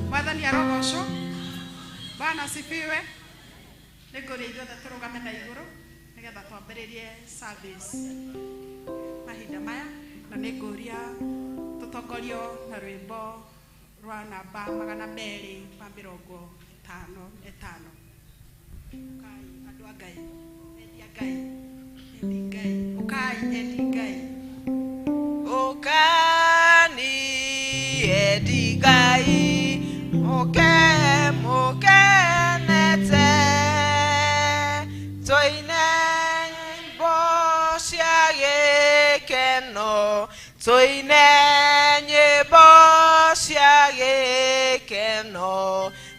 Mwathani arogocwo. Bwana asifiwe. Nĩngũria ithuothe tũrũgame na igũrũ nĩgetha twambĩrĩrie service mahinda maya, na nĩngũria tũtongorio na rwĩmbo rwa namba 255. Ũkai andũ a Ngai, endi a Ngai, endi Ngai, ũkai endi Ngai. Ũkani endi Ngai, mũke mũkenete, tũine nyĩmbo cia gĩkeno, tũine nyĩmbo cia gĩkeno,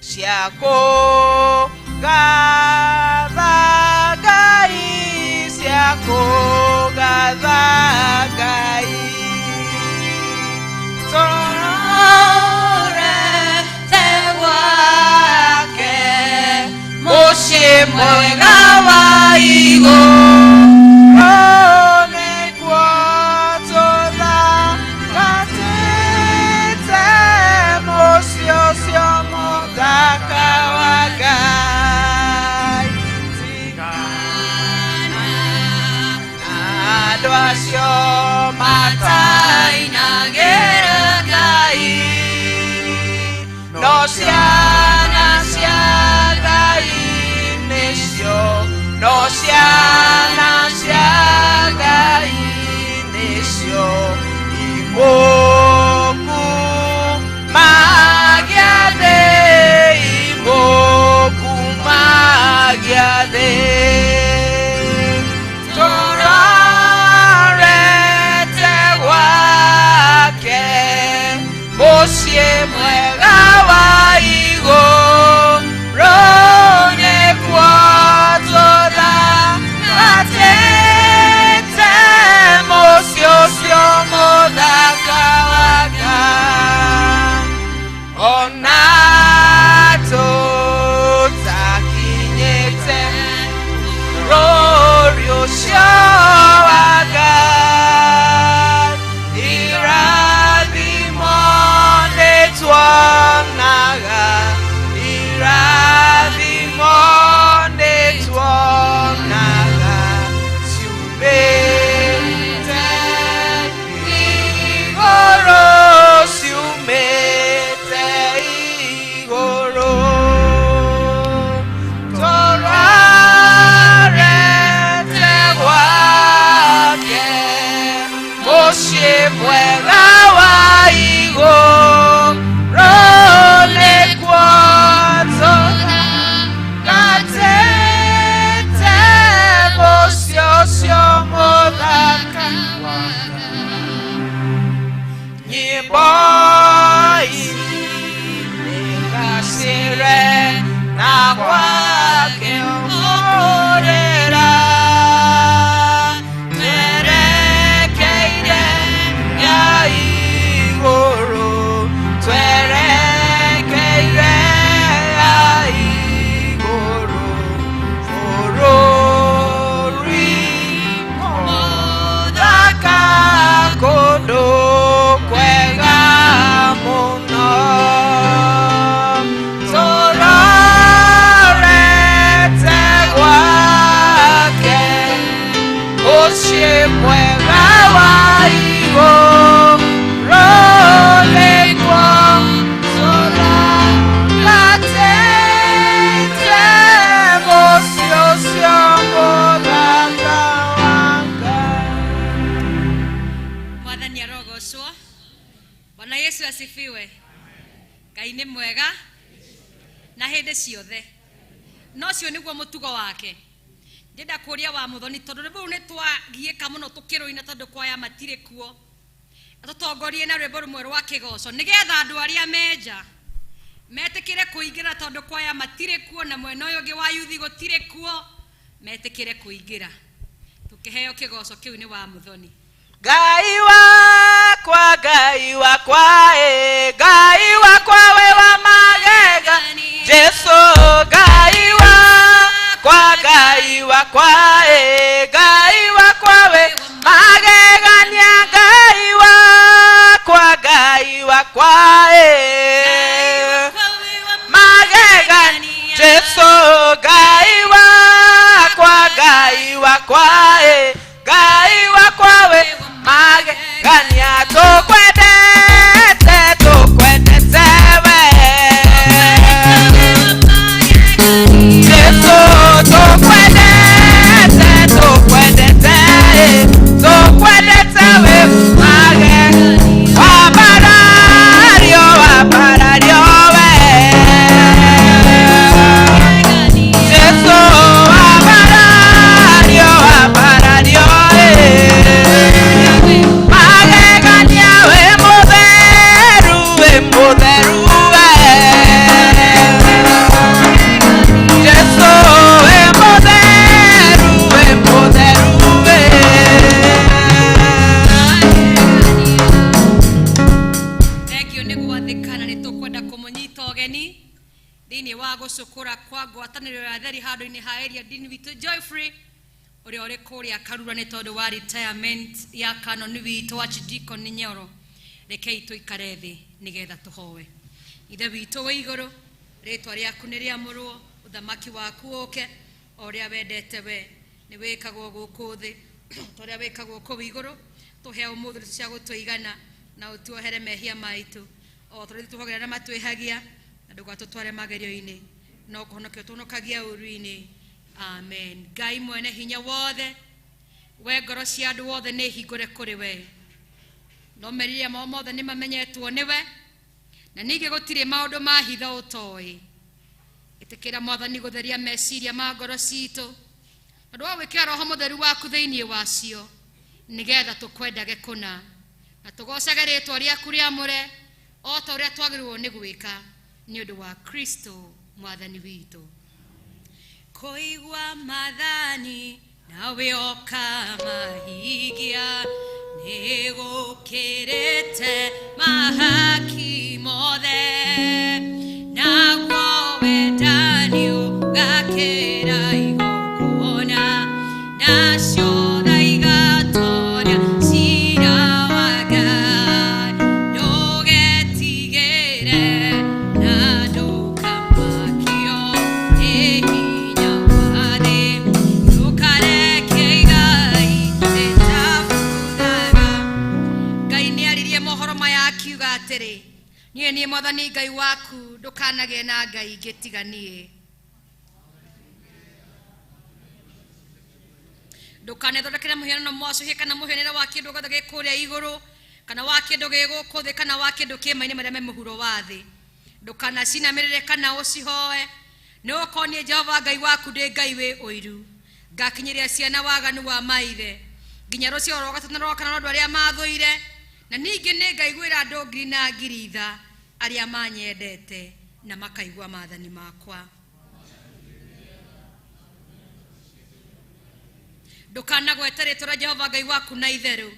cia kũgatha Ngai, cia kũgatha Ngai. Tũrorete gwake, mũciĩ mwega wa igũrũ, nĩkuo tũthagatĩte mũciĩ ũcio mũthaka wa Ngai. Tigana na andũ acio matainagĩra Ngai, no ciana cia Ngai nĩcio, no ciana cia Ngai nĩcio imũkumagia thĩ, imũkumagia thĩ. Tũrorete gwake, mũciĩ mwega wa igũrũ, nĩkuo tũthagatĩte mũciĩ ũcio mũthaka wa Ngai. Ona tũtakinyĩte bũrũri ũcio wa Ngai, irathimo nĩtuonaga, irathimo nĩtuonaga ciumĩte igũrũ, ciumĩte igũrũ. Tũrorete gwake, mũciĩ mwega wa igũrũ, nĩkuo tũthagatĩte mũciĩ ũcio mũthaka wa Ngai. Nyĩmbo ici nĩngacĩre na gwake ũhũrĩra, twerekeire ya igũrũ, twerekeire ya igũrũ, bũrũri mũthaka, kũndũ kwega mũno. Tũrorete gwake, mũciĩ mwega wa igũrũ, nĩkuo tũthagatĩte mũciĩ ũcio mũthaka wa Ngai. Mwathani arogocwo. Bwana Yesu asifiwe. Ngai nĩ mwega na hĩndĩ ciothe, na ũcio nĩguo mũtugo wake. Ndĩrenda kũria wa Mũthoni, tondũ rwĩmbo rũu nĩ twagiĩka mũno tũkĩrũina, tondũ kwaya matirĩ kuo, atũtongorie na rwĩmbo rũmwe rwa kĩgoco nĩgetha andũ arĩa menja metĩkĩre kũingĩra, tondũ kwaya matirĩ kuo na mwena ũyũ ũngĩ wa yuthi gũtirĩ kuo, metĩkĩre kũingĩra. Tũkĩheo kĩgoco kĩu nĩ wa Mũthoni. Ngai wakwa, Ngai wakwa, ĩ, Ngai wakwa we wa magega, Jesu. Ngai wakwa, Ngai wakwa, ĩ, Ngai wakwa we magegania, Ngai wakwa. wakwa magegania Jesu Ngai wakwa Ngai wakwa Ngai wakwa we magegania tukwendete tukwendete we Jesu tukwendete tukwendete tukwendete we magegania wabarario wabarario we Jesu wabarario wabarario magegania we mutheru we mutheru we Jesu we mutheru we mutheru we. Thengio nĩ gwathĩkana nĩ tũkwenda kũmũnyita ũgeni thĩinĩ wa gũcũkũra kwa ngwatanĩro ya atheri handũ-inĩ ha area dean witũ Joyfrey ũrĩa ũrĩ kũrĩa Karura nĩ tondũ wa retirement ya kanoni witũ Archdeacon Nyoro. Rekei tũikare thĩ nĩgetha tũhoe. Ithe witũ wĩ igũrũ, rĩtwa rĩaku nĩ rĩamũrwo, ũthamaki waku ũke, o ũrĩa wendete we nĩ wĩkagwo gũkũ thĩ ta ũrĩa wĩkagwo kũu igũrũ. Tũhe ũmũthĩ irio cia gũtũigana na ũtuohere mehia maitũ o ta ũrĩa tũhogera na matwĩhagia, na ndũgatũtware magerio-inĩ no kũhonokio tũhonokagia ũũru-inĩ. Amen. Ngai mwene hinya wothe, we ngoro cia andũ othe nĩ hingũre kũrĩ we, no meriria mao mothe nĩ mamenyetwo nĩwe, na ningĩ gũtirĩ maũndũ ma hitho ũtoĩ. Ĩtĩkĩra Mwathani gũtheria meciria ma ngoro citũ tondũ wa gwĩkĩra Roho Mũtheru waku thĩinĩ wacio, nĩgetha tũkwendage kũna na tũgocage rĩtwa rĩaku rĩamũre o ta ũrĩa twagĩrĩirwo nĩ gwĩka nĩ ũndũ wa Kristo Mwathani witũ. Kũigua maathani nawe ũkamahingia nĩ gũkĩrĩte mahaki mothe, naguo wendani ũgakĩra igongona, nacio tha igatoria ciira wa Ngai. Ndũgetigĩre na ndũkamakio nĩ hinya wa thĩ, ndũkareke igai rĩtabuthaga. Ngai nĩ aririe mohoro maya akiuga atĩrĩ, niĩ niĩ Mwathani Ngai waku, ndũkanagĩe na ngai ingĩ tiga niĩ. Ndũkanethondekere mũhianano mwacũhie kana mũhianĩre wa kĩndũ gĩothe gĩ kũrĩa igũrũ kana wa kĩndũ gĩ gũkũ thĩ kana wa kĩndũ kĩ maĩ-inĩ marĩa me mũhuro wa thĩ. Ndũkanacinamĩrĩre kana ũcihoe, nĩ gũkorwo niĩ Jehova Ngai waku ndĩ Ngai wĩ ũiru, ngakinyĩria ciana waganu wa maithe nginya rũciaro rwa gatatũ na rwa kana rwa andũ arĩa mathũire, na ningĩ nĩ ngaiguĩra andũ ngiri na ngiri tha arĩa manyendete na makaigua maathani makwa. Ndũkanagwete rĩtwa rĩa Jehova Ngai waku na itherũ,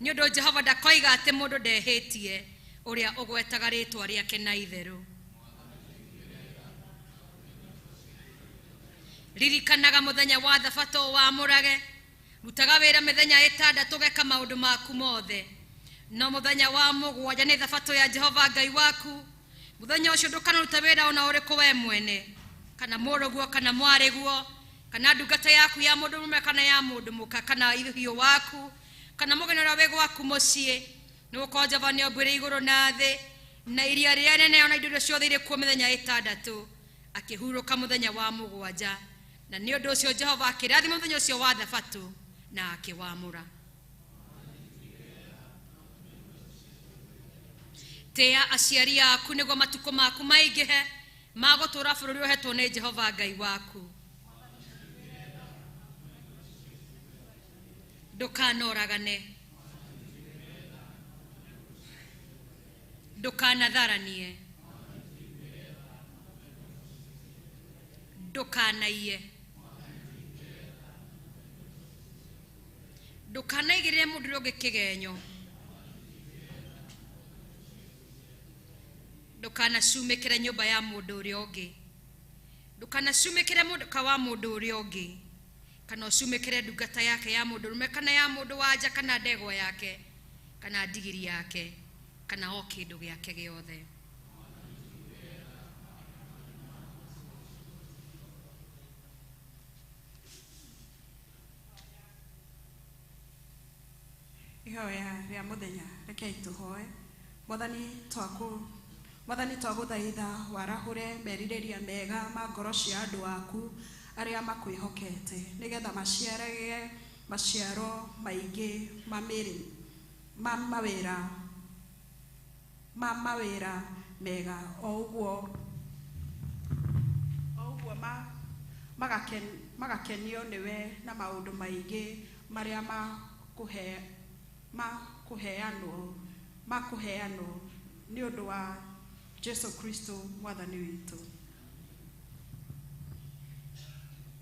nĩ ũndũ Jehova ndakoiga atĩ mũndũ ndehĩtie ũrĩa ũgwetaga rĩtwa rĩake na itherũ. Ririkanaga mũthenya wa thabatũ wamũrage, rutaga wĩra mĩthenya ĩtandatũ ũgeka maũndũ maku mothe, no mũthenya wa mũgwanja nĩ thabatũ ya Jehova Ngai waku. Mũthenya ũcio ndũkanaruta wĩra ona ũrĩkũ we mwene, kana mũrũguo kana mwarĩguo, kana ndungata yaku ya mũndũ mũrũme kana ya mũndũ mũka, kana hiũ waku, kana mũgeni ũrĩa wĩ gwaku mũciĩ, nĩ gũkorwo Jehova nĩombire igũrũ na thĩ na iria rĩrĩa nene ona indo iria ciothe irĩ kuo mĩthenya ĩtandatũ, akĩhurũka mũthenya wa mũgwanja. Na nĩ ũndũ ũcio Jehova akĩrathima mũthenya ũcio wa thabatũ na akĩwamũra. Tĩa aciari aku nĩguo matukũ maku maingĩhe ma gũtũũra bũrũri ũhetwo nĩ Jehova Ngai waku. Ndũkanoragane, ndũkanatharanie, ndũkanaiye, ndũkanaigĩrĩre mũndũ ũrĩa ũngĩ kĩgenyo, ndũkanacumĩkĩre nyũmba ya mũndũ ũrĩa ũngĩ, ndũkanacumĩkĩre mũka wa mũndũ ũrĩa ũngĩ, kana ũcumĩkĩre ndungata yake ya mũndũ ũrũme kana ya mũndũ wa nja, kana ndegwa yake, kana ndigiri yake, Kana o kĩndũ gĩake gĩothe. Ihoya rĩa mũthenya, rekei tũhoe. Mwathani, twaku Mwathani, twagũthaitha warahũre merirĩria mega ma ngoro cia andũ aku arĩa makwĩhokete, nĩgetha maciarage maciaro maingĩ ma mĩrĩ ma mawĩra ma mawĩra mega, o ũguo magakenio nĩwe na maũndũ maingĩ marĩa makũheanwo nĩ ũndũ wa Jesu Kristo Mwathani witũ.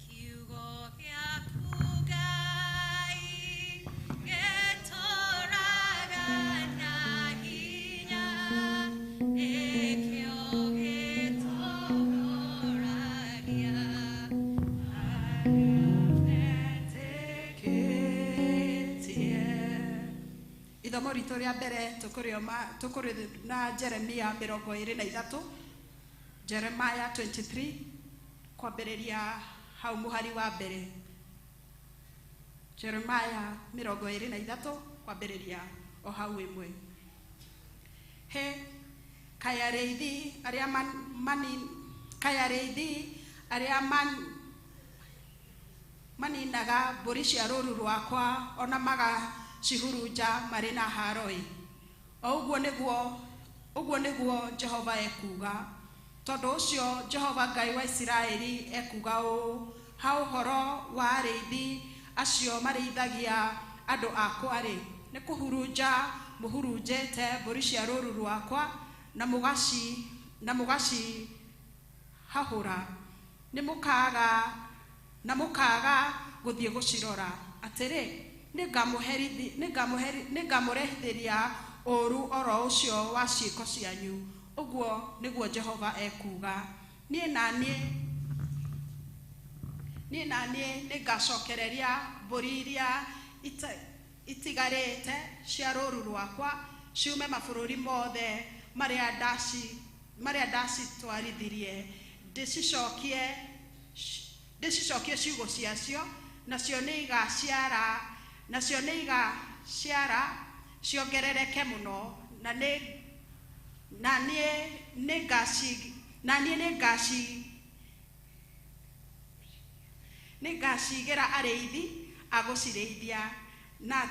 Kiugo gĩaku Ngai gĩtũũraga na hinya, nĩkĩo gĩtũũragia. Metĩkĩtie. Ithomo ritũ rĩa mbere tũkũrĩ na Jeremia 23, Jeremiah 23, kwambĩrĩria hau mũhari wa mbere. Jeremiah 23, kwambĩrĩria o hau ĩmwe. He kaĩ arĩithi arĩa kaĩ arĩithi arĩa maninaga mbũri cia rũũru rwakwa ona magacihurunja marĩ na haro-ĩ! O ũguo nĩguo Jehova ekuuga. Tondũ ũcio Jehova Ngai wa Isiraeli ekuuga ũũ ha ũhoro wa arĩithi acio marĩithagia andũ akwa-rĩ, nĩ kũhurunja mũhurunjĩte mbũri cia rũũru rwakwa na mũgacihahũra, nĩ mũkaaga na mũkaaga gũthiĩ gũcirora. Atĩrĩ, nĩngamũrehithĩria ũũru oro ũcio wa ciĩko cianyu, ũguo nĩguo Jehova ekuuga. Niĩ na niĩ nĩngacokereria mbũri iria itigarĩte cia rũũru rwakwa ciume mabũrũri mothe marĩa ndacitwarithirie, ndĩcicokie ciugũ ciacio, nacio nĩ igaciara ciongerereke mũno, na niĩ nĩngacigĩra arĩithi a gũcirĩithia, na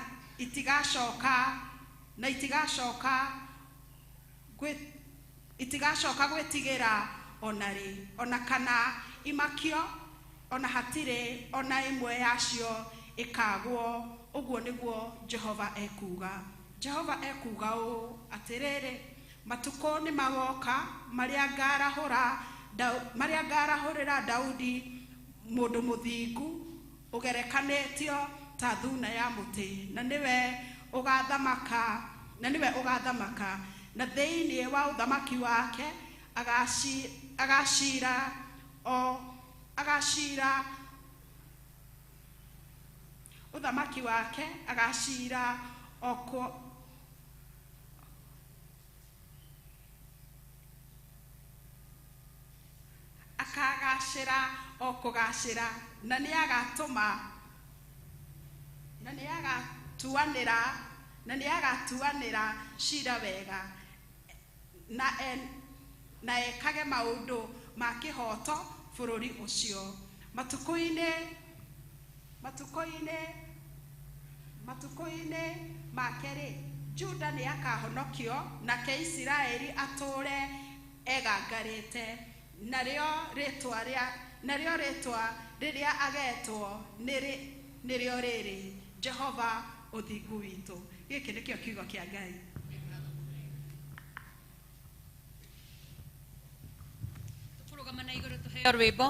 itigacoka gwĩtigĩra ona rĩ, ona kana imakio, ona hatirĩ ona ĩmwe yacio ĩkagwo, ũguo nĩguo Jehova ekuuga. Jehova ekuuga ũũ: Atĩrĩrĩ, matukũ nĩ magoka marĩa ngarahũrĩra Daudi mũndũ mũthingu ũgerekanĩtio ta thuna ya mũtĩ, na nĩwe ũgathamaka, na thĩinĩ wa ũthamaki wake agacira ũthamaki wake agacira o akagacĩra o kũgacĩra, na nĩ agatuanĩra cira wega, na ekage maũndũ ma kĩhooto bũrũri ũcio. Matukũ-inĩ make-rĩ, Juda nĩ akahonokio, nake Isiraeli atũũre egangarĩte. Narĩo rĩĩtwa rĩrĩa agetwo nĩrĩo rĩrĩ: Jehova Ũthingu Witũ. Gĩkĩ nĩkĩo kiugo kĩa Ngai. Tũkũrũgama na igũrũ tũheo rwĩmbo.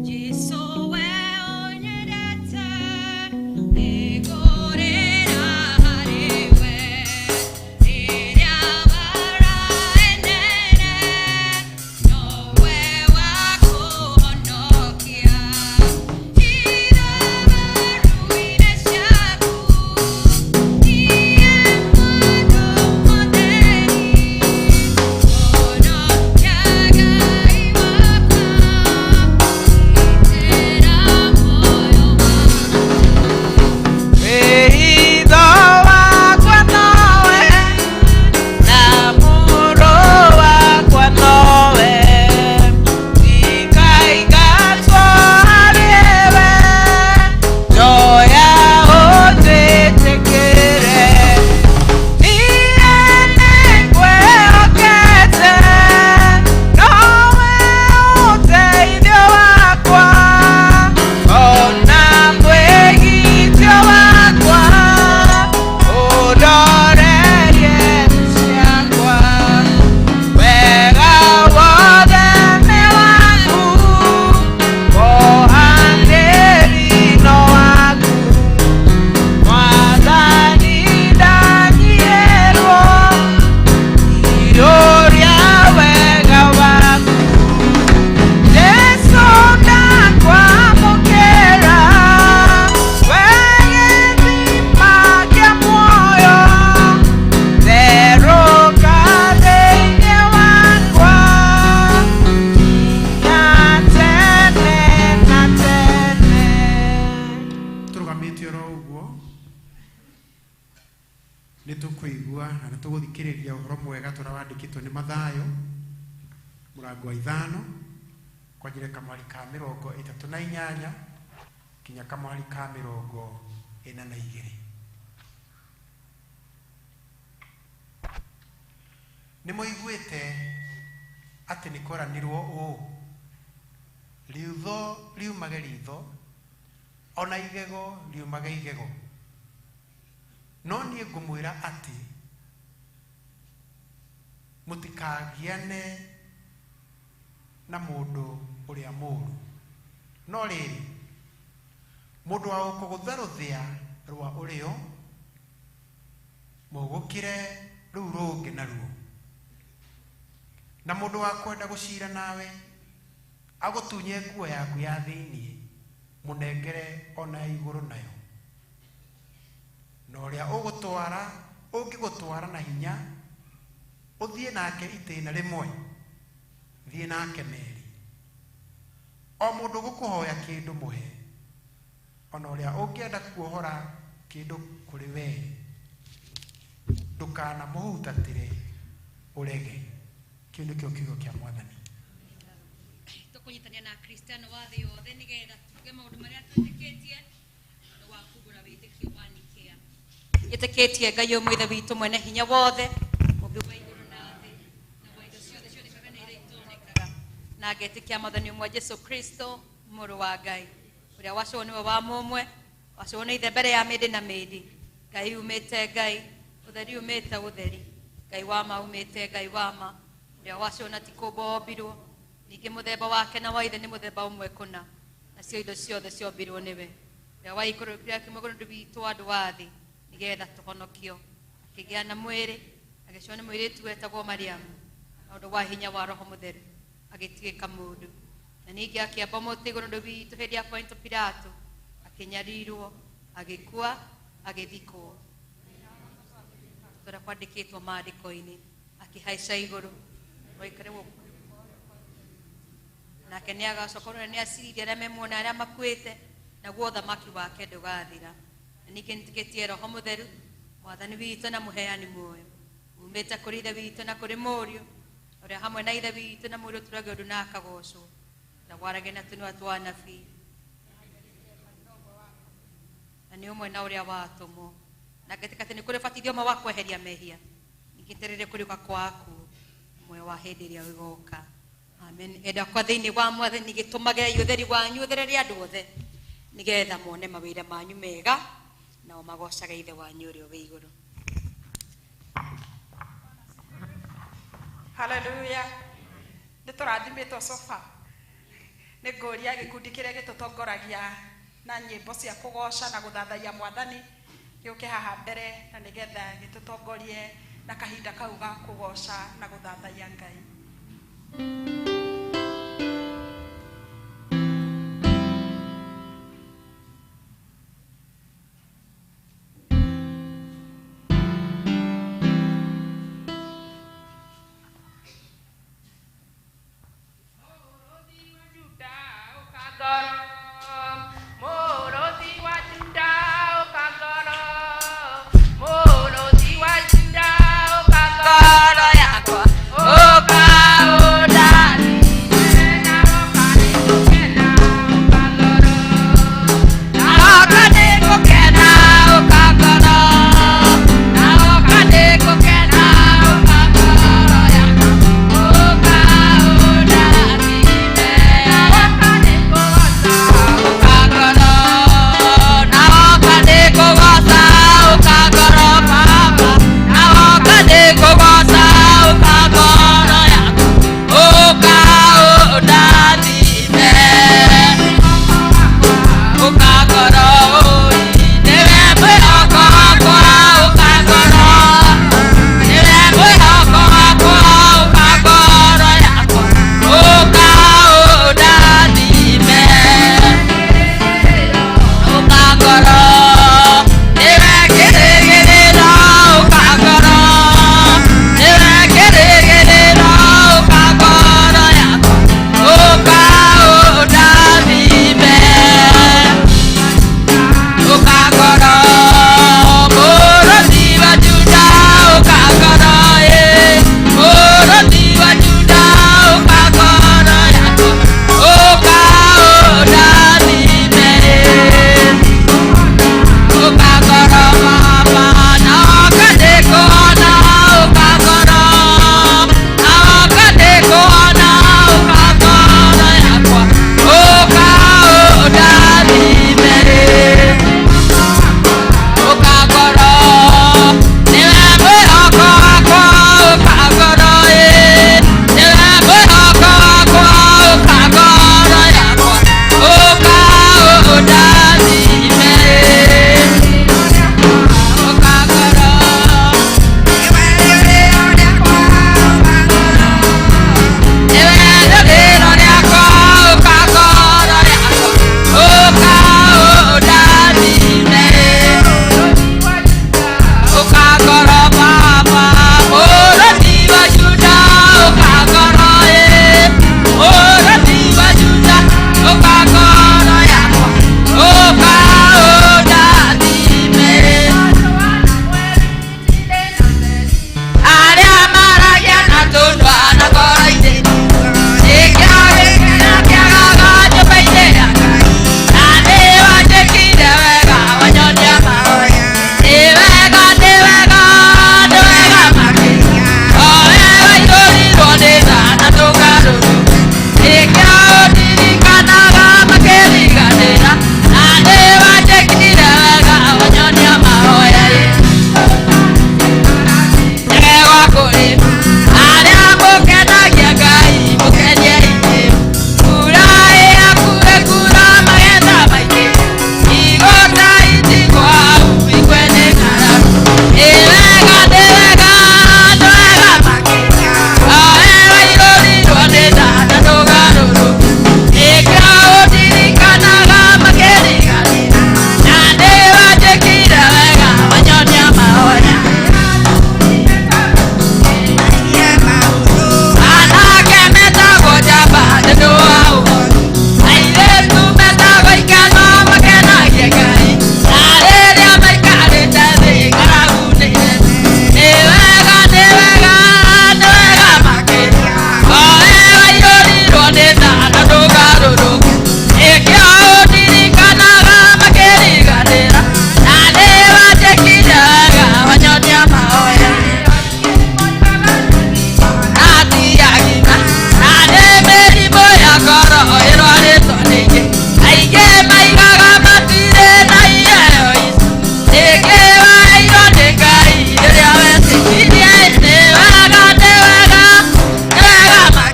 Jesu, we ũnyendete, nĩngũrĩra harĩ we rĩrĩa mbara ĩnene. Tũgũthikĩrĩria ũhoro mwega tũrĩa wandĩkĩtwo nĩ Mathayo mũrango wa 5 kwanjĩrĩria kamwari ka 38 nginya kamwari ka 42. Nĩ mũiguĩte atĩ nĩ kweranirwo ũũ, riutho riumage ritho ona igego riumage igego. No niĩ ngũmwĩra atĩ mũtikagiane na mũndũ ũrĩa mũũru. No rĩrĩ, mũndũ wa gũkũgũtha rũthĩa rwa ũrĩo, mũgũkĩre rũu rũngĩ naruo. Na mũndũ wa kwenda gũcira nawe agũtunye nguo yaku ya thĩinĩ, mũnengere ona ya igũrũ nayo. Na ũrĩa ũngĩgũtwara na hinya ũthiĩ nake itĩna rĩmwe, thiĩ nake merĩ. O mũndũ gũkũhoya kĩndũ mũhe, ona ũrĩa ũngĩenda kuohora kĩndũ kũrĩ wee, ndũkanamũhutatĩre ũrege. Kĩu nĩkĩo kiugo kĩa Mwathani. Tũkũnyitania na Akristiano wa thĩ yothe nĩgetha tuge maũndũ marĩa twĩtĩkĩtie na wa kumbũra wĩtĩkio wa Nikea. Ĩtĩkĩtie Ngai ũmwe Ithe witũ mwene hinya wothe, mũmbi wa igũrũ na thĩ, na wa indo ciothe cionekaga na iria itonekaga, na ngetĩkia Mwathani ũmwe Jesũ Kristo mũrũ wa Ngai, ũrĩa waciarwo nĩwe wa mũmwe, waciarwo nĩ Ithe mbere ya mĩndĩ na mĩndĩ. Ngai umĩte Ngai, ũtheri umĩte ũtheri, Ngai wa ma umĩte Ngai wa ma, ũrĩa waciarwo na ti kũũmbwo ombirwo, ningĩ mũthemba wake na wa Ithe nĩ mũthemba ũmwe kũna, nacio indo ciothe ciombirwo nĩwe, ũrĩa waikũrũkire akiuma igũrũ nĩ witũ andũ a thĩ, nĩgetha tũhonokio. Akĩgĩa na mwĩrĩ, agĩciarwo nĩ mũirĩtu wetagwo Mariamu, na ũndũ wa hinya wa Roho Mũtheru agĩtuĩka mũndũ. Na ningĩ akĩamba mũtĩ igũrũ nĩ witũ hĩndĩ ya Ponto Pilato, akĩnyarirwo, agĩkua, agĩthikwo. Tũrĩa kwandĩkĩtwo maandĩko-inĩ, akĩhaica igũrũ, waikare gũkũ. Nake nĩ agacoka ũrĩa nĩ acirire arĩa me muoyo na arĩa makuĩte, naguo ũthamaki wake ndũgathira. Na ningĩ nĩtĩkĩtie Roho Mũtheru, Mwathani witũ na mũheani muoyo, umĩte kũrĩ Ithe witũ na kũrĩ Mũriũ, ũrĩa hamwe na Ithe witũ na Mũriũ tũragio ũndũ na akagocwo, na gwaragia na tũnua twa anabii. Na nĩ ũmwe na ũrĩa watũmwo. Na ngetĩka atĩ nĩ kũrĩ ũbatithio ũmwe wa kweheria mehia, ningĩ njetereire kũriũka kwa akuũ, muoyo wa hĩndĩ ĩrĩa ĩgoka. Amen. Enda kwa thĩinĩ wa Mwathani, gĩtũmagei ũtheri wanyu ũtherere andũ othe, nĩgetha mone mawĩra manyu mega, nao magocage Ithe wanyu ũrĩa wĩ igũrũ. Hallelujah. Nĩ tũrathimĩtwo sofa. Nĩ ngũria gĩkundi kĩrĩa gĩtũtongoragia na nyĩmbo cia kũgoca na gũthathaiya Mwathani gĩũke haha mbere, na nĩgetha gĩtũtongorie na kahinda kau ga kũgoca na gũthathaiya Ngai. Ngoro yakwa, ũka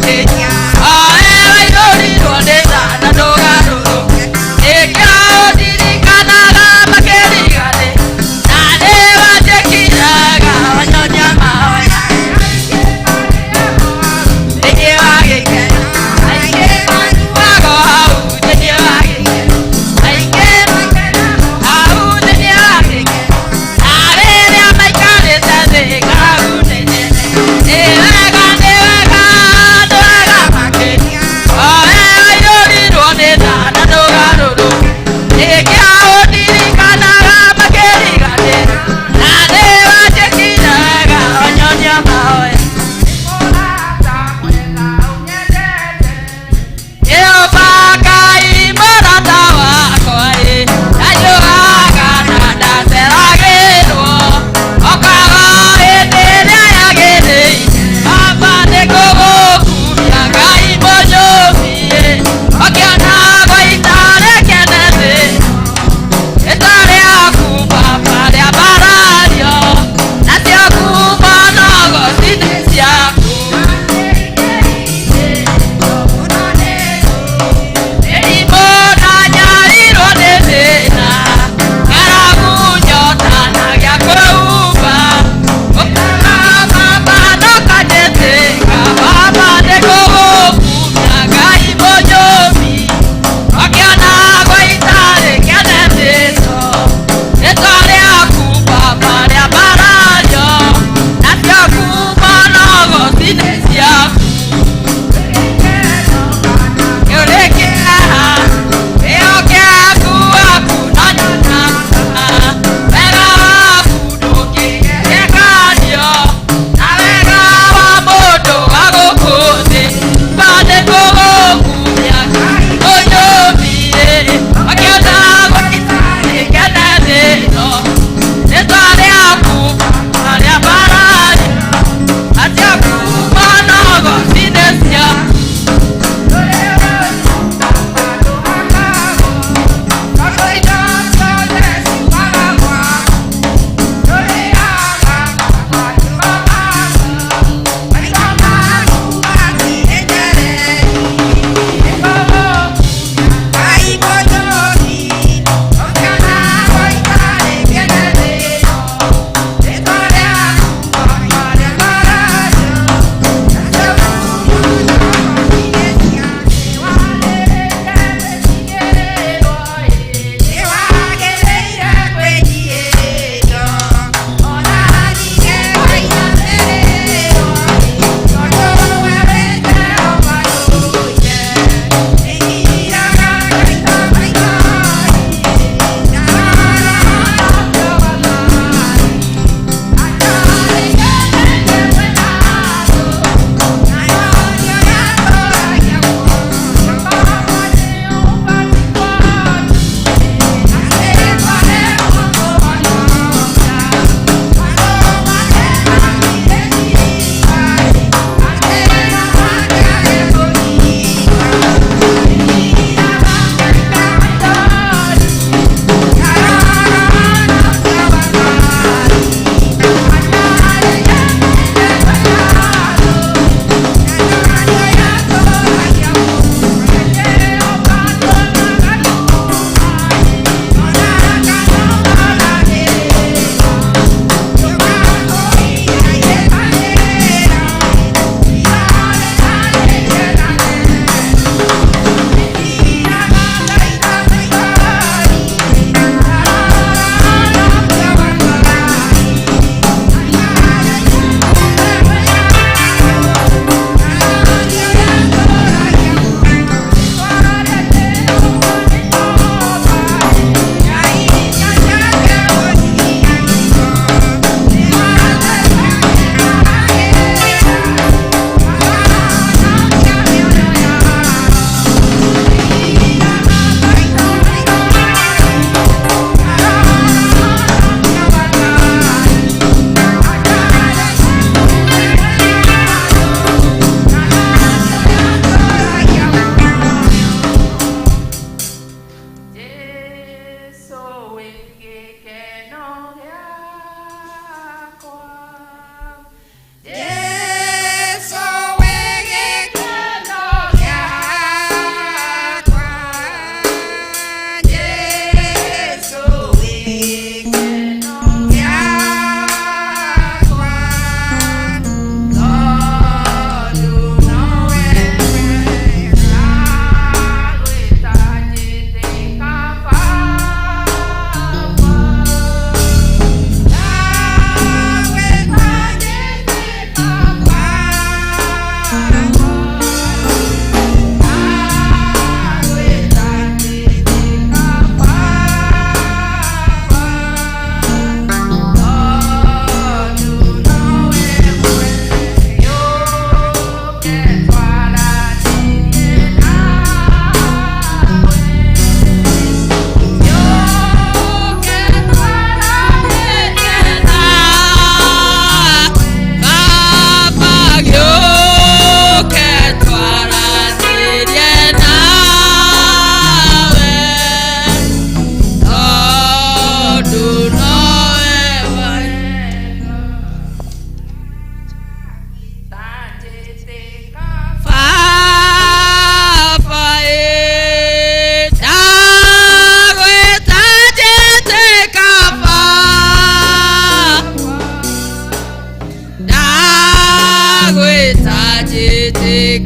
Thank you.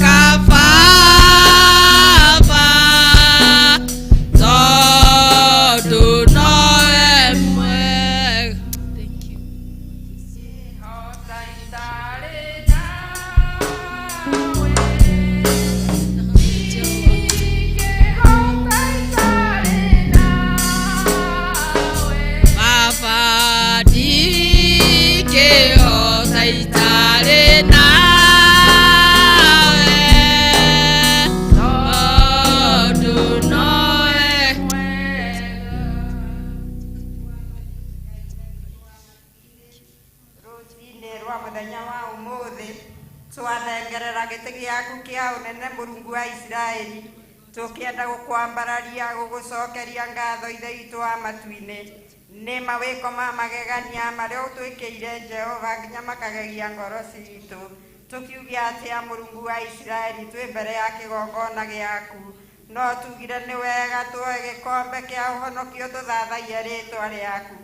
Kaba tondũ nowe mwega. Thank you. Baba ndingĩhota itarĩ nawe tondũ nowe. Rũcinĩ rwa mũthenya wa ũmũthĩ twanengerera gĩtĩ gĩaku kĩa ũnene Mũrungu wa Isiraeli, tũkĩenda gũkwambararia gũgũcokeria ngatho Ithe witũ wa matu-inĩ nĩ mawĩko ma magegania marĩa ũtwĩkĩire Jehova nginya makagegia ngoro citũ. Tũkiuge atĩa Mũrungu wa Isiraeli twĩ mbere ya kĩgongona gĩaku, no tugire nĩ wega tuoe gĩkombe kĩa ũhonokio tũthathaiye rĩtwa rĩaku,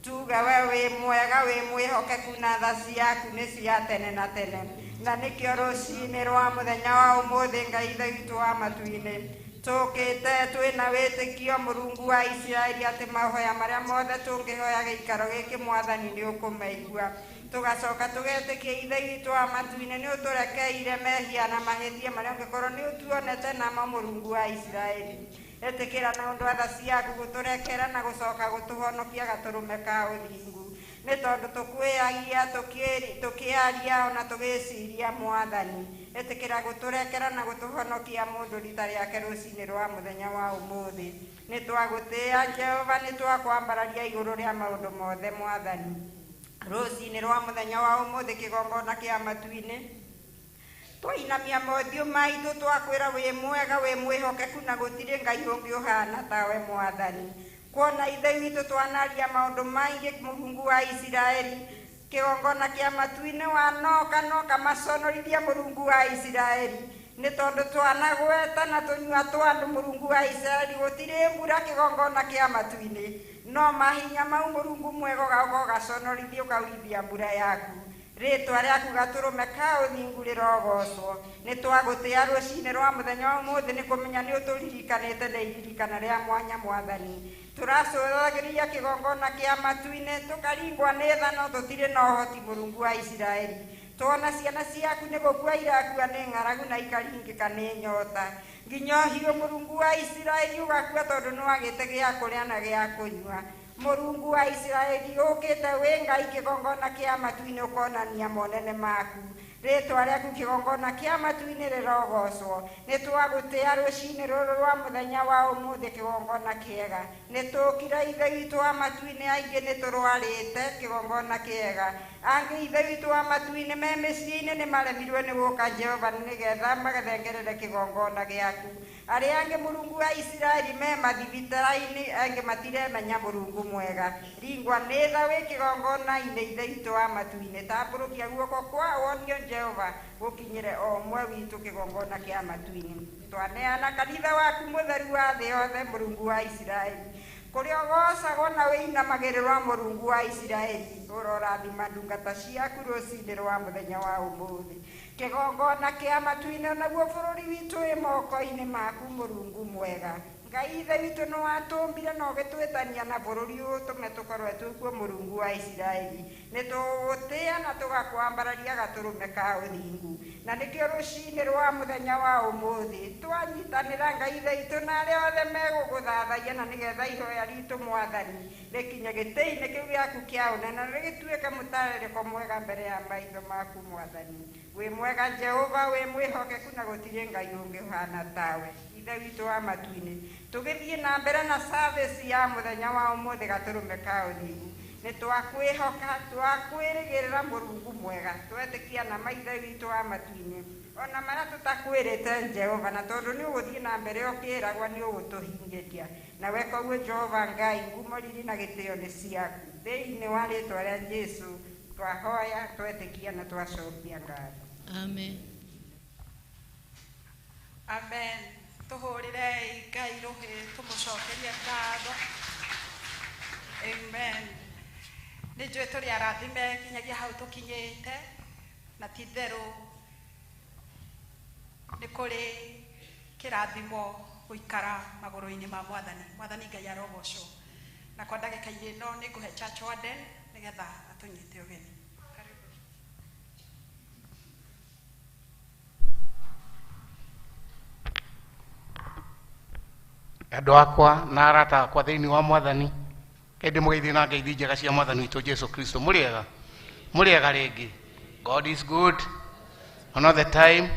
tuge we wĩ mwega wĩ mwĩhokeku na tha ciaku nĩ cia tene na tene. Na nĩkĩo rũcinĩ rwa mũthenya wa ũmũthĩ Ngai Ithe witũ wa matu-inĩ tũkĩte twĩna wĩtĩkio Mũrungu wa Isiraeli atĩ mahoya marĩa mothe tũngĩhoya gĩikaro gĩkĩ Mwathani nĩ ũkũmaigua. Tũgacoka tũgetĩkia Ithe witũ wa matu-inĩ nĩ ũtũrekeire mehia na mahĩtia marĩa ũngĩkorwo nĩ ũtuonete namo Mũrungu wa Isiraeli. Ĩtĩkĩra na ũndũ wa tha ciaku gũtũrekera na gũcoka gũtũhonokia gatũrũme ka ũthingu, nĩ tondũ tũkwĩagia tũkĩaria ona tũgĩciria Mwathani. Ĩtĩkĩra gũtũrekera na gũtũhonokia mũndũ rita rĩake rũcinĩ rwa mũthenya wa ũmũthĩ. Nĩ twagũtĩĩa Jehova, nĩ twakwambararia igũrũ rĩa maũndũ mothe Mwathani. Rũcinĩ rwa mũthenya wa ũmũthĩ kĩgongona kĩa matu-inĩ twainamia mothiũ maitũ twakwĩra wĩ mwega wĩ mwĩhokeku na gũtirĩ Ngai ũngĩ ũhana tawe Mwathani. Kuona Ithe witũ twanaria maũndũ maingĩ Mũrungu wa Isiraeli, kĩgongona kĩa matu-inĩ wanoka noka maconorithia Mũrungu wa Isiraeli, nĩ tondũ twanagweta na tũnyua twa andũ Mũrungu wa Isiraeli gũtirĩ mbura kĩgongona kĩa matu-inĩ, no mahinya mau Mũrungu mwega ũgaũka ũgaconorithia ũkaurithia mbura yaku. Rĩtwa rĩaku gatũrũme ka ũthingu rĩrogocwo. Nĩ twagũtĩĩa rũcinĩ rwa mũthenya wa ũmũthĩ nĩ kũmenya nĩ ũtũririkanĩte na iririkana rĩa mwanya Mwathani. Tũracũthagĩrĩria kĩgongona kĩa matu-inĩ tũkaringwa nĩ tha no tũtirĩ na ũhoti Mũrungu wa Isiraeli. Tuona ciana ciaku nĩ gũkua irakua nĩ ng'aragu na ikaringĩka nĩ nyota, nginya ũhiũ Mũrungu wa Isiraeli ũgakua tondũ nĩ wagĩte gĩa kũrĩa na gĩa kũnyua. Mũrungu wa Isiraeli ũkĩte wĩ Ngai kĩgongona kĩa matu-inĩ ũkonania monene maku. Rĩtwa rĩaku kĩgongona kĩa matu-inĩ rĩrogocwo. Nĩ twagũtĩĩa rũcinĩ rũrũ rwa mũthenya wa ũmũthĩ kĩgongona kĩega. Nĩ tũkire Ithe witũ wa matu-inĩ, aingĩ nĩ tũrwarĩte kĩgongona kĩega, angĩ Ithe witũ wa matu-inĩ me mĩciĩ-inĩ nĩ maremirwe nĩ gũka Jehova nĩgetha magathengerere kĩgongona gĩaku. Arĩa angĩ Mũrungu wa Isiraeli me mathibitara-inĩ, angĩ matiremenya Mũrungu mwega. Ringwa nĩ tha wĩ kĩgongona-inĩ Ithe witũ wa matu-inĩ, tambũrũkia guoko kwa wonio Jehova gũkinyĩre o ũmwe witũ kĩgongona kĩa matu-inĩ. Twaneana kanitha waku mũtheru wa thĩ yothe Mũrungu wa Isiraeli, kũrĩa ũgocagwo na wĩinamagĩrĩrwo Mũrungu wa Isiraeli, ũrorathima ndungata ciaku rũcinĩ rwa mũthenya wa ũmũthĩ. Kĩgongona kĩa matu-inĩ naguo bũrũri witũ wĩ moko-inĩ maku Mũrungu mwega. Ngai Ithe witũ nĩ watũmbire na ũgĩtwĩtania na bũrũri ũyũ tũme tũkorwe twĩkuo Mũrungu wa Isiraeli. Nĩ tũgũtĩĩa na tũgakwambararia gatũrũme ka ũthingu, na nĩkĩo rũcinĩ rwa mũthenya wa ũmũthĩ twanyitanĩra Ngai Ithe witũ na arĩa othe megũgũthathaiya, na nĩgetha ihoya ritũ Mwathani rĩkinye gĩtĩ-inĩ kĩu gĩaku kĩa ũnene na rĩgĩtuĩke mũtararĩko mwega mbere ya maitho maku Mwathani. Wĩ mwega Jehova, wĩ mwĩhokeku na gũtirĩ Ngai ũngĩ ũhana tawe. Ithe witũ wa matu-inĩ, tũgĩthiĩ na mbere na service ya mũthenya wa ũmũthĩ gatũrũme ka ũthingu, nĩ twakwĩhoka twakwĩrĩgĩrĩra Mũrungu mwega, twetĩkia na maithe witũ wa matu-inĩ ona marĩa tũtakwĩrĩte Jehova, na tondũ nĩ ũgũthiĩ na mbere ũkĩragwa nĩ ũgũtũhingĩria. Na weka ũguo Jehova Ngai, ngumo riri na gĩtĩo nĩ ciaku. Thĩinĩ wa rĩtwa rĩa Jesũ twahoya twetĩkia na twacokia ngatho. Amen. Amen. Tũhũrĩrei Ngai rũhĩ tũmũcokerie ngatho. Amen. Nĩ njũĩ tũrĩ arathime nginyagia hau tũkinyĩte, na ti itherũ Kũrĩ kĩrathimo gũikara magũrũ-inĩ ma Mwathani. Mwathani Ngai arogocwo. Na kwa ndagĩka-inĩ ĩno nĩ ngũhe Church Warden nĩgetha atũnyite ũgeni. Karibu. Andũ akwa na arata akwa thĩinĩ wa Mwathani, ĩndĩ mũgeithie na ngeithi njega cia Mwathani witũ Jesu Kristo. Mũrĩega, mũrĩega rĩngĩ. God is good all the time,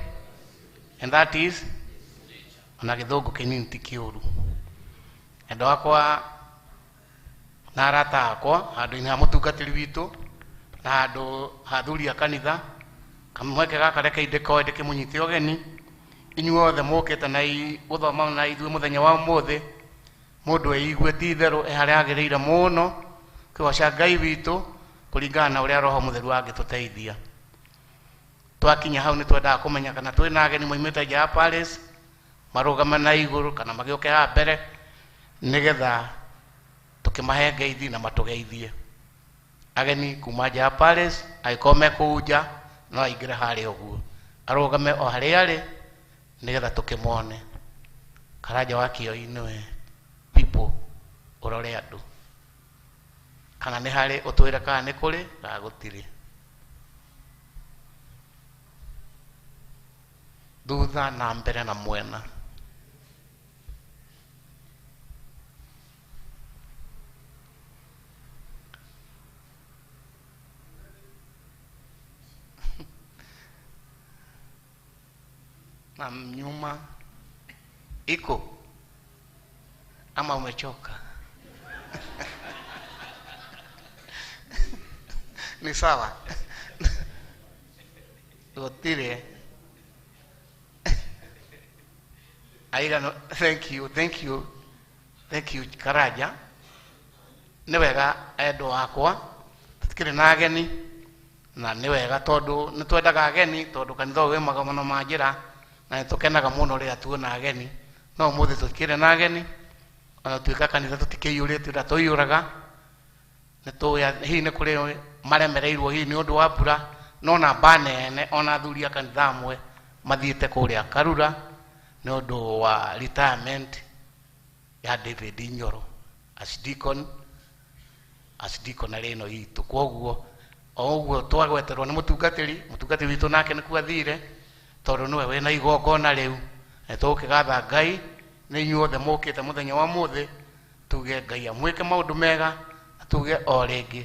and that is ona gĩthũngũ kĩnini ti kĩũru. Andũ akwa na arata akwa, handũ-inĩ ha mũtungatĩri witũ na handũ ha athuri a kanitha, kamweke gaka reke ndĩkoe ndĩkĩmũnyite ũgeni inyuothe mũkĩte na gũthoma na ithuĩ mũthenya wa ũmũthĩ. Mũndũ eigue ti itherũ e harĩa agĩrĩire mũno kĩgoca Ngai witũ kũringana na ũrĩa Roho Mũtheru angĩtũteithia. Twakinya hau nĩ twendaga kũmenya kana twĩna ageni moimĩte nja ya Paris marũgame na igũrũ kana magĩũke haha mbere nĩgetha tũkĩmahe ngeithi na matũgeithie. Ageni kuma nja ya Paris angĩkorwo me kũu nja no aingĩre harĩa ũguo arũgame o harĩa arĩ nĩgetha tũkĩmone. Karanja wa Kĩoi nĩwe people ũrore andũ kana nĩ harĩ ũtwĩre kana nĩ kũrĩ kana gũtirĩ. Thutha na mbere na mwena. Na nyuma iko ama umechoka? Ni sawa. Gũtirĩ. Aigano, thank you, thank you, thank you Karanja. Nĩ wega endwa akwa, tũtikĩrĩ na ageni na nĩ wega tondũ nĩ twendaga ageni tondũ kanitha ũyũ wĩ magomano ma njĩra na nĩ tũkenaga mũno rĩrĩa tuona ageni. No ũmũthĩ tũtikĩrĩ na ageni, ona tuĩka kanitha tũtikĩiyũrĩte ũrĩa tũiyũraga. Nĩ tũĩ hihi nĩ kũrĩ maremereirwo hihi nĩ ũndũ wa mbura, no namba nene ona athuri a kanitha amwe mathiĩte kũrĩa Karura nĩ ũndũ wa retirement ya David Nyoro as deacon, as deacon arĩ ĩno itũ. Kwoguo o ũguo twagweterwo nĩ mũtungatĩri, mũtungatĩri witũ nake nĩkuo athire tondũ nĩwe wĩna igongona rĩu. Nĩ tũgũkĩgatha Ngai nĩ inyuothe mũkĩte mũthenya wa ũmũthĩ, tuge Ngai amwĩke maũndũ mega, na tuge o rĩngĩ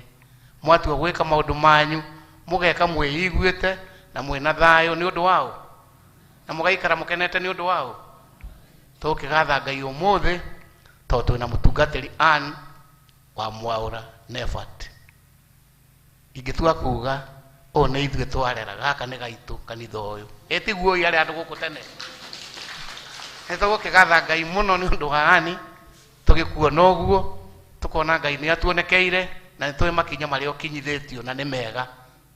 mwatua gwĩka maũndũ manyu mũgeka mwĩiguĩte na mwĩna thayũ nĩ ũndũ wao na mũgaikara mũkenete nĩ ũndũ wao. Tũgũkĩgatha Ngai ũmũthĩ tondũ twĩna mũtungatĩri Ann wa Mwaũra Nephat. Ingĩtua kuga ũũ nĩ ithuĩ twarera, gaka nĩ gaitũ kanitha ũyũ. Ĩ tiguo arĩa andũ gũkũ tene. Nĩ tũgũkĩgatha Ngai mũno nĩ ũndũ wa Ann, tũgĩkuona ũguo tũkona Ngai nĩ atuonekeire na nĩ tũĩ makinya marĩa ũkinyithĩtio na nĩ mega.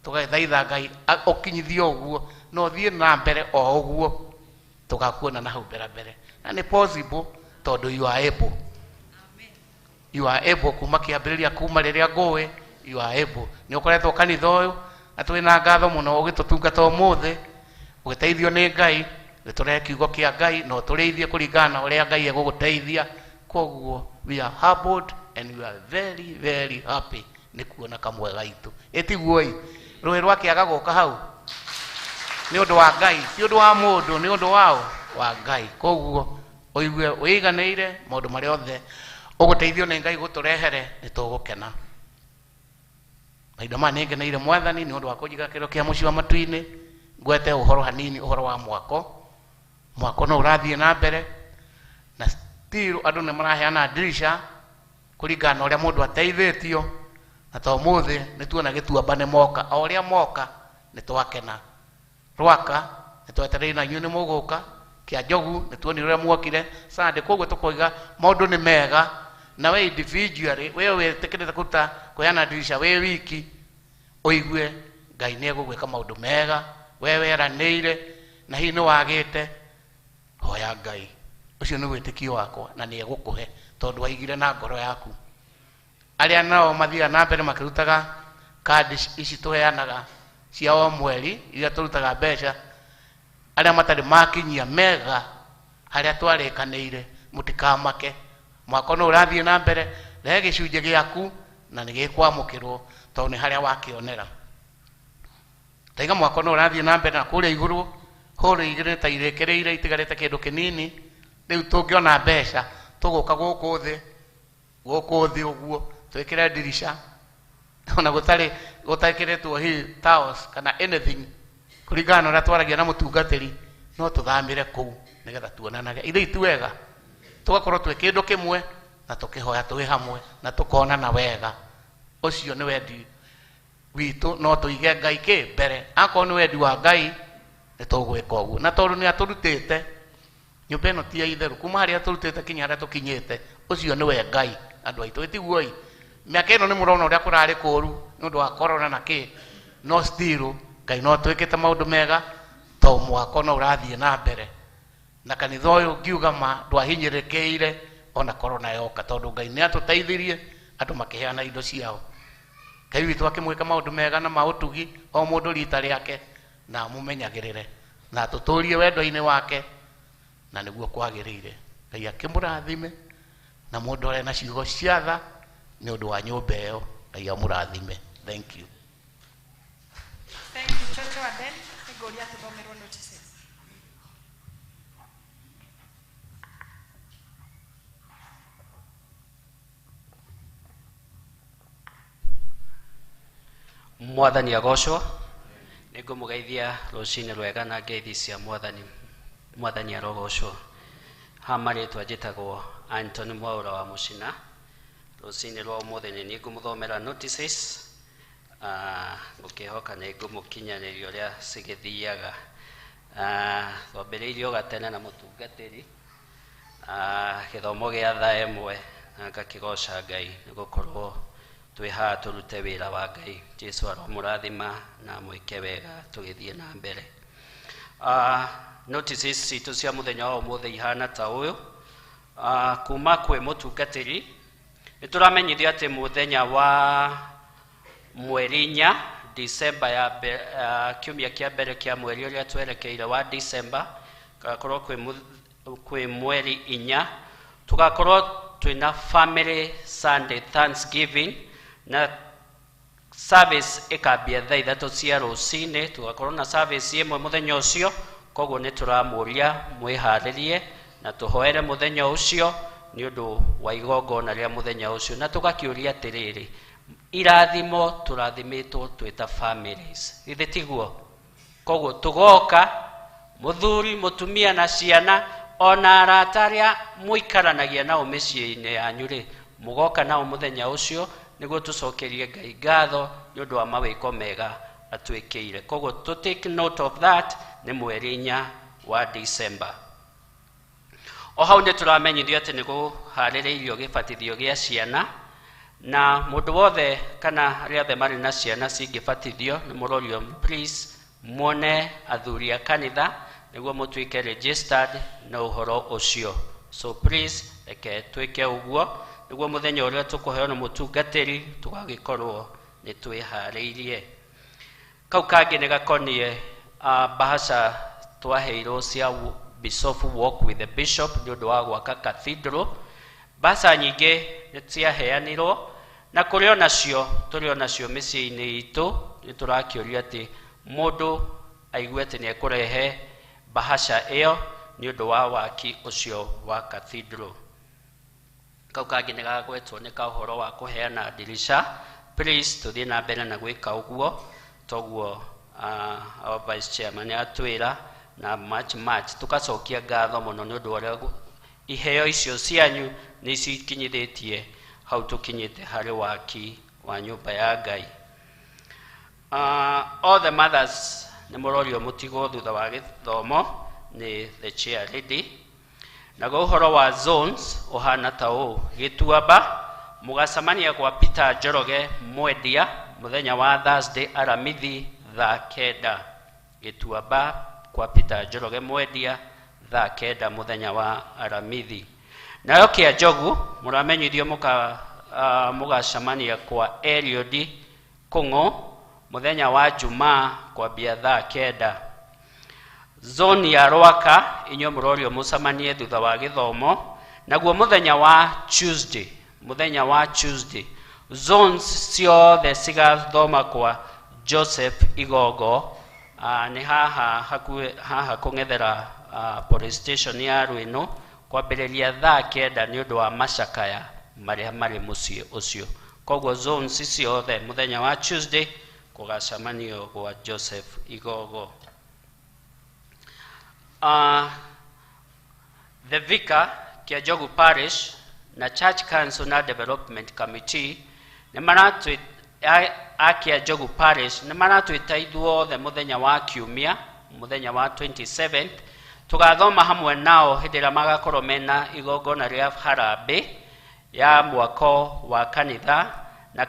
Tũgathaitha Ngai ũkinyithie ũguo na ũthiĩ na mbere o ũguo tũgakuona na hau mbere mbere. Na nĩ possible tondũ you are able. You are able kuma kĩambĩrĩria, kuma rĩrĩa ngũĩ, you are able. Nĩ ũkoretwo kanitha ũyũ na twĩna ngatho mũno ũgĩtũtungata ũmũthĩ, ũgĩteithio nĩ Ngai, ũgĩtũrehe kiugo kĩa Ngai na ũtũrĩithie kũringana na ũrĩa Ngai egũgũteithia. Kwoguo we are humbled and we are very very happy nĩ kuona kamwe gaitũ. Ĩ tiguo ĩ, rũĩ rwa kĩaga gũka hau nĩ ũndũ wa Ngai, ti ũndũ wa mũndũ, nĩ ũndũ wao wa Ngai. Kwoguo ũigue wĩiganĩire maũndũ marĩa othe ũgũteithio nĩ Ngai gũtũrehere, nĩ tũgũkena. Mahinda maya nĩ ngeneire Mwathani nĩ ũndũ wa kũnjiga kĩro kĩa mũciĩ wa matu-inĩ. Ngwete ũhoro hanini, ũhoro wa mwako. Mwako no ũrathiĩ na mbere na still andũ nĩ maraheana ndirisha kũringana na ũrĩa mũndũ ateithĩtio, na to ũmũthĩ nĩ tuona gĩtuamba nĩ moka, o ũrĩa moka nĩ twakena. Rwaka nĩ twetereire na inyuĩ nĩ mũgũka, kĩa Njogu nĩ tuonire ũrĩa muokire Sunday. Koguo tũkoiga maũndũ nĩ mega, na we individually we wĩtĩkĩrĩte kũruta kũheana ndirisha wĩ wiki, ũigue Ngai nĩ egũgwĩka maũndũ mega, we weranĩire na hihi nĩ wagĩte, hoya Ngai. Ũcio nĩ wĩtĩkio wakwa na nĩ egũkũhe tondũ waigire na ngoro yaku. Arĩa nao mathiaga na mbere makĩrutaga kandi ici tũheanaga cia o mweri iria tũrutaga mbeca, Arĩa matarĩ makinyia mega harĩa twarĩkanĩire, mũtikamake. Mwako no ũrathiĩ na mbere, rehe gĩcunjĩ gĩaku na nĩ gĩkwamũkĩrwo tondũ nĩ harĩa wakĩonera. Taiga mwako no ũrathiĩ na mbere na kũrĩa igũrũ hũrũ igĩrĩ ta irĩkĩrĩire itigarĩte kĩndũ kĩnini. Rĩu tũngĩona mbeca tũgũka gũkũ thĩ, gũkũ thĩ ũguo twĩkĩre ndirica ona gũtarĩ gũtekĩrĩtwo hill tiles kana anything kũringana na ũrĩa twaragia na mũtungatĩri, no tũthamĩre kũu nĩgetha tuonanage ithe itu wega, tũgakorwo twĩ kĩndũ kĩmwe na tũkĩhoya twĩ hamwe na tũkonana wega. Ũcio nĩ wendi witũ, no tũige Ngai kĩ mbere. Akorwo nĩ wendi wa Ngai nĩ tũgwĩka ũguo, na tondũ nĩ atũrutĩte nyũmba ĩno ti ya itherũ, kuma harĩa atũrutĩte kinya harĩa tũkinyĩte, ũcio nĩwe Ngai. Andũ aitũ ĩtiguoi, mĩaka ĩno nĩ mũrona ũrĩa kũrarĩ kũũru nĩ ũndũ wa corona na kĩ, no still Ngai no atwĩkĩte maũndũ mega to mwako no ũrathiĩ na mbere. Na kanitha ũyũ ngiuga ma ndwahinyĩrĩkĩire ona corona yoka, tondũ Ngai nĩ atũteithirie andũ makĩheana indo ciao. Ngai witũ akĩmwĩka maũndũ mega na ma ũtugi o mũndũ rita rĩake, na amũmenyagĩrĩre na atũtũrie wendo-inĩ wake, na nĩguo kwagĩrĩire. Ngai akĩmũrathime na mũndũ arĩ na ciugo cia tha nĩ ũndũ wa nyũmba ĩyo. Ngai amũrathime. Thank you. Thank you, Chocho Aden. Nĩngũria tũthomerwo notices. Mwathani agocwo. Nĩngũmũgeithia rũcinĩ rwega na ngeithi cia Mwathani. Mwathani arogocwo. Ha marĩtwa njĩtagwo Anthony Mwaura wa Mũcina. Rũcinĩ rwa ũmũthĩ nĩ niĩ ngũmũthomera notices. Ngũkĩhoka nĩ ngũmũkinyanĩria ũrĩa cigĩthiaga. Twambĩrĩirie o gatene na mũtungatĩri. Gĩthomo gĩa thaa ĩmwe na ngakĩgoca Ngai nĩ gũkorwo twĩ haha tũrute wĩra wa Ngai. Jesu aromũrathima na amwĩke wega tũgĩthiĩ na mbere. Notices citũ cia mũthenya wa ũmũthĩ ihana ta ũyũ. Kuma kwĩ mũtungatĩri nĩ tũramenyithio atĩ mũthenya wa mweri 4 December ya kiumia kĩa mbere kĩa mweri ũrĩa twerekeire wa December, gakorwo kwĩ mweri 4, tũgakorwo twĩna Family Sunday Thanksgiving na service ĩkambia thaa 3 cia rũcinĩ. Tũgakorwo na service ĩmwe mũthenya ũcio, koguo nĩ tũramũria mwĩharĩrie na tũhoere mũthenya ũcio nĩ ũndũ wa igongona rĩa mũthenya ũcio. Na tũgakĩũria atĩrĩrĩ, irathimo tũrathimĩtwo twĩ ta families, githĩ tiguo? Koguo tũgoka mũthuri, mũtumia na ciana ona arata arĩa mũikaranagia nao mĩciĩ-inĩ yanyu rĩ, mũgoka nao mũthenya ũcio nĩguo tũcokerie Ngai ngatho nĩ ũndũ wa mawĩko mega atwĩkĩire. Koguo to take note of that, nĩ mweri 4 wa December. O hau nĩ tũramenyithio atĩ nĩ kũharĩrĩirio gĩbatithio gĩa ciana, na mũndũ wothe kana arĩa othe marĩ na ciana cingĩbatithio nĩ mũrorio please muone athuri a kanitha nĩguo mũtuĩke registered na ũhoro ũcio. So please reke twĩke ũguo nĩguo mũthenya ũrĩa tũkũheo nĩ mũtungatĩri tũgagĩkorwo nĩ twĩharĩirie. Kau kangĩ nĩ gakoniĩ bahasha twaheirwo cia Bishop Walk with the Bishop nĩ ũndũ wa gwaka cathedral. Mbeca nyingĩ nĩ ciaheanirwo na kũrĩ onacio tũrĩ onacio mĩciĩ-inĩ itũ. Nĩ tũrakĩũria atĩ mũndũ aigue atĩ nĩ ekũrehe bahasha ĩyo nĩ ũndũ wa waki ũcio wa cathedral. Kau kangĩ nĩ gagwetwo nĩ ka ũhoro wa kũheana ndirisha. Please tũthiĩ na mbere na gwĩka ũguo, toguo our vice chairman atwĩra na much much tũgacokia ngatho mũno nĩ ũndũ wa ũrĩa iheo icio cianyu nĩ cikinyithĩtie hau tũkinyĩte harĩ waki wa nyũmba ya Ngai. All the mothers nĩ mũrorio mũtigwo thutha wa gĩthomo nĩ the chair lady. Naguo ũhoro wa zones ũhana ta ũũ: Gĩtuamba mũgacemania kwa Peter Njoroge Mwendia mũthenya wa Thursday aramithi thaa 9. Gĩtuamba kwa Peter Njoroge Mwendia thaa 9 mũthenya wa aramithi. Nayo Kĩa Njogu mũramenyithio mũgacemania kwa Eliud Kũng'ũ mũthenya wa Jumaa kwambia thaa 9. Zone ya Rwaka inyuĩ mũrorio mũcemanie thutha wa gĩthomo. Naguo mũthenya wa Tuesday, mũthenya wa Tuesday, zones ciothe cigathoma kwa Joseph Igogo, nĩ haha hakuhĩ haha kũng'ethera police station ya Rwĩnũ, kwambĩrĩria thaa 9 nĩ ũndũ wa macakaya marĩa marĩ mũciĩ ũcio. Koguo zones ciothe mũthenya wa Tuesday kũgacemanio gwa Joseph Igogo. The Vicar Kianjogu Parish na Church Council na Development Committee nĩ maratwĩ a Kianjogu Parish nĩ maratwĩta ithuothe mũthenya wa Kiumia, mũthenya wa 27th, tũgathoma hamwe nao hĩndĩ ĩrĩa magakorwo mena igongona rĩa harambĩ ya mwako wa kanitha. Na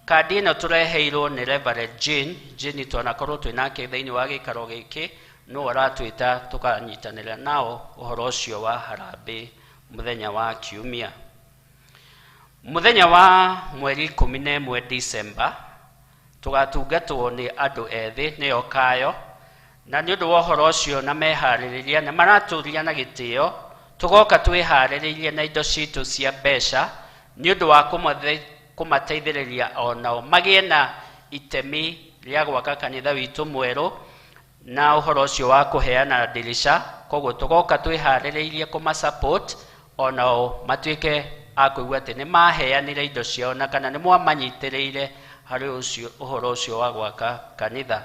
kandi ĩno tũreheirwo nĩ Reverend Jane. Jane twanakorwo twĩ nake thĩinĩ wa gĩikaro gĩkĩ, no aratwĩta tũkanyitanĩra nao ũhoro ũcio wa harambĩ mũthenya wa Kiumia. Mũthenya wa mweri 11 December tũgatungatwo nĩ andũ ethĩ, nĩyo Kayo, na nĩ ũndũ wa ũhoro ũcio na meharĩrĩria nĩ maratũria na gĩtĩo tũgoka twĩharĩrĩirie na indo citũ cia mbeca nĩ ũndũ wa kũmateithĩrĩria onao magĩe na itemi rĩa gwaka kanitha witũ mwerũ na ũhoro ũcio wa kũheana ndirisha. Koguo tũgoka twĩharĩrĩirie kũma support onao matuĩke a kũigua atĩ nĩ maheanire indo ciao na kana nĩ mwamanyitĩrĩire harĩ ũcio ũhoro ũcio wa gwaka kanitha.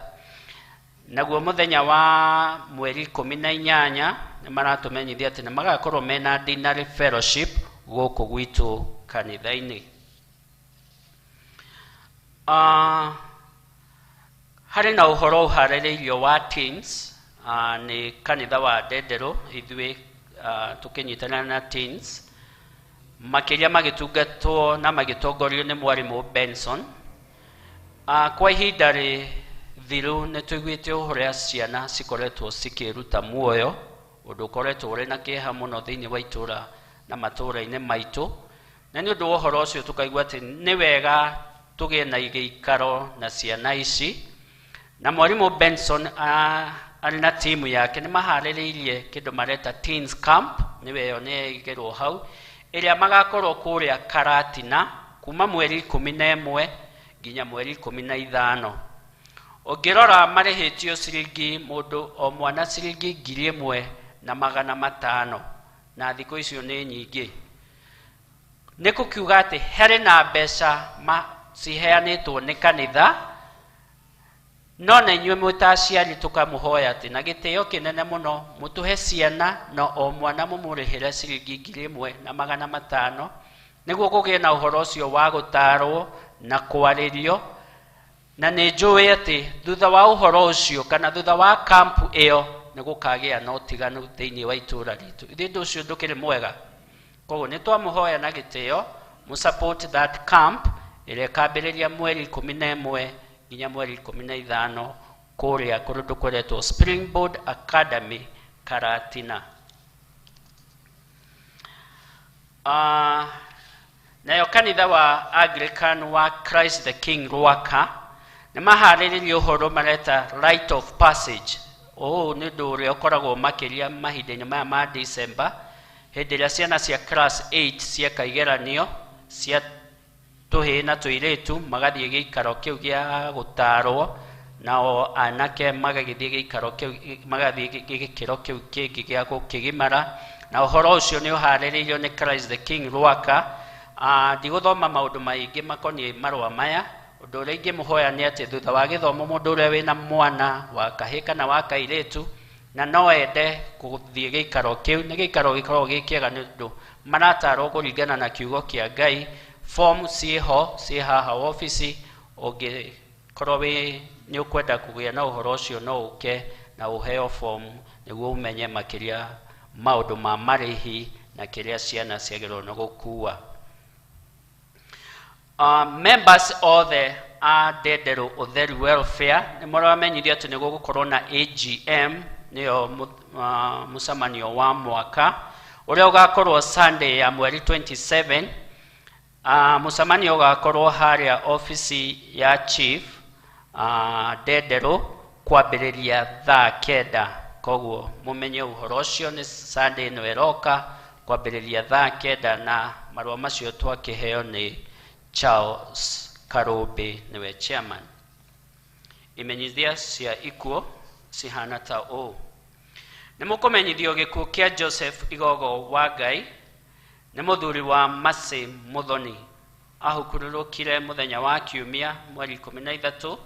Naguo mũthenya wa mweri 18 nĩ maratũmenyithia atĩ nĩ magakorwo mena dinner fellowship gũkũ gwitũ kanitha-inĩ. Harĩ na ũhoro ũharĩrĩirio wa teens, nĩ kanitha wa Ndenderũ, ithuĩ tũkĩnyitanĩra na teens makĩria magĩtungatwo na magĩtongorio nĩ mwarimũ Benson. Kwa ihinda rĩthiru nĩ tũiguĩte ũrĩa ciana cikoretwo cikĩruta muoyo, ũndũ ũkoretwo ũrĩ na kĩeha mũno thĩinĩ wa itũra na matũũra-inĩ maitũ, na nĩ ũndũ wa ũhoro ũcio tũkaigua atĩ nĩ wega tũgĩe na gĩikaro na ciana ici. Na mwarimũ Benson arĩ na timu yake nĩ maharĩrĩirie kĩndũ mareta Teens Camp, nĩwe ĩyo nĩ ĩigĩrwo hau, ĩrĩa magakorwo kũrĩa Karatina kuma mweri 11 nginya mweri 15. Ũngĩrora marĩhĩtio ciringi mũndũ o mwana ciringi 1500, na thikũ icio nĩ nyingĩ. Nĩ gũkiuga atĩ harĩ na mbeca ciheanĩtwo nĩ kanitha, no na inyuĩ mwĩ ta aciari tũkamũhoya atĩ na gĩtĩo kĩnene mũno mũtũhe ciana na o mwana mũmũrĩhĩre ciringi 1500 nĩguo kũgĩe na ũhoro ũcio wa gũtarwo na kwarĩrio. Na nĩ njũĩ atĩ thutha wa ũhoro ũcio kana thutha wa kampu ĩyo nĩ gũkagĩa na ũtiganu thĩinĩ wa itũũra ritũ. Ithuĩ ũndũ ũcio ndũkĩrĩ mwega, koguo nĩ twamũhoya na gĩtĩo mũ support that camp ĩrĩa ĩkambĩrĩria mweri 11 nginya mweri 15 kũrĩa kũndũ kũretwo Springboard Academy Karatina. Nayo kanitha wa Anglican wa Christ the King Rwaka nĩ maharĩrĩirie ũhoro mareta Rite of Passage. Ũũ nĩ ũndũ ũrĩa ũkoragwo makĩria mahinda-inĩ maya ma December, hĩndĩ ĩrĩa ciana cia class 8 cieka igeranio cia tũhĩĩ na tũirĩtu magathiĩ gĩikaro kĩu gĩa gũtarwo, nao anake magagĩthiĩ gĩikaro kĩu, magathiĩ gĩkĩro kĩu kĩngĩ gĩa gũkĩgimara. Na ũhoro ũcio nĩ ũharĩrĩirio nĩ Christ the King Rwaka. Ndigũthoma maũndũ maingĩ makoniĩ marũa maya. Ũndũ ũrĩa ingĩmũhoya nĩ atĩ thutha wa gĩthomo mũndũ ũrĩa wĩna mwana wa kahĩĩ kana wa kairĩtu na no ende gũthiĩ gĩikaro kĩu, nĩ gĩikaro gĩkoragwo gĩ kĩega nĩ ũndũ maratarwo kũringana na kiugo kĩa Ngai. Form ciĩho, ciĩ haha wabici, ũngĩkorwo wĩ nĩ ũkwenda kũgĩa na ũhoro ũcio no ũke na ũheo form nĩguo ũmenye makĩria maũndũ ma marĩhi na kĩrĩa ciana ciagĩrĩirwo nĩ gũkua. Members othe a Ndenderũ Ũtheru Welfare nĩ maramenyithio atĩ nĩ gũgũkorwo na AGM, nĩyo mũcemanio wa mwaka ũrĩa ũgakorwo Sunday ya mweri 27. Mũcemanio ũgakorwo harĩa ofici ya chief, Ndenderũ kwambĩrĩria thaa 9. Koguo mumenye uhoro ucio ni Sunday ĩno ĩroka kwambĩrĩria thaa 9 na marũa macio twakĩheo nĩ Charles Karũmbĩ nĩwe chairman. Imenyithia cia ikuũ cihana ta ũũ: nĩ mũkũmenyithio gĩkuũ kĩa Joseph Igogo wa Ngai, nĩ mũthuri wa Mercy Muthoni, ahukurũrũkire mũthenya wa Kiumia mweri 13.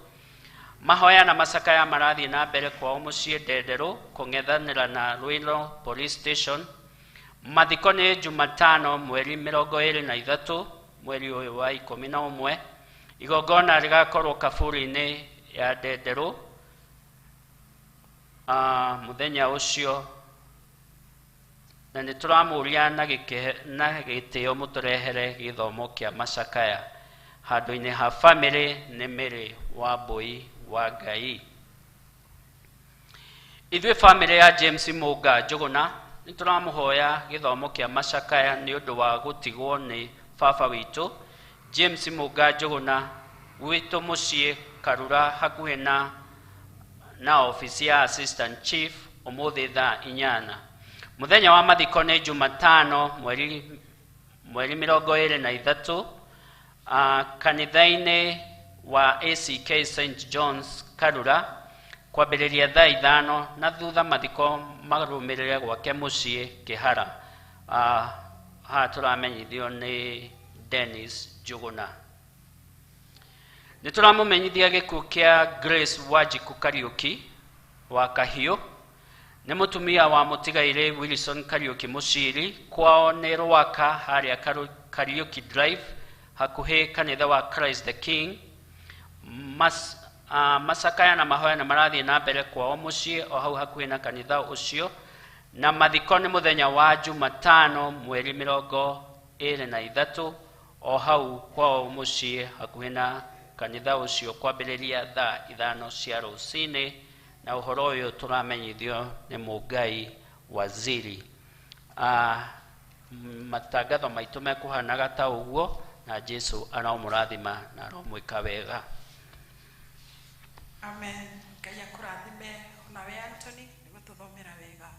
Mahoya na macakaya marathiĩ na mbere kwao mũciĩ Ndenderũ kũng'ethanĩra na Ruiru Police Station. Mathiko nĩ Jumatano mweri 23 mweri ũyũ wa 11. Igongona rĩgakorwo kaburi-inĩ ya Ndenderũ mũthenya ũcio, na nĩ tũramũria na gĩtĩo mũtũrehere gĩthomo kĩa macakaya handũ-inĩ ha famĩlĩ nĩ Mary wa Mbũi wa Ngai. Ithuĩ famĩlĩ ya James Mũnga Njũgũna nĩ tũramũhoya gĩthomo kĩa macakaya nĩ ũndũ wa gũtigwo nĩ baba witũ James Mũnga Njũgũna, gwitũ mũciĩ Karura hakuhĩ na ofici ya Assistant Chief ũmũthĩ thaa 8. Mũthenya wa mathiko nĩ Jumatano mweri 23 kanitha-inĩ wa ACK St John's Karura kwambĩrĩria thaa 5 na thutha mathiko marũmĩrĩre gwake mũciĩ Kĩhara. Haha tũramenyithio nĩ Dennis Njũgũna. Nĩ tũramũmenyithia gĩkuũ kĩa Grace Wanjiku Kariũki wa Kahiũ, nĩ mũtumia wa mũtigairĩ Wilson Kariũki Mũciri, kwao nĩ Rwaka harĩa Kariũki Drive hakuhĩ kanitha wa Christ the King. Macakaya na mahoya nĩ marathiĩ na mbere kwao mũciĩ o hau hakuhĩ na kanitha ũcio, na mathiko nĩ mũthenya wa Jumatano mweri 23 o hau kwao mũciĩ hakuhĩ na kanitha ũcio kwambĩrĩria thaa 5 cia rũcinĩ, na ũhoro ũyũ tũramenyithio nĩ Mũngai Waziri. Matangatho maitũ mekũhanaga ta ũguo, na Jesu aromũrathima na aromwĩka wega. Amen. Ngai akũrathime onawe Anthony nĩ gũtũthomera wega.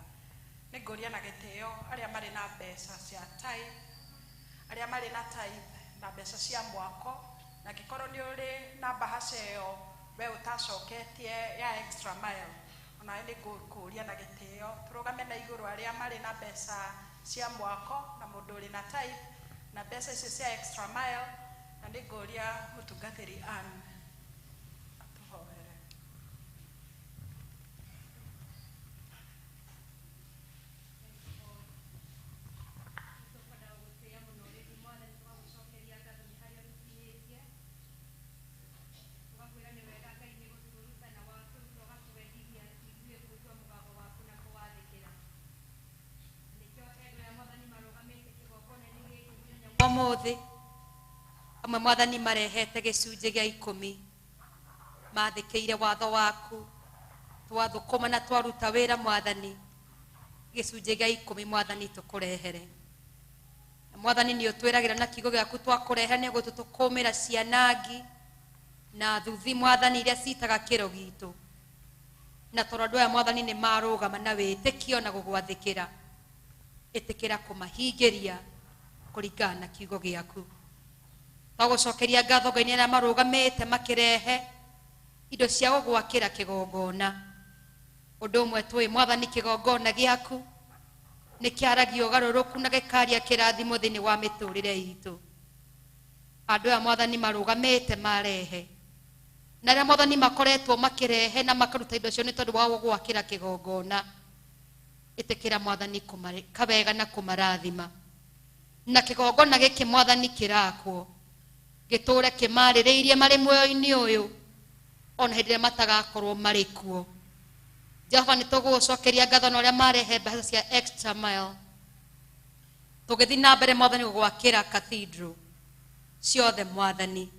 Nĩ ngũria na gĩtĩo arĩa marĩ na mbeca cia tithe, arĩa marĩ na tithe na mbeca cia mwako, na angĩkorwo nĩ ũrĩ na mbahaca ĩyo we ũtacoketie ya extra mile, onawe nĩ ngũkũria na gĩtĩo tũrũgame na igũrũ arĩa marĩ na mbeca cia mwako na mũndũ ũrĩ na tithe na mbeca icio cia extra mile, na nĩ ngũria mũtungatĩri Ann atũhoere. Ũmũthĩ amwe mwathani marehete gĩcunjĩ gĩa 10 mathĩkĩire watho waku, twathũkũma na twaruta wĩra mwathani, gĩcunjĩ gĩa 10 mwathani tũkũrehere. Na mwathani nĩ ũtwĩragĩra na kiugo gĩaku twakũrehe nĩ ũgũtũtũkũmĩra cianangi na thuthi mwathani iria citaga kĩro gitũ, na tondũ andũ aya mwathani nĩ marũgama na wĩtĩkio na gũgwathĩkĩra, ĩtĩkĩra kũmahingĩria kũringana na kiugo gĩaku. Twagũcokeria ngatho Ngai nĩ arĩa marũgamĩte makĩrehe indo cia gũgwakĩra kĩgongona. Ũndũ ũmwe tũĩ mwathani kĩgongona gĩaku nĩ kĩaragia ũgarũrũku na gĩkaria kĩrathimo thĩinĩ wa mĩtũrĩre itũ. Andũ aya mwathani marũgamĩte marehe, na arĩa mwathani makoretwo makĩrehe na makaruta indo cio nĩ tondũ wa gũgwakĩra kĩgongona, ĩtĩkĩra mwathani kũmarĩka wega na kũmarathima. Na kĩgongona gĩkĩ mwathani kĩrakwo gĩtũre kĩmarĩrĩirie marĩ muoyo-inĩ ũyũ ona hĩndĩ ĩrĩa matagakorwo marĩ kuo. Jehova nĩ tũgũgũcokeria ngatho na ũrĩa marehe mbeca cia extra mile. Tũgĩthiĩ na mbere mwathani gũgwakĩra cathedral ciothe mwathani,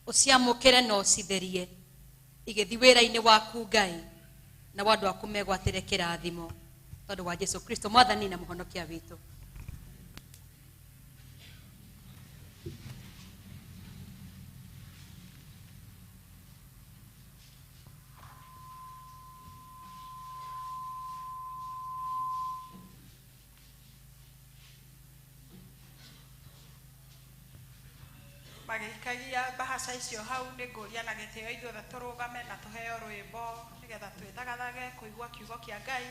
ũciamũkĩre na ũcitherie igĩthiĩ wĩra-inĩ waku Ngai, na andũ aku megwatĩre kĩrathimo tondũ wa Jesu Kristo mwathani na mũhonokia witũ. Magĩikagia mbahaca icio hau nĩ ngũria na gĩtĩo ithuothe tũrũgame na tũheo rwĩmbo nĩgetha twĩthagathage kũigua kiugo kĩa Ngai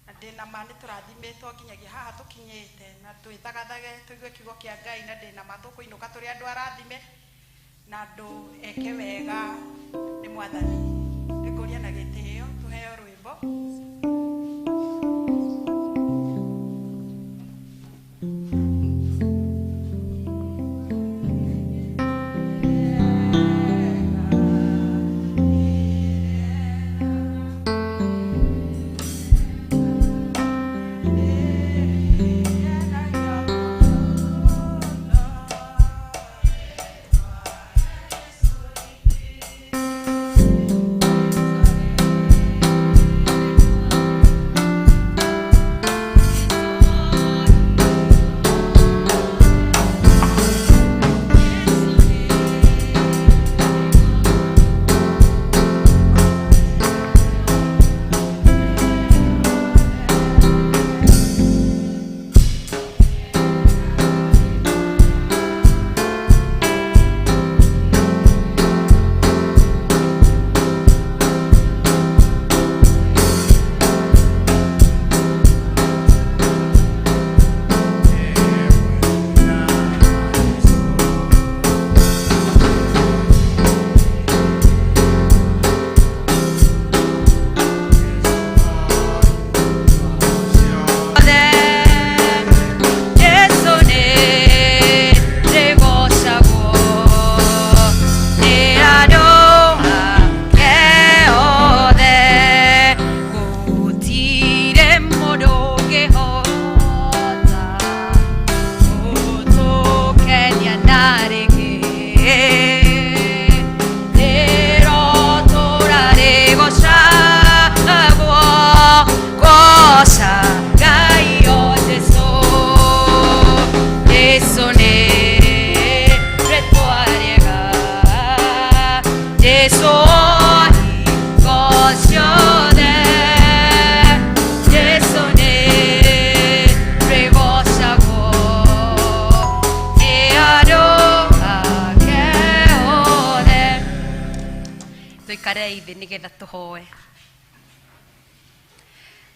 na ndĩna ma nĩ tũrathimĩtwo nginyagia haha tũkinyĩte na twĩthagathage tũigue kiugo kĩa Ngai na ndĩna ma tũkũinũka tũrĩ andũ arathime na andũ eke wega nĩ Mwathani. Nĩ ngũria na gĩtĩo tũheo rwĩmbo.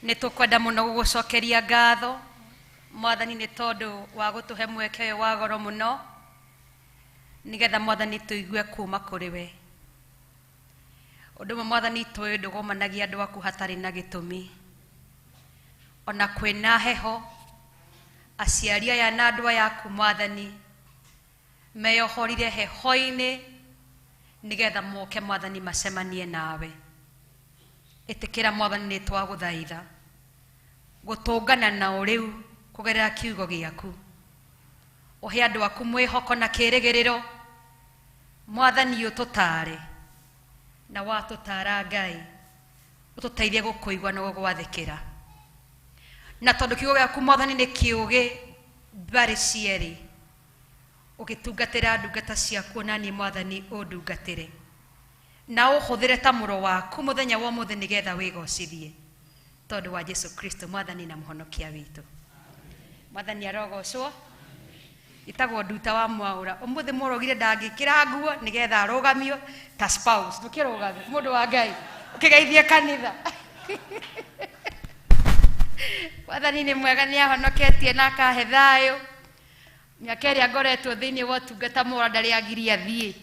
Nĩtũkwenda mũno gũgũcokeria ngatho Mwathani nĩ tondũ wa gũtũhe mweke ũyũ wa goro mũno nĩgetha Mwathani tũigue kuma kũrĩ we. Ũndũ ũmwe Mwathani tũĩ ndũgomanagia andũ aku hatarĩ na gĩtũmi. Ona kwĩna heho aciari aya na andũ aya aku Mwathani meyohorire heho-inĩ nĩgetha moke Mwathani macemanie nawe. Ĩtĩkĩra Mwathani nĩ twagũthaitha gũtũngana nao rĩu kũgerera kiugo gĩaku. Ũhe andũ aku mwĩhoko na kĩĩrĩgĩrĩro. Mwathani ũtũtaare na watũtaara Ngai ũtũteithie gũkũigua na gũgwathĩkĩra. Na tondũ kiugo gĩaku Mwathani nĩ kĩũgĩ mbarĩ cierĩ, ũgĩtungatĩra ndungata ciaku ona niĩ Mwathani ũndungatĩre na ũhũthĩre ta mũro waku mũthenya wa ũmũthĩ nĩgetha wĩgocithie tondũ wa Jesu Kristo Mwathani na mũhonokia witũ. Mwathani arogocwo. Ĩtagwo Nduta wa Mwaũra. Ũmũthĩ mũrogire ndangĩkĩra nguo nĩgetha arũgamio ta spouse. Ndũkĩrũgame mũndũ wa Ngai ũkĩgeithie kanitha. Mwathani nĩ mwega, nĩ ahonoketie na akahe thayũ. Mĩaka ĩrĩa ngoretwo thĩinĩ wa ũtungata Mwaũra ndarĩ agiria thiĩ.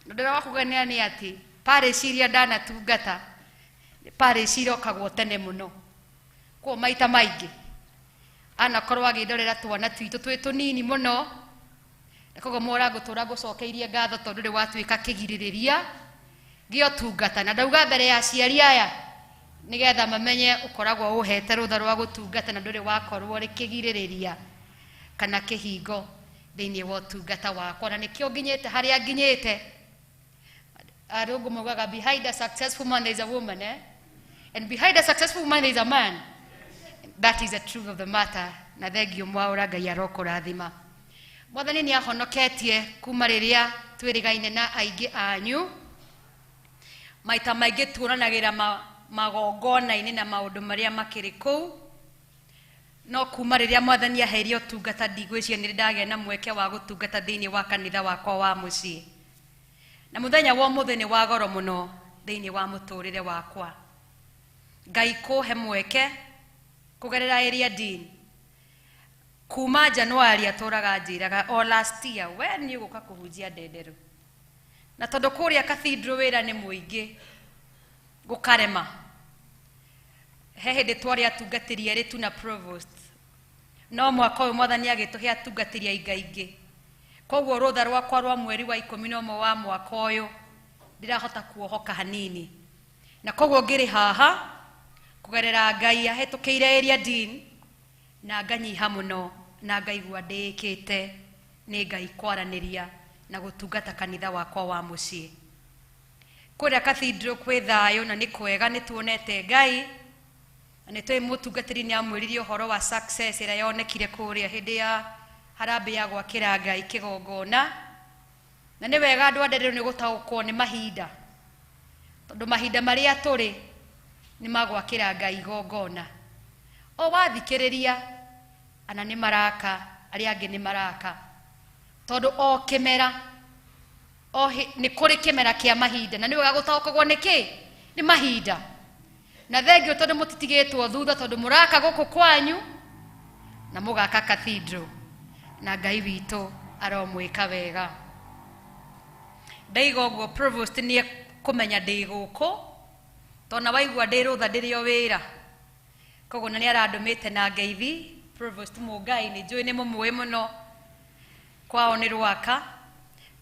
Ndĩra wa kũgenia nĩ atĩ parish iria ndanatungata parish irokagwo tene mũno. Koguo maita maingĩ anakorwo agĩndorera twana twitũ twĩ tũnini mũno, na koguo Mwaũra ngũtũra ngũcokeirie ngatho tondũ rĩu watuĩka kĩgirĩrĩria gĩa ũtungata. Na ndauga mbere ya aciari aya nĩgetha mamenye ũkoragwo ũhete rũtha rwa gũtungata na ndũrĩ wakorwo rĩ kĩgirĩrĩria kana kĩhingo thĩinĩ wa ũtungata wakwa, na nĩkĩo nginyĩte harĩa nginyĩte. Arũngũ maugaga behind a successful man there is a woman, eh? And behind a successful man there is a man. That is the truth of the matter. Na thengio Mwaũra, Ngai arokũrathima. Mwathani nĩ ahonoketie kuma rĩrĩa twĩrĩgaine na aingĩ anyu. Maita maingĩ tuonanagĩra magongona-inĩ na maũndũ marĩa makĩrĩ kũu. No kuma rĩrĩa Mwathani aheire ũtungata, ndigwĩciria nĩ ndagĩa na mweke wa gũtungata thĩinĩ wa kanitha wakwa wa mũciĩ. Na mũthenya wa ũmũthĩ nĩ wa goro mũno thĩinĩ wa mũtũrĩre wakwa. Ngai kũhe mweke kũgerera area dean. Kuma January atũraga njĩraga o last year, we nĩ ũgũka kũhunjia Ndenderũ. Na tondũ kũrĩa cathedral wĩra nĩ mũingĩ, gũkarema. He hĩndĩ twarĩ atungatĩri erĩ tu na provost. No mwaka ũyũ Mwathani agĩtũhe atungatĩri aingaingĩ. Koguo rũtha rwakwa rwa mweri wa 11 wa mwaka ũyũ ndirahota kuohoka hanini. Na koguo ngĩrĩ haha kũgerera Ngai ahĩtũkĩire area dean, na nganyiha mũno na ngaigua ndĩĩkĩte nĩ Ngai kwaranĩria na gũtungata kanitha wakwa wa mũciĩ. Kũrĩa cathedral kwĩ thayũ na nĩ kwega, nĩ tuonete Ngai na nĩ tũĩ mũtungatĩri nĩ amwĩrire ũhoro wa success ĩrĩa yonekire kũrĩa hĩndĩ ya harambĩ ya gwakĩra Ngai kĩgongona. Na nĩ wega andũ a Ndenderũ nĩ gũtaũkwo nĩ mahinda, tondũ mahinda marĩa tũrĩ nĩ magwakĩra Ngai igongona. O wathikĩrĩria ana nĩ maraka, arĩa angĩ nĩ maraka, tondũ o kĩmera o nĩ kũrĩ kĩmera kĩa mahinda, na nĩ wega gũtaũkagwo nĩ kĩ nĩ mahinda. Na thengio tondũ mũtitigĩtwo thutha, tondũ mũraka gũkũ kwanyu na mũgaka cathedral, na Ngai witũ aromwĩka wega. Ndaiga ũguo provost nĩ ekũmenya ndĩ gũkũ, tondũ na waigua ndĩ rũtha ndĩrĩ o wĩra, koguo na nĩ arandũmĩte na ngeithi. Provost Mũngai nĩ njũĩ nĩ mũmũĩ mũno, kwao nĩ Rwaka,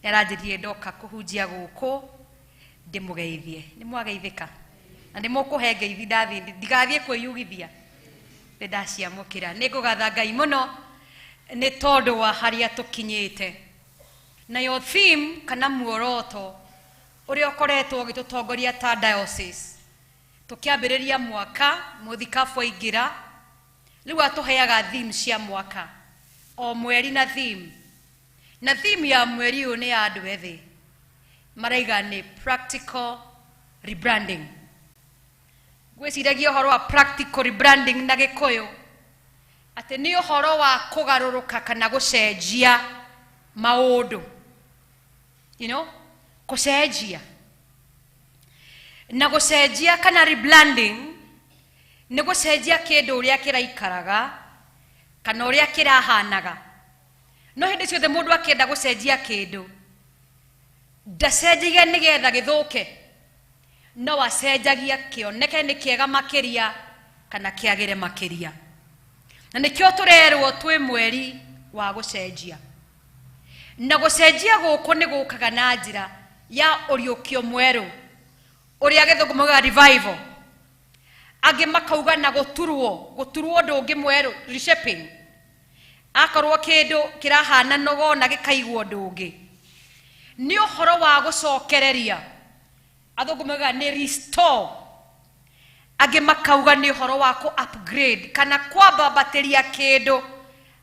nĩ aranjĩrire ndoka kũhunjia gũkũ ndĩmũgeithie. Nĩ mwageithĩka na nĩ mũkũhe ngeithi, ndathiĩ ndigathiĩ kwĩyugithia, nĩ ndaciamũkĩra. Nĩ ngũgatha Ngai mũno nĩ tondũ wa harĩa tũkinyĩte. Nayo theme kana muoroto ũrĩa ũkoretwo ũgĩtũtongoria ta diocese tũkĩambĩrĩria mwaka, mũthikabu aingĩra rĩu atũheaga theme cia mwaka o mweri na theme, na theme ya mweri ũyũ nĩ ya andũ ethĩ, maraiga nĩ practical rebranding. Ngwĩciragia ũhoro wa practical rebranding na Gĩkũyũ atĩ nĩ ũhoro wa kũgarũrũka kana gũcenjia maũndũ, kũcenjia na gũcenjia kana rebranding nĩ gũcenjia kĩndũ ũrĩa kĩraikaraga kana ũrĩa kĩrahanaga. No hĩndĩ ciothe mũndũ akĩenda gũcenjia kĩndũ, ndacenjagia nĩgetha gĩthũke, no acenjagia kĩoneke nĩ kĩega makĩria kana kĩagĩre makĩria. Na nĩkĩo tũrerwo twĩ mweri wa gũcenjia, na gũcenjia gũkũ nĩ gũkaga na njĩra ya ũriũkio mwerũ, ũrĩa Gĩthũngũ maugaga revival, angĩ makauga na gũturwo, gũturwo ũndũ ũngĩ mwerũ, reshaping. Akorwo kĩndũ kĩrahana nogo na gĩkaigwo ũndũ ũngĩ, nĩ ũhoro wa gũcokereria, athũngũ maugaga nĩ restore, angĩ makauga nĩ ũhoro wa kũ upgrade kana kwambambatĩria kĩndũ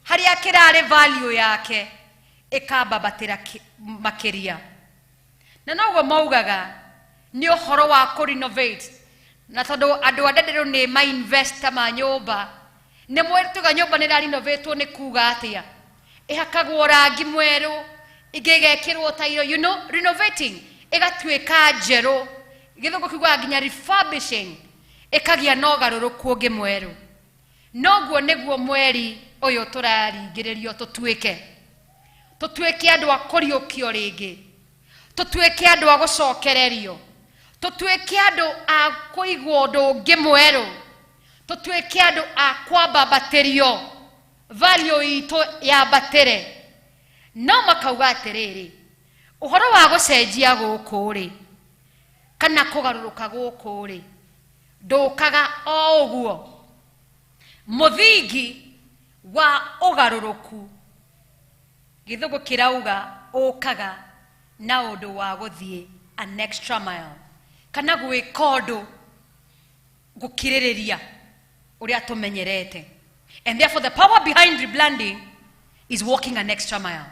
harĩa kĩrarĩ value yake ĩkambambatĩra makĩria. Na noguo maugaga nĩ ũhoro wa kũ renovate. Na tondũ andũ a Ndenderũ nĩ ma investor ma nyũmba, nĩ mwĩtuga nyũmba nĩ ĩrarinovatwo nĩ kuga atĩa, ĩhakagwo rangi mwerũ, ĩngĩ ĩgekĩrwo tairo, renovating, ĩgatuĩka njerũ. Gĩthũngũ kiugaga nginya refurbishing, ĩkagĩa na ũgarũrũku ũngĩ mwerũ. Noguo nĩguo mweri ũyũ tũraringĩrĩrio tũtuĩke, tũtuĩke andũ a kũriũkio rĩngĩ, tũtuĩke andũ a gũcokererio, tũtuĩke andũ a kũigwo ũndũ ũngĩ mwerũ, tũtuĩke andũ a kwambambatĩrio, value itũ yambatĩre. No makauga atĩrĩrĩ, ũhoro wa gũcenjia gũkũ rĩ, kana kũgarũrũka gũkũ rĩ, ndũkaga o ũguo. Mũthingi wa ũgarũrũku, Gĩthũngũ kĩrauga, ũkaga na ũndũ wa gũthiĩ an extra mile, kana gwĩka ũndũ gũkirĩrĩria ũrĩa tũmenyerete. And therefore the power behind rebranding is walking an extra mile.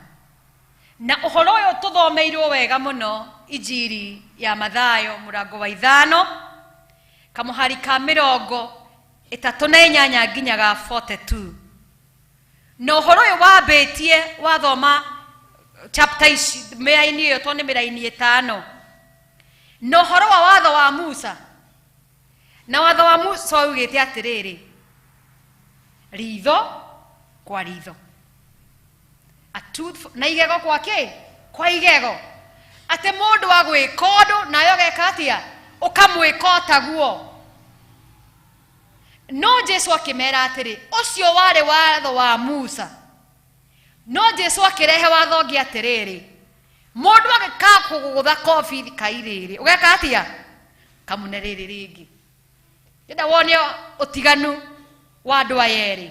Na ũhoro ũyũ tũthomeirwo wega mũno Injiri ya Mathayo mũrango wa 5 kamũhari ka mĩrongo 38 nginya ga 42. Na ũhoro ũyũ wambĩtie wathoma chapter ici mĩraini ĩyo, tondũ nĩ mĩraini 5, na ũhoro wa watho wa Musa. Na watho wa Musa waugĩte atĩrĩrĩ, ritho kwa ritho, a tooth na igego kwa kĩ, kwa igego, atĩ mũndũ agwĩka ũndũ nawe ũgeka atĩa, ũkamwĩka o taguo. No Jesu akĩmera atĩrĩ, ũcio warĩ watho wa Musa. No Jesu akĩrehe watho ũngĩ atĩrĩrĩ, mũndũ agĩkakũgũtha kobi kai rĩrĩ, ũgeka atĩa, kamũne rĩrĩ rĩngĩ. Ndĩrenda wone ũtiganu wa andũ aya erĩ.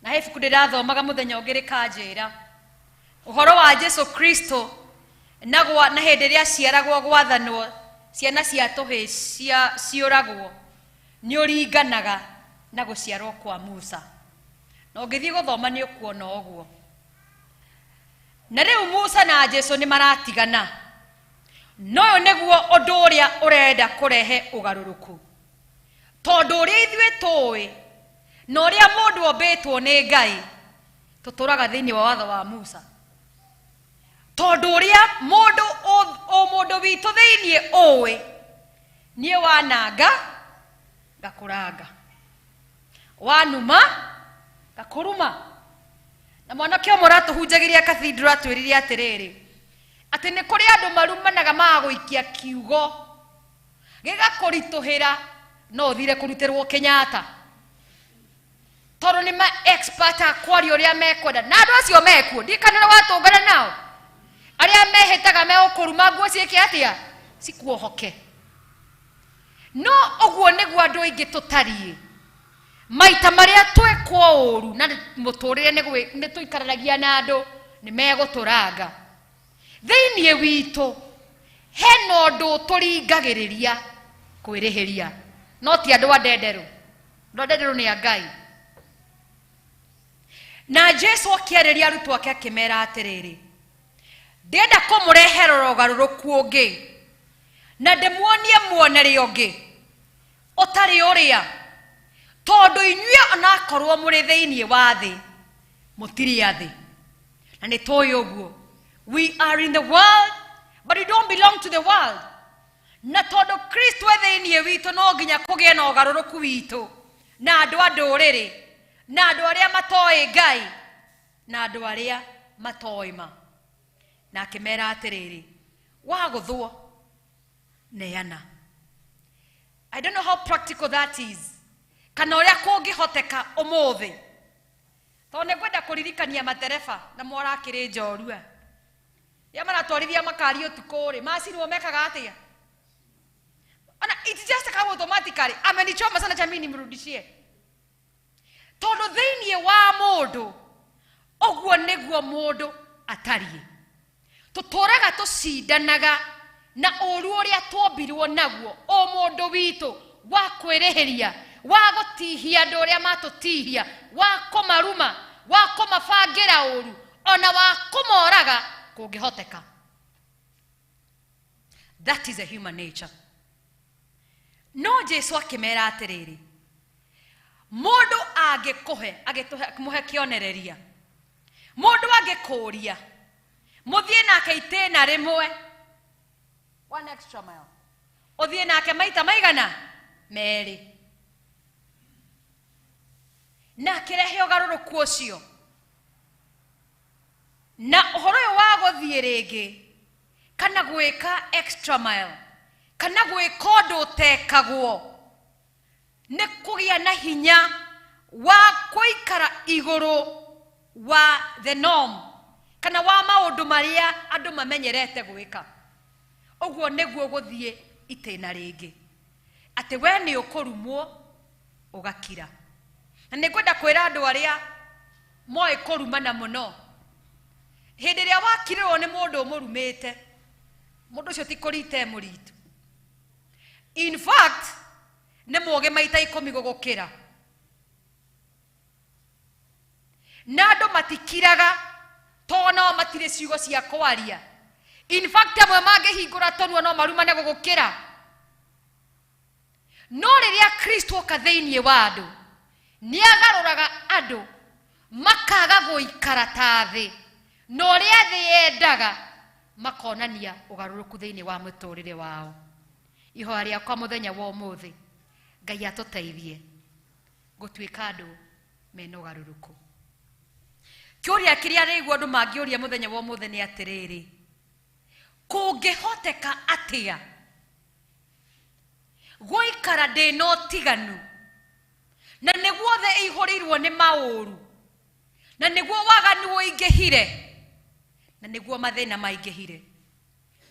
Na he ibuku ndĩrathomaga mũthenya ũngĩ rĩkanjĩra ũhoro wa Jesu Kristo na hĩndĩ ĩrĩa aciaragwo gwathanwo ciana cia tũhĩĩ ciũragwo, nĩ ũringanaga na gũciarwo kwa Musa. Na ũngĩthiĩ gũthoma nĩ ũkuona ũguo. Na rĩu Musa na Jesu nĩ maratigana. No ũyũ nĩguo ũndũ ũrĩa ũrenda kũrehe ũgarũrũku, tondũ ũrĩa ithuĩ tũĩ na ũrĩa mũndũ ombĩtwo nĩ Ngai, tũtũraga thĩinĩ wa watho wa Musa. Tondũ ũrĩa mũndũ o mũndũ witũ thĩinĩ ũĩ, niĩ wananga ngakũranga, wanuma ngakũruma. Na mwanake ũmwe ũratũhunjagĩria cathedral atwĩrire atĩrĩrĩ, atĩ nĩ kũrĩ andũ marumanaga magagũikia kiugo gĩgakũritũhĩra, no ũthire kũrutĩrwo Kenyatta, tondũ nĩ ma expert a kwaria ũrĩa mekwenda. Na andũ acio mekuo, ndikanĩra watũngana nao, arĩa mehĩtaga megũkũruma nguo ciĩke atĩa, cikuohoke. No ũguo nĩguo andũ aingĩ tũtariĩ. Maita marĩa twĩkwo ũru na mũtũrĩre nĩ tũikaranagia na andũ, nĩ megũtũranga. Thĩinĩ witũ hena ũndũ tũringagĩrĩria kwĩrĩhĩria, no ti andũ a ndenderũ. Andũ a ndenderũ nĩ a Ngai. Na Jesu akĩarĩria arutwo ake akĩmera atĩrĩrĩ, ndĩrenda kũmũrehera ũgarũrũku ũngĩ, na ndĩmuonie muonere ũngĩ ũtarĩ ũrĩa, tondũ inyuĩ onakorwo mũrĩ thĩinĩ wa thĩ, mũtirĩ a thĩ. Na nĩ tũĩ ũguo, we are in the world but we don't belong to the world. Na tondũ Kristo e thĩinĩ witũ, no nginya kũgĩe na ũgarũrũku witũ na andũ a ndũrĩrĩ, na andũ arĩa matoĩ Ngai, na andũ arĩa matoĩ ma. Na akĩmera atĩrĩrĩ, wagũthwo neana. I don't know how practical that is, kana ũrĩa kũngĩhoteka ũmũthĩ, tondũ nĩ ngwenda kũririkania matereba na morakĩrĩ njorua rĩa maratwarithia makari ũtukũ rĩ, macinwo mekaga atĩa? Ona it just come automatically, amenichoma sana, cha mimi nimrudishie. Tondũ thĩinĩ wa mũndũ ũguo nĩguo mũndũ atariĩ. Tũtũraga tũcindanaga na ũru ũrĩa twombirwo naguo, o mũndũ witũ wa kwĩrĩhĩria, wa gũtihia andũ ũrĩa matũtihia, wa kũmaruma, wa kũmabangĩra ũru, ona wa kũmoraga kũngĩhoteka. That is a human nature. No Jesu akĩmera atĩrĩrĩ, mũndũ angĩkũhe, agĩtũhe kĩonereria, mũndũ angĩkũria mũthiĩ nake itĩna rĩmwe, one extra mile, ũthiĩ nake maita maigana merĩ. Na akĩrehe ũgarũrũku ũcio. Na ũhoro ũyũ wa gũthiĩ rĩngĩ, kana gwĩka extra mile, kana gwĩka ũndũ ũtekagwo, nĩ kũgĩa na hinya wa kũikara igũrũ wa the norm, kana wa maũndũ marĩa andũ mamenyerete gwĩka. Ũguo nĩguo gũthiĩ itĩna rĩngĩ, atĩ we nĩ ũkũrumwo ũgakira. Na nĩ ngwenda kwĩra andũ arĩa moĩ kũrumana mũno, hĩndĩ ĩrĩa wakirĩrwo nĩ mũndũ ũmũrumĩte, mũndũ ũcio ti kũrita e mũritũ. In fact, nĩ mũũgĩ maita 10 gũgũkĩra. Na andũ matikiraga tondũ nao matirĩ ciugo cia kwaria. In fact, amwe mangĩhingũra tũnua no marumane gũgũkĩra. No rĩrĩa Kristo oka thĩinĩ wa andũ, nĩ agarũraga andũ makaga gũikara ta thĩ na ũrĩa thĩ yendaga, makonania ũgarũrũku thĩinĩ wa mũtũrĩre wao. Ihoya rĩakwa mũthenya wa ũmũthĩ, Ngai atũteithie gũtuĩka andũ mena ũgarũrũku. Kĩũria kĩrĩa rĩu andũ mangĩũria mũthenya wa ũmũthĩ nĩ atĩrĩrĩ, kũngĩhoteka atĩa gũikara ndĩna ũtiganu na nĩguo thĩ ĩihũrĩirwo nĩ maũru, na nĩguo waganu ũingĩhire, na nĩguo mathĩna maingĩhire?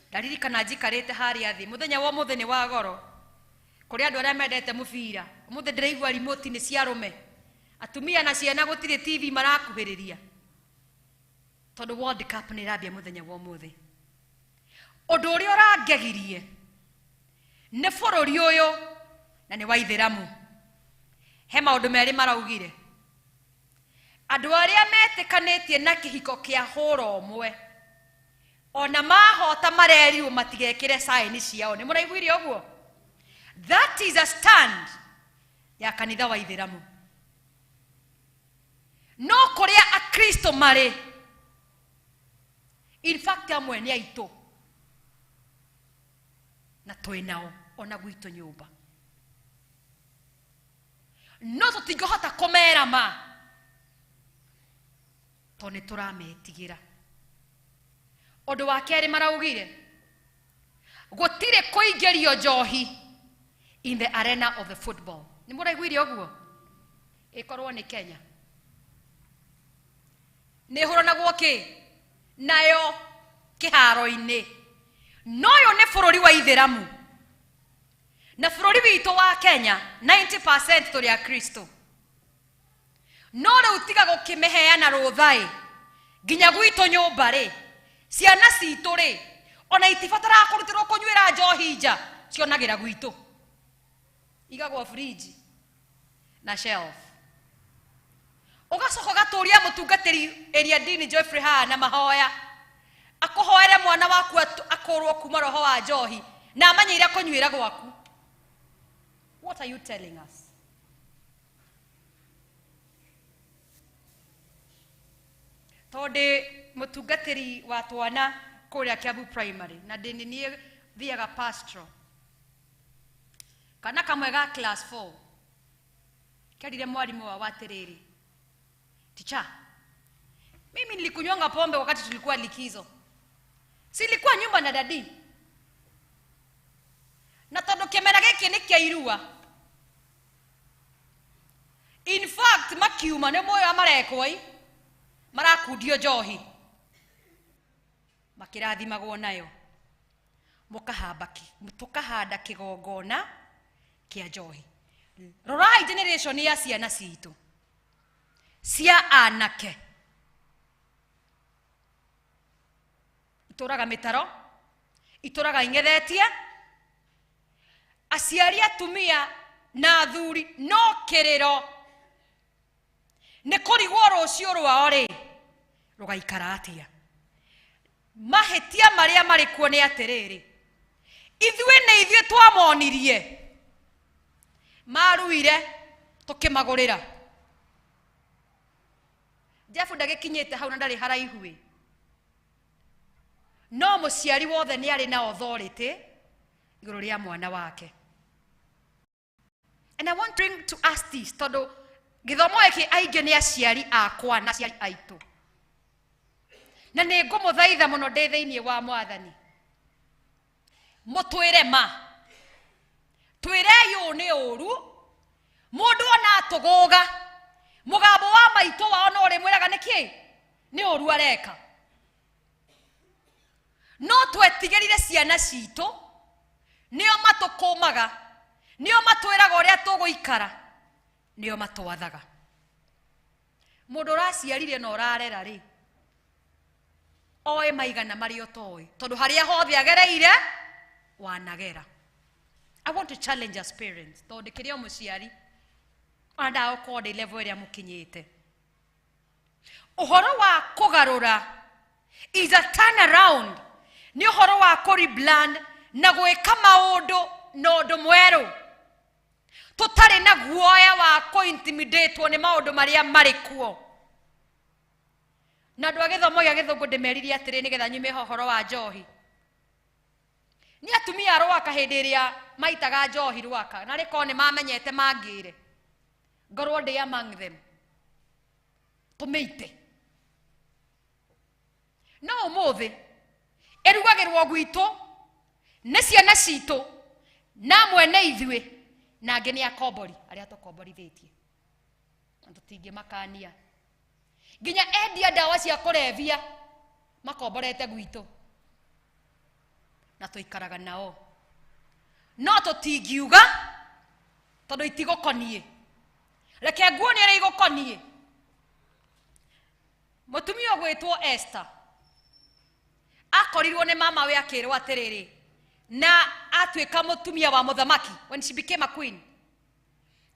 Ndaririkana njikarĩte harĩa thĩ mũthenya wa ũmũthĩ nĩ wa goro kũrĩ andũ arĩa mendete mũbira. Ũmũthĩ ndĩraigua remote nĩ cia arũme, atumia na ciana gũtirĩ TV marakuhĩrĩria, tondũ World Cup nĩ ĩrambia mũthenya wa ũmũthĩ. Ũndũ ũrĩa ũrangegirie nĩ bũrũri ũyũ na nĩ wa ithĩramu, he maũndũ merĩ maraugire. Andũ arĩa metĩkanĩtie na kĩhiko kĩa hũra ũmwe, ona mahota marerirwo matigekĩre saini ciao. Nĩ mũraiguire ũguo? That is a stand ya kanitha wa ithĩramu. No kũrĩa akristo marĩ, in fact amwe nĩ aitũ na twĩ nao ona gwitũ nyũmba, no tũtingĩhota kũmera ma tondũ nĩ tũrametigĩra. Ũndũ wa kerĩ maraugire gũtirĩ kũingĩrio njohi in the arena of the football. Nĩ mũraiguire ũguo? Ĩkorwo nĩ Kenya nĩ ĩhũranagwo kĩ nayo kĩharo-inĩ, no ũyũ nĩ bũrũri wa ithĩramu, na bũrũri witũ wa Kenya 90% tũrĩ akristo. No rĩu tiga gũkĩmĩheana rũthaĩ nginya gwitũ nyũmba rĩ, ciana citũ rĩ, ona itibataraga kũrutĩrwo kũnyuĩra njohi nja, cionagĩra gwitũ, igagwo fridge na shelf. Ũgacoka ũgatũria mũtungatĩri ĩria ndini Geoffrey haha na mahoya akũhoere mwana waku akũrwo kuma roho wa njohi na amenyeire kũnyuĩra gwaku. What are you telling us? Tondũ mũtungatĩri wa twana kũrĩa Kiambu Primary na ndĩ nĩ niĩ thiaga pastoral, kana kamwe ga class 4 kerire mwarimũ wao atĩrĩrĩ, "Ticha, mimi nilikunywanga pombe wakati tulikuwa likizo, silikuwa nyumba na dadi, na tondũ kĩmera gĩkĩ nĩ kĩa irua, in fact makiuma nĩ moyo marekwo i marakundio njohi makĩrathimagwo nayo, mũkahamba tũkahanda kĩgongona kĩa njohi." Rorai generation ya ciana citũ cia anake, itũraga mĩtaro, itũraga ing'ethetie aciari atumia na athuri, no kĩrĩro nĩ kũrigwo rũciũ rwao rĩ rũgaikara atĩa. Mahĩtia marĩa marĩ kuo nĩ atĩrĩrĩ, ithuĩ nĩ ithuĩ twamonirie, maruire tũkĩmagũrĩra. Jeff ndagĩkinyĩte hau na ndarĩ haraihu ĩ, no mũciari wothe nĩ arĩ na authority igũrũ rĩa mwana wake. And I want bring to us this, tondũ gĩthomo gĩkĩ aingĩ nĩ aciari akwa na aciari aitũ, na nĩ ngũmũthaitha mũno ndĩ thĩinĩ wa mwathani, mũtwĩre ma, twĩrei ũũ nĩ ũru. Mũndũ ona atũgũga mũgambo wa maitũ wao no ũrĩmwĩraga nĩkĩ nĩ ũru areka. No twetigĩrire ciana citũ, nĩo matũkũmaga, nĩo matwĩraga ũrĩa tũgũikara, nĩo matwathaga. Mũndũ ũraciarire na ũrarera rĩ, oĩ maigana marĩa ũtoĩ, tondũ harĩa hothe agereire wanagera. I want to challenge as parents, tondũ ndĩkĩrĩ o mũciari, ona ndagũkorwo ndĩ level ĩrĩa mũkinyĩte. Ũhoro wa kũgarũra is a turn around, nĩ ũhoro wa kũrebrand na gwĩka maũndũ na ũndũ mwerũ. Tũtarĩ na guoya wa kũintimidatwo nĩ maũndũ marĩa marĩ kuo. Na andũ a gĩthomo gĩa gĩthũngũ ndĩmeririe atĩrĩ nĩgetha nyume ho ũhoro wa njohi. Nĩ atumia a Rwaka hĩndĩ ĩrĩa maitaga njohi Rwaka, na rĩkorwo nĩ mamenyete mangĩre. Ngorwo ndĩ among them. Tũmĩite. No ũmũthĩ ĩrugagĩrwo gwitũ nĩ ciana citũ na amwe nĩ ithuĩ na angĩ nĩ akombori arĩa tũkomborithĩtie. Na tũtingĩmakania. Nginya endia ndawa cia kũrebia makomborete gwitũ na tũikaraga nao. No tũtingiuga tondũ itigũkoniĩ. Reke nguonie ũrĩa igũkoniĩ. Mũtumia ũgwĩtwo Esther akorirwo nĩ mama we akĩrwo atĩrĩrĩ, na atuĩka mũtumia wa mũthamaki, when she became a queen,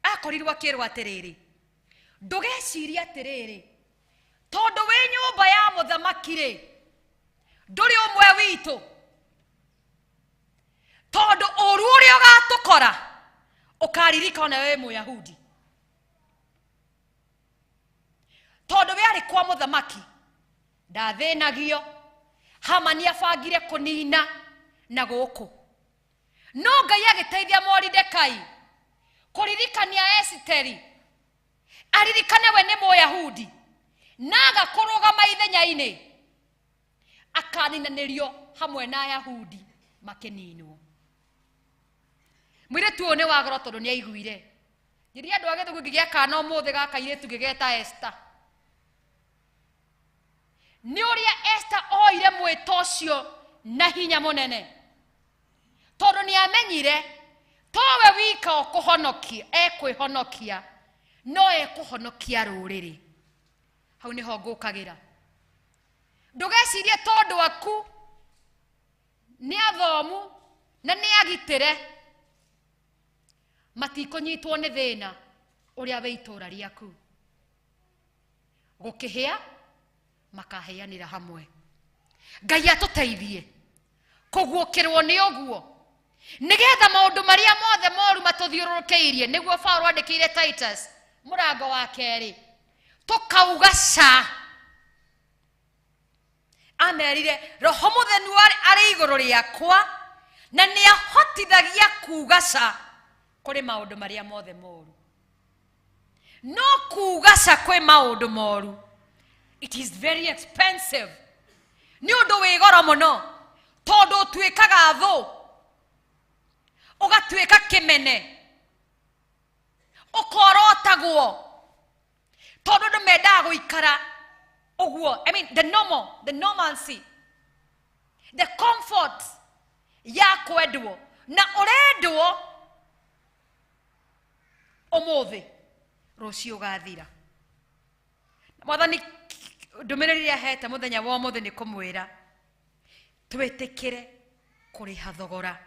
akorirwo akĩrwo atĩrĩrĩ, ndũgecirie atĩrĩrĩ, tondũ wĩ nyũmba ya mũthamaki rĩ, ndũrĩ ũmwe witũ, tondũ ũru ũrĩa ũgatũkora ũkaririkana ona wĩ Mũyahudi. Tondũ we arĩ kwa mũthamaki ndathĩnagio, Hamani abangire kũnina na gũkũ. No Ngai agĩteithia Moridekai kũririkania Esiteri aririkane we nĩ Mũyahudi na agakũrũgama ithenya-inĩ, akaninanĩrio hamwe na Ayahudi makĩninwo. Mũirĩtu ũyũ nĩ wa goro tondũ nĩ aiguire. Njĩrire andũ a gĩthũngũ ngĩgĩa kana ũmũthĩ gaka kairĩtu ngĩgeta Esther. Nĩ ũrĩa Esther oire mwĩto ũcio na hinya mũnene, tondũ nĩ amenyire towe wika ũkũhonokia, ekwĩhonokia, no ekũhonokia rũrĩrĩ. Hau nĩho ngũkagĩra. Ndũgecirie tondũ aku nĩ athomu na nĩ agitĩre, matikũnyitwo nĩ thĩna ũrĩa wĩ itũũra rĩaku. Gũkĩhĩa makahĩanĩra hamwe. Ngai atũteithie kũguũkĩrwo nĩ ũguo, nĩgetha maũndũ marĩa mothe moru matũthiũrũrũkĩirie, nĩguo Paũlũ andĩkĩire Titus mũrango wa kerĩ, tũkauga ca. Amerire Roho Mũtheru arĩ igũrũ rĩakwa na nĩ ahotithagia kuuga ca kũrĩ maũndũ marĩa mothe moru. No kuuga ca kwĩ maũndũ moru, it is very expensive. Nĩ ũndũ wĩ goro mũno, tondũ ũtuĩkaga thũ, ũgatuĩka kĩmene, ũkorotagwo, tondũ andũ mendaga gũikara ũguo. I mean, the normal, the normalcy, the comfort ya kwendwo, na ũrendwo ũmũthĩ, rũciũ ũgathira. Mwathani ndũmĩrĩri ĩrĩa ahete mũthenya wa ũmũthĩ nĩ kũmwĩra twĩtĩkĩre kũrĩha thogora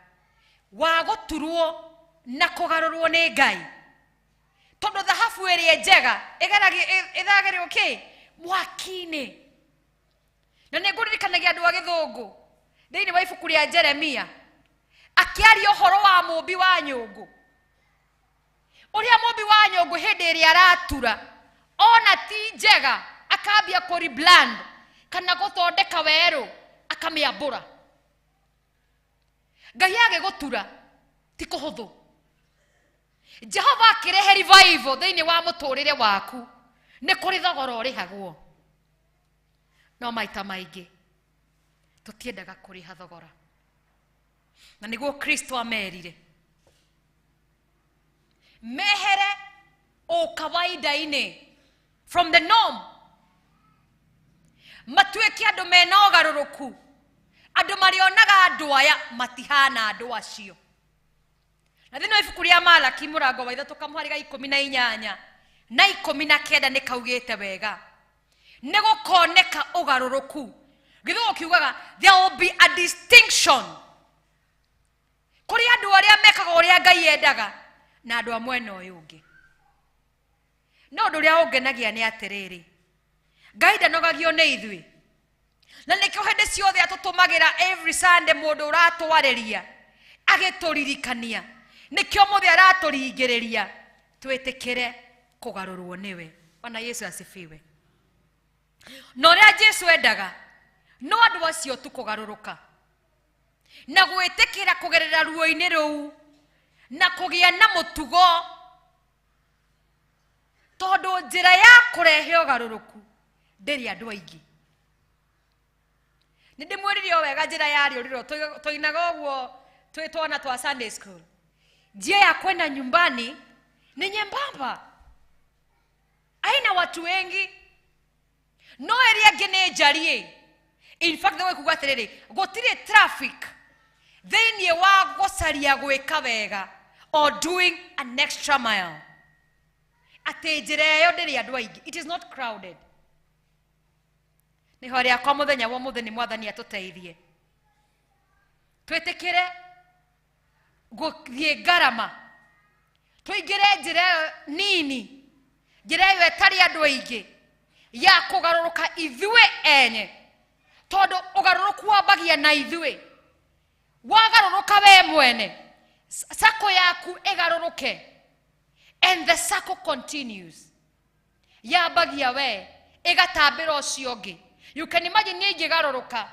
wa gũturwo na kũgarũrwo nĩ Ngai, tondũ thahabu ĩrĩa njega ĩthagĩrwo kĩ mwaki-inĩ. Na nĩ ngũririkanagia andũ a gĩthũngũ thĩinĩ wa ibuku rĩa Jeremia akĩaria ũhoro wa mũmbi wa nyũngũ, ũrĩa mũmbi wa nyũngũ hĩndĩ ĩrĩa aratura ona ti njega akambia kũ-rebrand kana gũthondeka werũ akamĩambũra. Ngai agĩgũtura ti kũhũthũ. Jehova akĩrehe revival thĩinĩ wa mũtũrĩre waku, nĩ kũrĩ thogora ũrĩhagwo, no maita maingĩ tũtiendaga kũrĩha thogora. Na nĩguo Kristo amerire mehere ũkawaida-inĩ, from the norm, matuĩke andũ mena ũgarũrũku, andũ marĩonaga andũ aya matihana andũ acio. Na thĩinĩ wa ibuku rĩa Malaki mũrango wa 3 kamũhari ga 18 na 19 nĩ kaugĩte wega nĩ gũkoneka ũgarũrũku. Gĩthũngũ kiugaga there will be a distinction kũrĩ andũ arĩa mekaga ũrĩa Ngai endaga na andũ a mwena ũyũ ũngĩ. No ũndũ ũrĩa ũngenagia nĩ atĩrĩrĩ, Ngai ndanogagio nĩ ithuĩ, na nĩkĩo hĩndĩ ciothe atũtũmagĩra every Sunday mũndũ ũratwarĩria agĩtũririkania, Nĩkĩo mũthĩ aratũringĩrĩria twĩtĩkĩre kũgarũrwo nĩwe. Bwana Yesu asifiwe. Na ũrĩa Jesu endaga no andũ acio tu kũgarũrũka na gwĩtĩkĩra kũgerera ruo-inĩ rũu na kũgĩa na mũtugo, tondũ njĩra ya kũrehe ũgarũrũku ndĩrĩ andũ aingĩ. Nĩ ndĩmwĩrire o wega njĩra ya rĩũrĩro tũinaga ũguo twĩ twana twa Sunday school. Njia ya kwenda nyumbani ni nyembamba, haina watu wengi, no ĩrĩa ĩngĩ nĩ njariĩ. In fact nĩ kuga atĩrĩrĩ, gũtirĩ traffic thĩinĩ wa gũcaria gwĩka wega or doing an extra mile, atĩ njĩra ĩyo ndĩrĩ andũ aingĩ, it is not crowded. Nĩho rĩakwa mũthenya wa ũmũthĩ nĩ Mwathani atũteithie twĩtĩkĩre gũthiĩ ngarama, tũingĩre njĩra ĩyo nini, njĩra ĩyo ĩtarĩ andũ aingĩ ya kũgarũrũka ithuĩ enye, tondũ ũgarũrũku wambagia na ithuĩ. Wagarũrũka we mwene, sako yaku ĩgarũrũke, and the circle continues. Yambagia we ĩgatambĩra ũcio ũngĩ. You can imagine niĩ ingĩgarũrũka,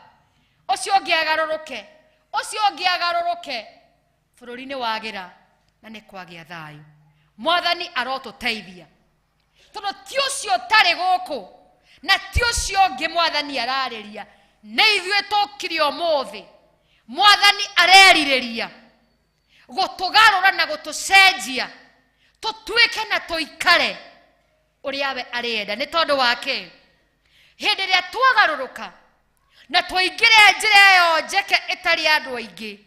ũcio ũngĩ agarũrũke, ũcio ũngĩ agarũrũke, bũrũri nĩ wagĩra na nĩ kwagĩa thayũ. Mwathani arotũteithia, tondũ ti ũcio ũtarĩ gũkũ na ti ũcio ũngĩ Mwathani ararĩria, nĩ ithuĩ tũkire ũmũthĩ. Mwathani arerirĩria gũtũgarũra na gũtũcenjia tũtuĩke na tũikare ũrĩa we arĩenda. Nĩ tondũ wake hĩndĩ ĩrĩa twagarũrũka na tũingĩre njĩra ĩyo njeke ĩtarĩ andũ aingĩ,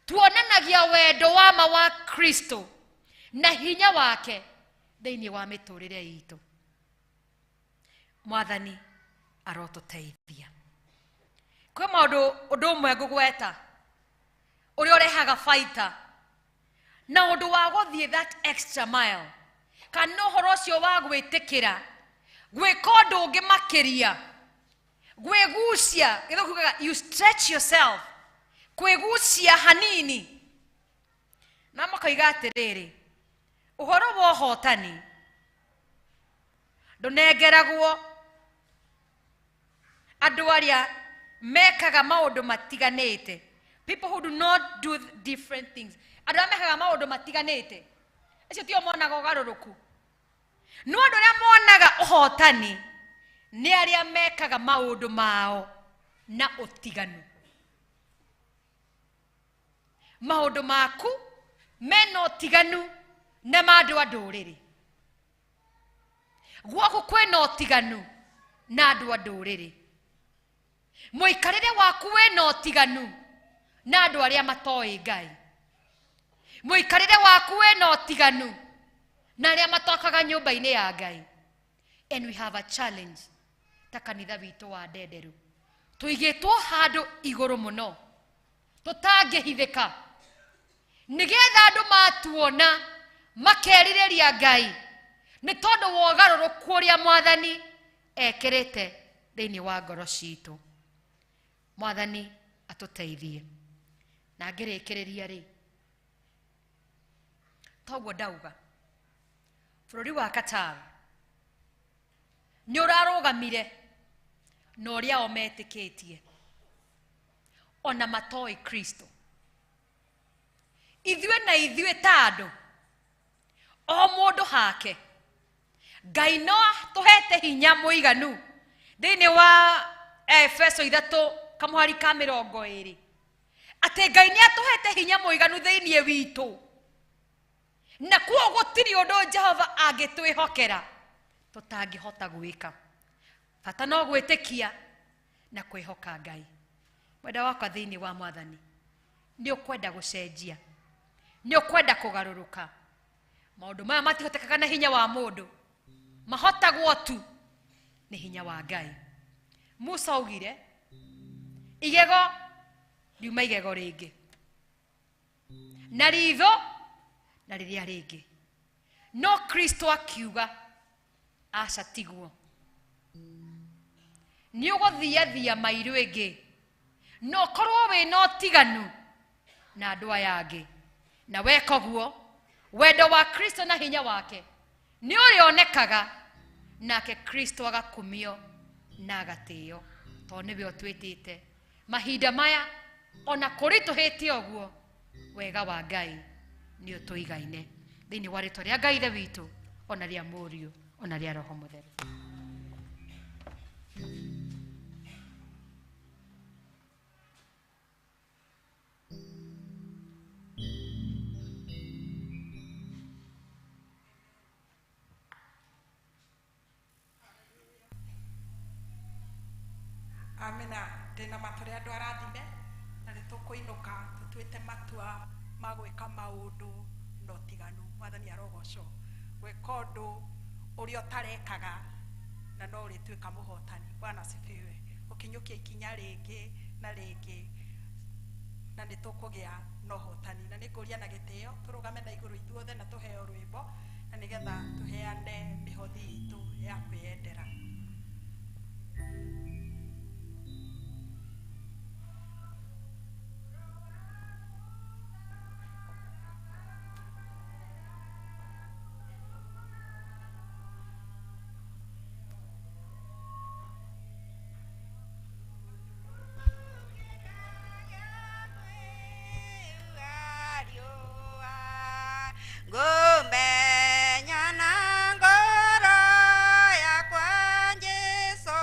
tuonanagia wendo wa ma wa Kristo na hinya wake thĩinĩ wa mĩtũrĩre itũ. Mwathani arotũteithia. Kwĩ maũndũ ũndũ ũmwe ngũgweta ũrĩa ũrehaga baita na ũndũ wa gũthiĩ that extra mile, kana ũhoro ũcio wa gwĩtĩkĩra gwĩka ũndũ ũngĩ makĩria, gwĩgucia, gĩthũngũ kiugaga you stretch yourself, kwĩgucia hanini. Na makoiga atĩrĩrĩ, ũhoro wa ũhotani ndũnengeragwo andũ arĩa mekaga maũndũ matiganĩte, people who do not do different things, andũ arĩa mekaga maũndũ matiganĩte acio tio monaga ũgarũrũku. No andũ arĩa monaga ũhotani nĩ arĩa mekaga maũndũ mao na ũtiganu. Maũndũ maku mena ũtiganu na ma andũ a ndũrĩrĩ, gwaku kwĩna ũtiganu na andũ a ndũrĩrĩ, mũikarĩre waku wĩna ũtiganu na andũ arĩa matoĩ Ngai, mũikarĩre waku wĩna ũtiganu na arĩa matokaga nyũmba-inĩ ya Ngai. And we have a challenge ta kanitha witũ wa Ndenderu, tũigĩtwo handũ igũrũ mũno tũtangĩhithĩka, nĩgetha andũ matuona makerirĩria Ngai nĩ tondũ wa ũgarũrũku ũrĩa Mwathani ekĩrĩte thĩinĩ wa ngoro citũ. Mwathani atũteithie. Na ngĩrĩkĩrĩria rĩ, toguo ndauga, bũrũri wa Qatar nĩ ũrarũgamire na ũrĩa o metĩkĩtie ona matoĩ Kristo. Ithuĩ na ithuĩ ta andũ, o mũndũ hake, Ngai no tũhete hinya mũiganu thĩinĩ wa Efeso 3:20, atĩ Ngai nĩ atũhete hinya mũiganu thĩinĩ witũ, na kuo gũtirĩ ũndũ Jehova angĩtwĩhokera tũtangĩhota gwĩka. Bata no gwĩtĩkia na kwĩhoka Ngai. Mwenda wakwa thĩinĩ wa Mwathani, nĩ ũkwenda gũcenjia, nĩ ũkwenda kũgarũrũka. Maũndũ maya matihotekaga na hinya wa mũndũ, mahotagwo tu nĩ hinya wa Ngai. Musa augire igego riuma igego rĩngĩ, na ritho na rĩrĩa rĩngĩ, no Kristo akiuga aca tiguo, nĩ ũgũthiathia mairũ ĩngĩ, no ũkorwo wĩna ũtiganu na andũ aya angĩ, Na weka ũguo wendo wa Kristo na hinya wake nĩ ũrĩonekaga, nake Kristo agakumio na agatĩo, tondũ nĩwe ũtwĩtĩte mahinda maya. Ona kũritũhĩte ũguo, wega wa Ngai nĩ ũtũigaine. Thĩinĩ wa rĩtwa rĩa Ngai Ithe witũ, ona rĩa Mũriũ, ona rĩa Roho Mũtheru. Amina. Ndĩna matũrĩ andũ arathime, na nĩ tũkũinũka tũtuĩte matua ma gwĩka maũndũ na ũtiganu. Mwathani arogocwo. Gwĩka ũndũ ũrĩa ũtarekaga na no ũrĩtuĩka mũhotani. Bwana asifiwe. Ũkinyũkia ikinya rĩngĩ na rĩngĩ, na nĩ tũkũgĩa na ũhotani. Na nĩ ngũria na gĩtĩo tũrũgame na igũrũ ithuothe na tũheo rwĩmbo, na nĩgetha tũheane mĩhothi itũ ya kwĩyendera. Ngũmenya na ngoro yakwa Jesũ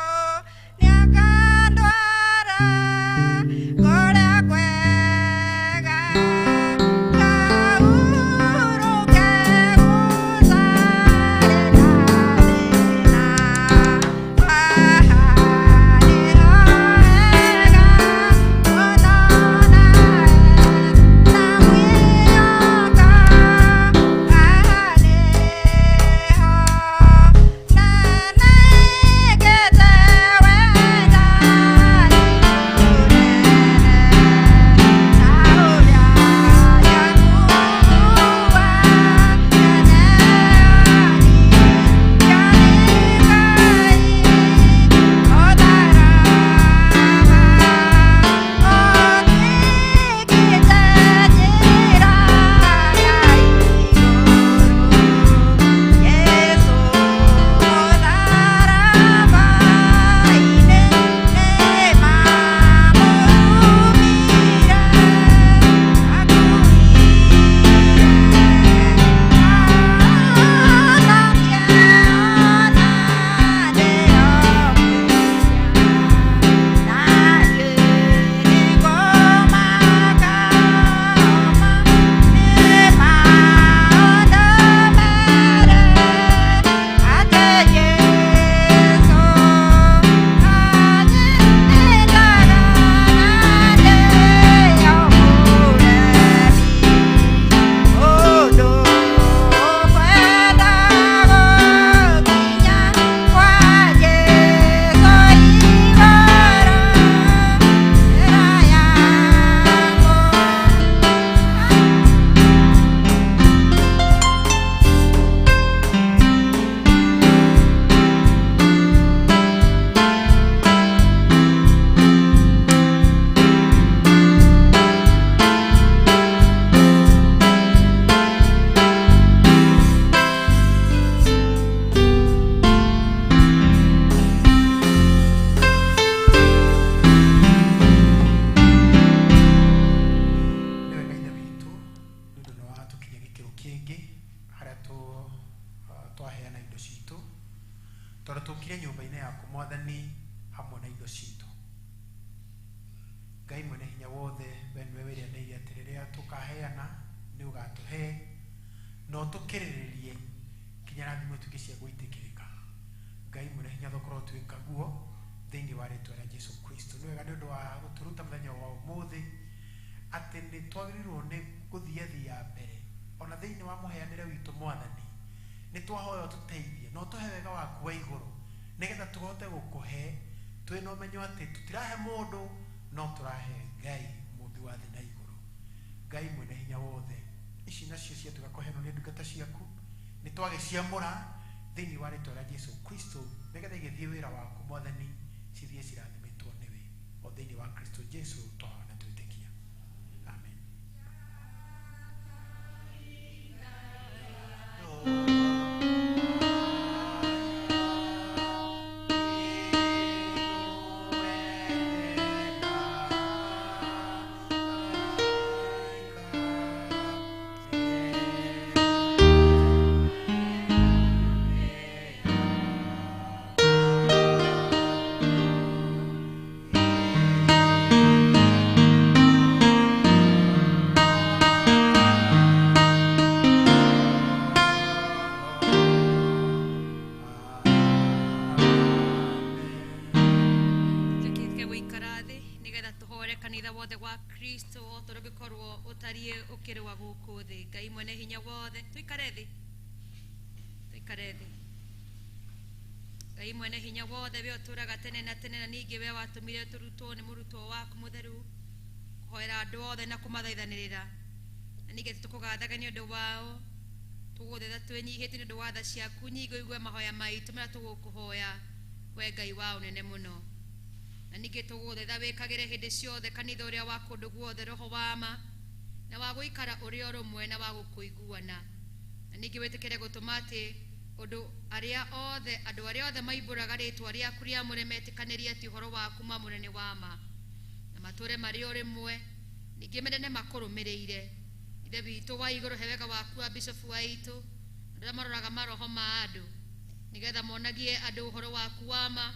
Tondũ tũkire nyũmba-inĩ yaku Mwathani hamwe na indo citũ. Ngai mwene hinya wothe, we nĩwe wĩranĩire atĩ rĩrĩa tũkaheana nĩ ũgatũhe na ũtũkĩrĩrĩrie nginya rathimo ituĩke cia gwĩtĩkĩrĩka. Ngai mwene hinya tũkorwo twĩka guo thĩinĩ wa rĩtwa rĩa Jesu Kristo. Nĩ wega nĩ ũndũ wa gũtũruta mũthenya wa ũmũthĩ atĩ nĩ twagĩrĩirwo nĩ gũthiathia mbere ona thĩinĩ wa mũheanĩre witũ Mwathani. Nĩ twahoya ũtũteithie na ũtũhe wega waku wa igũrũ nĩgetha tũhote gũkũhe twĩna ũmenyo atĩ tũtirahe mũndũ no tũrahe Ngai mũmbi wa thĩ na igũrũ. Ngai mwene hinya wothe, ici nacio ciatuĩka kũheanwo nĩ ndungata ciaku nĩ twagĩciamũra thĩinĩ wa rĩtwa rĩa Jesu Kristo nĩgetha igĩthiĩ wĩra waku Mwathani, cithiĩ cirathimĩtwo nĩwe o thĩinĩ wa Kristo Jesu twahoya na twĩtĩkia. Amen. Kanitha wothe wa Kristo o ta ũrĩa ũngĩkorwo ũtariĩ ũkĩrĩ wa gũkũ thĩ. Ngai mwene hinya wothe, tũikare thĩ, tũikare thĩ. Ngai mwene hinya wothe, we ũtũũraga tene na tene, na ningĩ we watũmire tũrutwo nĩ mũrutwo waku mũtheru kũhoera andũ othe na kũmathaithanĩrĩra, na ningĩ tũkũgathaga nĩ ũndũ wao, tũgũthaitha twĩnyihĩtie nĩ ũndũ wa tha ciaku nyingĩ, ũigue mahoya maitũ marĩa tũgũkũhoya we Ngai wa ũnene mũno. Na ningĩ tũgũthaitha wĩkagĩre hĩndĩ ciothe kanitha ũrĩa wa kũndũ guothe roho wa ma na wa gũikara ũrĩ ũrũmwe na wa gũkũiguana, na ningĩ wĩtĩkĩre gũtũma atĩ ũndũ arĩa othe andũ arĩa othe maimbũraga rĩtwa rĩaku rĩamũre metĩkanĩrie atĩ ũhoro waku mwamũre nĩ wa ma, na matũre marĩ ũrĩmwe, ningĩ mendane makũrũmĩrĩire. Ithe witũ wa igũrũ, he wega waku wa bishofu waitũ, andũ arĩa maroraga maroho ma andũ, nĩgetha monagie andũ ũhoro waku wa ma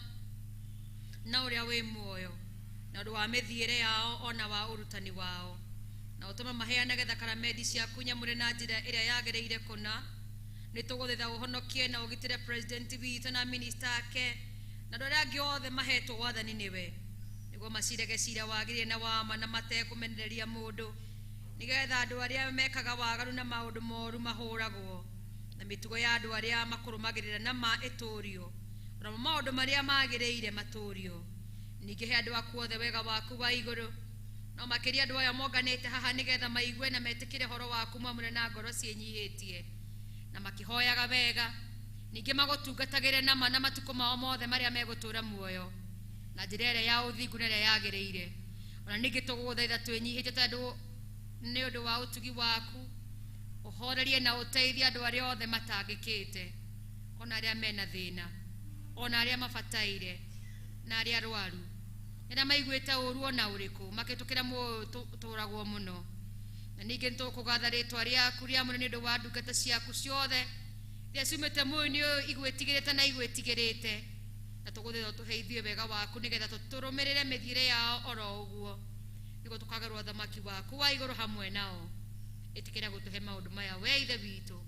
na ũrĩa wĩ muoyo, na ũndũ wa mĩthiĩre yao ona wa ũrutani wao, na ũtũme maheanage thakramenti ciaku nyamũre na njĩra ĩrĩa yagĩrĩire kũna. Nĩ tũgũthaitha ũhonokie na ũgitĩre president witũ na minista ake na andũ arĩa angĩ othe mahetwo wathani nĩwe, nĩguo macirage cira wagĩrĩire na wa ma na matekũmenereria mũndũ, nĩgetha andũ arĩa mekaga waganu na maũndũ moru mahũragwo, na mĩtugo ya andũ arĩa makũrũmagĩrĩra na ma ĩtũũrio, onamo maũndũ marĩa magĩrĩire matũũrio. Ningĩ he andũ aku othe wega waku wa igũrũ, no makĩria andũ aya monganĩte haha, nĩgetha maigue na metĩkĩre ũhoro waku mwamũre na ngoro ciĩnyihĩtie na makĩhoyaga wega, ningĩ magũtungatagĩre na ma na matukũ mao mothe marĩa megũtũũra muoyo na njĩra ĩrĩa ya ũthingu na ĩrĩa yagĩrĩire. Ona ningĩ tũgũthaitha twĩnyihĩtie tondũ nĩ ũndũ wa ũtugi waku, ũhorerie na ũteithie andũ arĩa othe matangĩkĩte, ona arĩa mena thĩna, ona arĩa mabataire, na arĩa arwaru, arĩa maiguĩte ũũru ona ũrĩkũ makĩtũkĩra muoyo ũtũũragwo mũno. Na ningĩ nĩtũkũgatha rĩtwa rĩaku rĩamũre nĩ ũndũ wa ndungata ciaku ciothe iria ciumĩte muoyo-inĩ ũyũ igwĩtigĩrĩte na igwĩtigĩrĩte, na tũgũthaitha ũtũhe ithuĩ wega waku nĩgetha tũrũmĩrĩre mĩthiĩre yao oro ũguo, nĩguo tũkagarũra ũthamaki waku wa igũrũ hamwe nao. Ĩtĩkĩra gũtũhe maũndũ maya we Ithe witũ,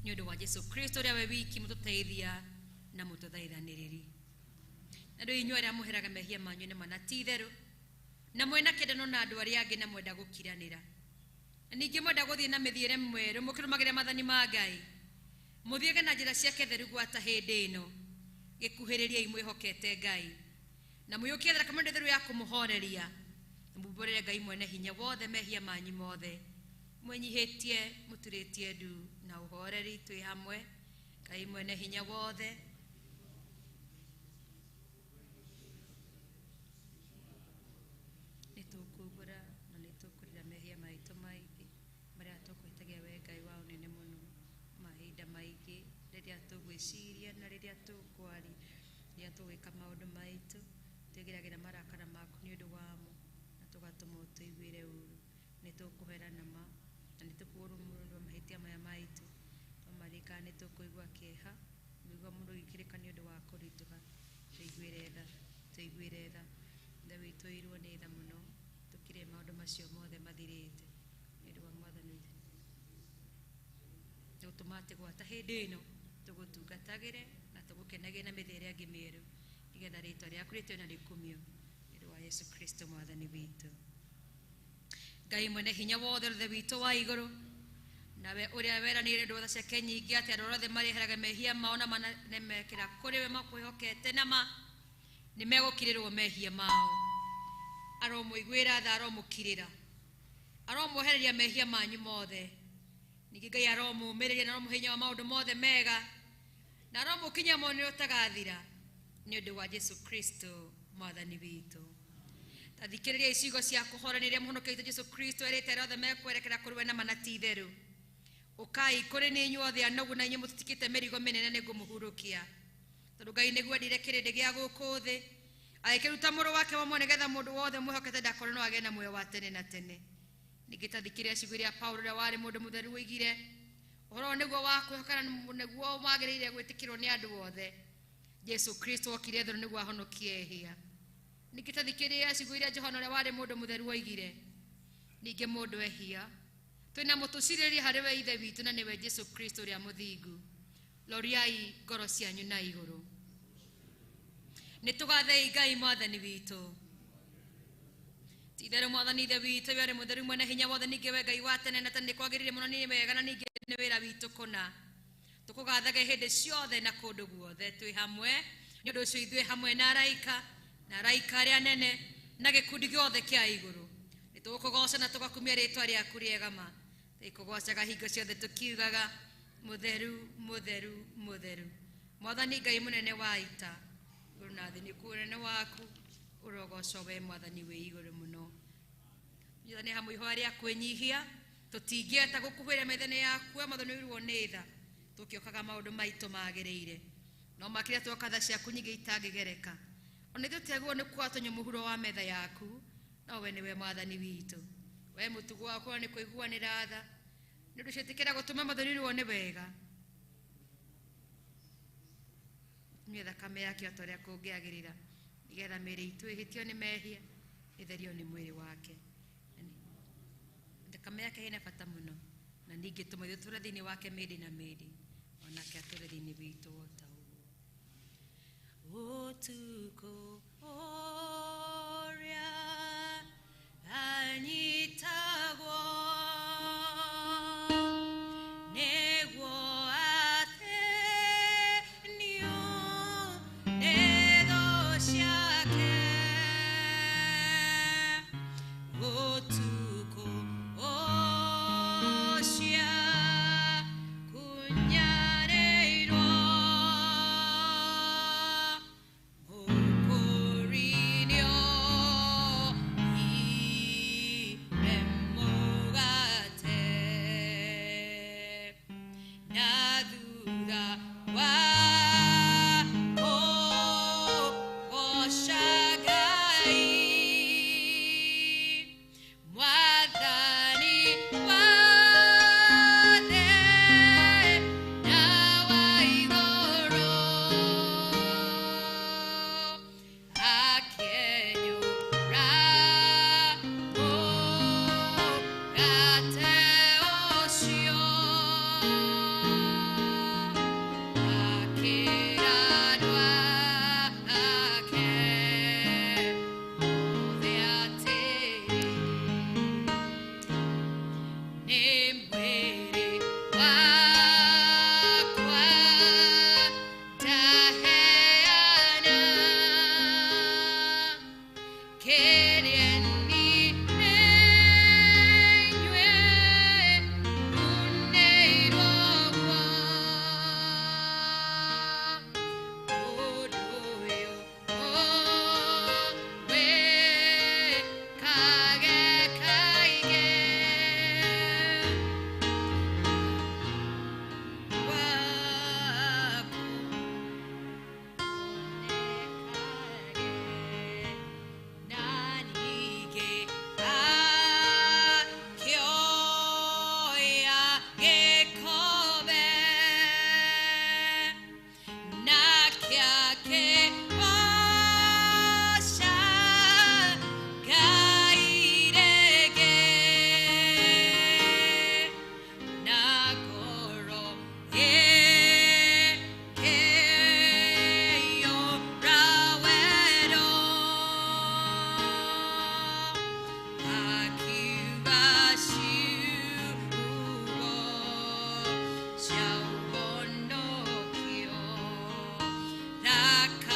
nĩ ũndũ wa Jesu Kristo ũrĩa we wiki mũtũteithia na mũtũthaithanĩrĩri. Na rĩu inyuĩ arĩa mũheraga mehia manyu nĩ ma na ti itherũ, na mwena kĩendano na andũ arĩa angĩ na mwenda gũkiranĩra, na ningĩ mwenda gũthiĩ na mĩthiĩre mwerũ mũkĩrũmagĩrĩra maathani ma Ngai, mũthiage na njĩra ciake theru gwata hĩndĩ ĩno, gĩkuhĩrĩriei mwĩhokete Ngai, na mũiyũkie thakame theru ya kũmũhoreria, na mumbũrĩre Ngai mwene hinya wothe mehia manyu mothe, mwenyihĩtie mũturĩtie ndu na ũhoreri twĩ hamwe. Ngai mwene hinya wothe, nĩ tũkumbũra na nĩ tũkũrĩra mehia maitũ maingĩ marĩa tũkũhĩtagia we Ngai wa ũnene mũno, mahinda maingĩ rĩrĩa tũgwĩciria na rĩrĩa tũkwaria, rĩrĩa tũgwĩka maũndũ maitũ twĩgeragĩra marakara maku nĩ ũndũ wamo, na tũgatũma ũtũiguĩre ũũru. Nĩ tũkũhera na ma na nĩ tũkũũrwo mũno nĩ ũndũ wa mahĩtia maya maitũ, twamarĩka nĩ tũkũigua kĩeha, mũigua mũndũ ũgĩkĩrĩka nĩ ũndũ wa kũritũha. Tũiguĩre tha, tũiguĩre tha. Ithe witũ ũirwo nĩ tha mũno, tũkire maũndũ macio mothe mathirĩte nĩ ũndũ wa mwathani witũ. Tũgũtũma atĩ gwata hĩndĩ ĩno tũgũtungatagĩre na tũgũkenagĩre na mĩthiĩre ĩngĩ mĩerũ, nĩgetha rĩtwa rĩaku rĩtĩo na rĩkumio nĩ ũndũ wa Yesu Kristo mwathani witũ. Ngai mwene hinya wothe, Ithe witũ wa igũrũ, nawe ũrĩa weranĩire ndũtha ciake nyingĩ atĩ andũ othe marĩheraga mehia mao na manemekĩra kũrĩ we makwĩhokete na ma nĩ megũkirĩrwo mehia mao. Aromũiguĩra tha, aromũkirĩra, aromwehereria mehia manyu mothe. Ningĩ Ngai aromũũmĩrĩria na aromũhe hinya wa maũndũ mothe mega, na aromũkinyia muoyo ũtagathira nĩ ũndũ wa Jesu Kristo mwathani witũ. Ta thikĩrĩria ciugo cia kũhoranĩria mũhonokia witũ Jesu Kristo erĩte arĩa othe mekwerekera kũrĩ we na ma na ti itherũ. Ũkai kũrĩ niĩ inyuĩ othe anogu na inyuĩ mũtitikĩte mĩrigo mĩnene, nĩngũmũhurũkia. Tondũ Ngai nĩguo endire kĩrĩndĩ gĩa gũkũ thĩ, agĩkĩruta mũrũ wake wa mũmwe nĩgetha mũndũ wothe mwĩhokete ndakorwo no agĩe na muoyo wa tene na tene. Ningĩ ta thikĩrĩria ciugo iria Paulo ũrĩa warĩ mũndũ mũtheru oigire, ũhoro ũyũ nĩguo wa kwĩhokana, nĩguo wagĩrĩire gwĩtĩkĩrwo nĩ andũ othe. Jesu Kristo okire thĩ nĩguo ahonokie ehia. Ningĩ ta thikĩrĩria ciugo iria Johana ũrĩa warĩ mũndũ mũtheru oigire, ningĩ mũndũ ehia twĩna mũtũcirĩria harĩ we Ithe witũ na nĩwe Jesu Kristo ũrĩa mũthingu. Roriai ngoro cianyu na igũrũ. Nĩ tũgathei Ngai mwathani witũ. Itherũ mwathani ithe witũ we arĩ mũtheru mwene hinya wothe ningĩ we Ngai wa tene na tene nĩ kwagĩrĩire mũno nĩ wega na ningĩ nĩ wĩra witũ kũna tũkũgathage hĩndĩ ciothe na kũndũ guothe twĩ hamwe nĩ ũndũ ũcio ithuĩ hamwe na araika na araika arĩa anene na gĩkundi gĩothe kĩa igũrũ nĩ tũgũkũgoca na tũgakumia rĩtwa rĩaku rĩega ma tũkũgocaga hingo ciothe tũkiugaga mũtheru mũtheru mũtheru mwathani Ngai mũnene wa ita igũrũ na thĩ nĩ kuo ũnene waku ũrogocwo we mwathani wĩ igũrũ mũno nyitanĩ hamwe ihoya rĩa kwĩnyihia tũtingĩeta gũkuhĩra methene yaku we mwathani ũirwo nĩ tha tũkĩokaga maũndũ maitũ magĩrĩire no makĩria twoka tha ciaku nyingĩ itangĩgereka ona ithuĩ tũtiagĩrĩirwo nĩ kuoya tũnyue mũhuro wa metha yaku no we nĩwe mwathani witũ we mũtugo wakwa nĩ kũiguanĩra tha nĩ ũndũ ũcio ĩtĩkĩra gũtũma mwathani ũirwo nĩ wega nyue thakame yake o ta ũrĩa kũngĩagĩrĩra nĩgetha mĩĩrĩ itũ ĩhĩtio nĩ mehia ĩtherio nĩ mwĩrĩ wake thakame yake ĩna bata mũno na ningĩ tũme ithuĩ tũre thĩinĩ wake mĩĩrĩ na mĩĩrĩ onake atũre thĩinĩ witũ o ta ũguo ũtukũ ũrĩa anyitagwo nĩguo athĩnio nĩ thũ ciake ũtukũ ũcio kũnyarĩirwo mũkũrinio ire mũgate na thutha wa kũgoca Ngai mwathani wa thĩ na wa igũrũ akĩenyũra mũgate ũcio akĩra andũ ake othe atĩrĩ nĩ mwĩrĩ wakwa ndaheana kĩrĩeni inyuĩ mũneirwo guo ũndũ ũyũ wĩkage kaingĩ waku na ningĩ akĩoya gĩkombe nake akĩgoca Ngai rĩngĩ na ngoro ĩkĩiyũra wendo akiuga ciugo cia ũhonokio. Thakame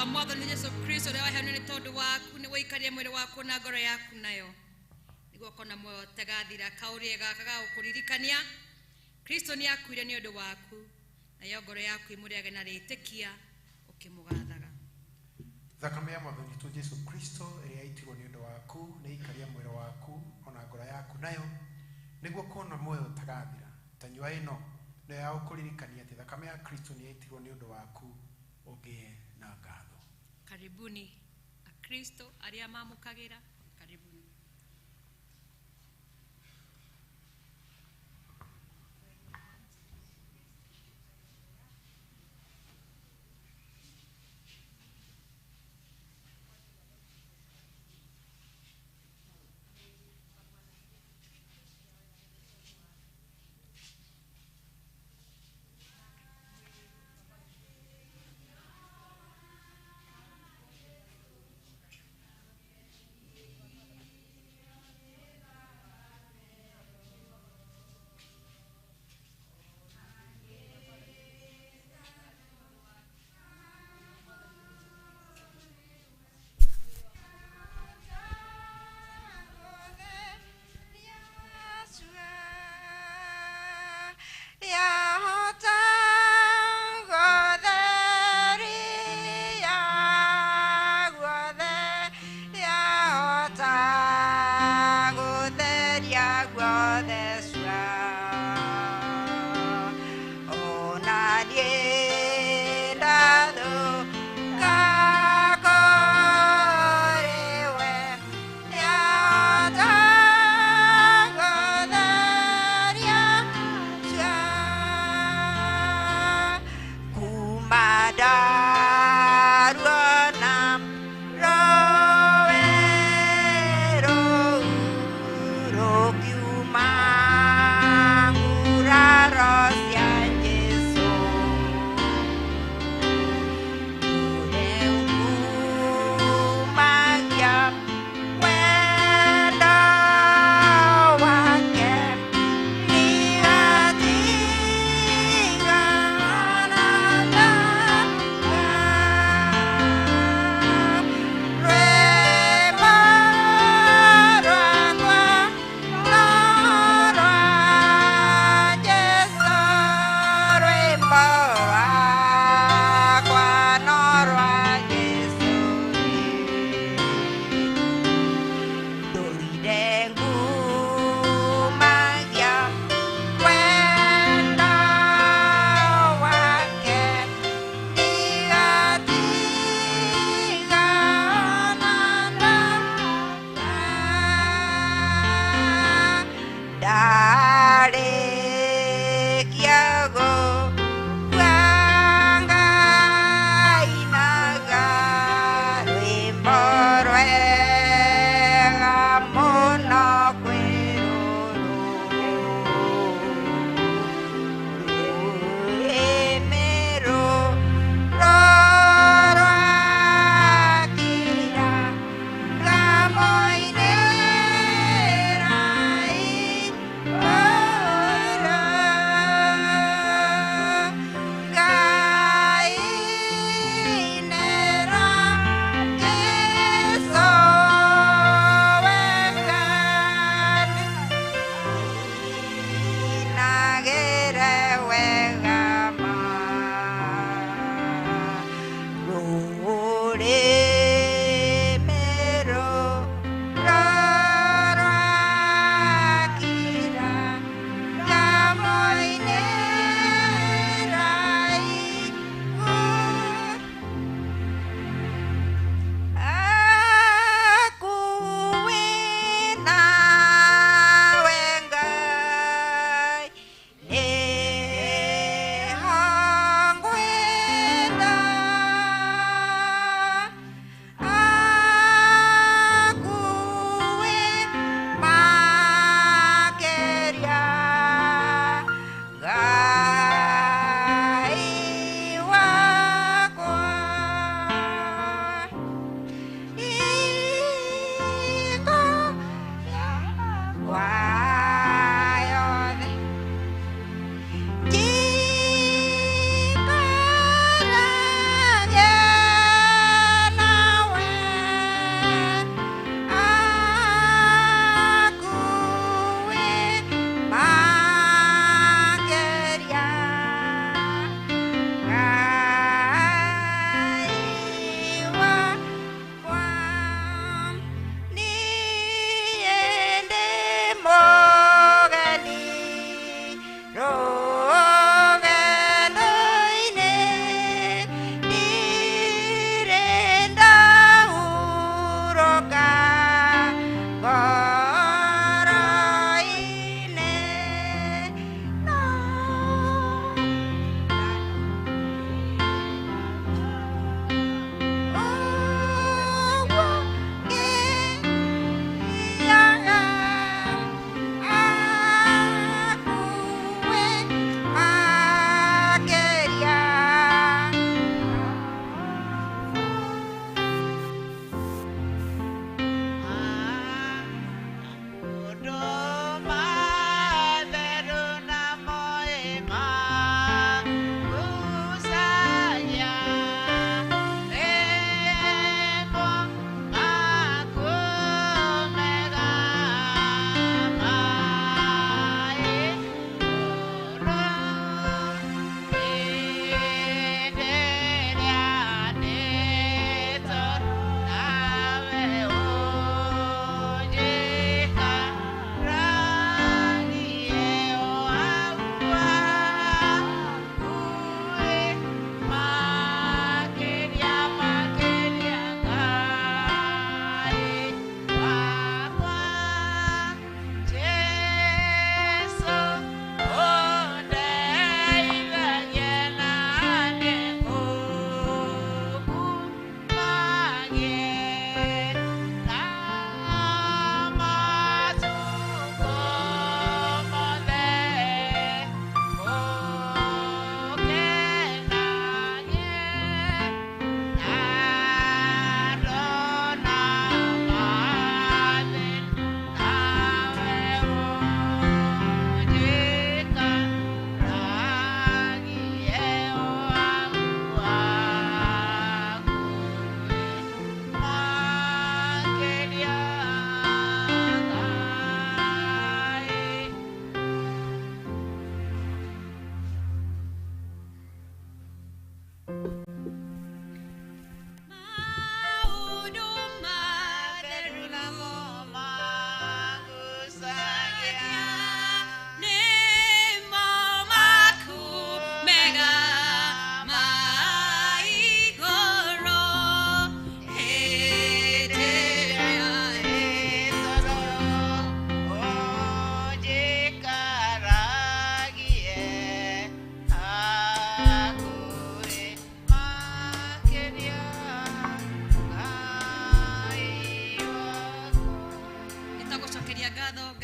Wa mwathani Jesu Kristo ũrĩa waheanire nĩ tondũ waku nĩguo ikarie mwĩrĩ waku na ngoro yaku nayo nĩguo ũkona muoyo ũtagathira. Kaũrĩe gaka ga gũkũririkania Kristo nĩ akuire nĩ ũndũ waku, nayo ngoro yaku ĩmũrĩage na rĩtĩkia ũkĩmũgathaga. Thakame ya mwathani witũ Jesu Kristo ĩrĩa yaitirwo nĩ ũndũ waku nĩ ikaria mwĩrĩ waku ona ngoro yaku nayo nĩguo kuona muoyo ũtagathira. Tanyua ĩno nĩyo ya gũkũririkania atĩ thakame ya Kristo nĩ yaitirwo nĩ ũndũ waku ũgĩe na ngatho. Karibuni Akristo arĩa mamũkagĩra, karibuni.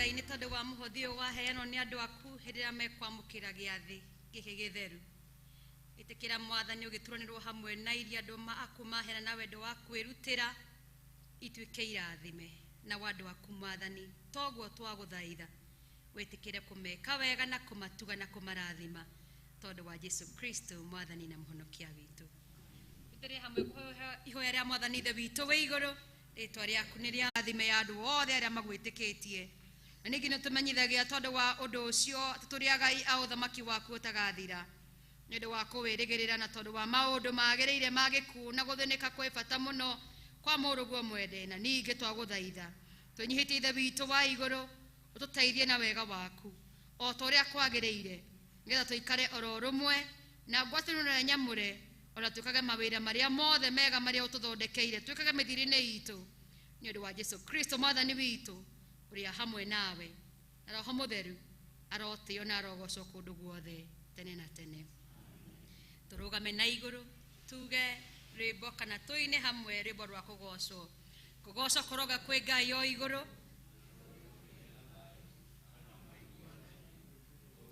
Ngai nĩ tondũ wa mũhothi ũyũ waheanwo nĩ andũ aku hĩndĩ ĩrĩa mekwamũkĩra gĩathĩ gĩkĩ gĩtheru. Ĩtĩkĩra Mwathani ũgĩturanĩrwo hamwe na iria andũ aku maheana na wendo wa kwĩrutĩra ituĩke irathime na wa andũ aku Mwathani. Toguo twagũthaitha wĩtĩkĩre kũmeka wega na kũmatuga na kũmarathima tondũ wa Jesu Kristo Mwathani na Mũhonokia witũ. Tũrĩ hamwe kũhoya ihoya rĩa Mwathani Ithe witũ wĩ igũrũ, rĩtwa rĩaku nĩ rĩathime ya andũ othe arĩa magwĩtĩkĩtie. Na ningĩ nĩtũmenyithagia tondũ wa ũndũ ũcio atĩ tũrĩ agai a ũthamaki waku ũtagathira. Nĩ ũndũ wa kũwĩrĩgĩrĩra na tondũ wa maũndũ magĩrĩire ma gĩkuũ na gũthĩnĩka kwĩ bata mũno kwa mũrũguo mwende, na ningĩ twagũthaitha twĩnyihĩtie Ithe witũ wa igũrũ ũtũteithie na wega waku o ta ũrĩa kwagĩrĩire, nĩgetha tũikare oro rũmwe na ngwatanĩro ĩrĩa nyamũre, ona twĩkage mawĩra marĩa mothe mega marĩa ũtũthondekeire, twĩkage mĩthiĩre-inĩ itũ nĩ ũndũ wa Jesu Kristo Mwathani witũ, ũrĩa hamwe nawe na Roho Mũtheru arotĩo na arogocwo kũndũ guothe tene na tene. Tũrũgame na igũrũ tuge rwĩmbo kana tũine hamwe rwĩmbo rwa kũgocwo. Kũgocwo kũroga kwĩ Ngai o igũrũ.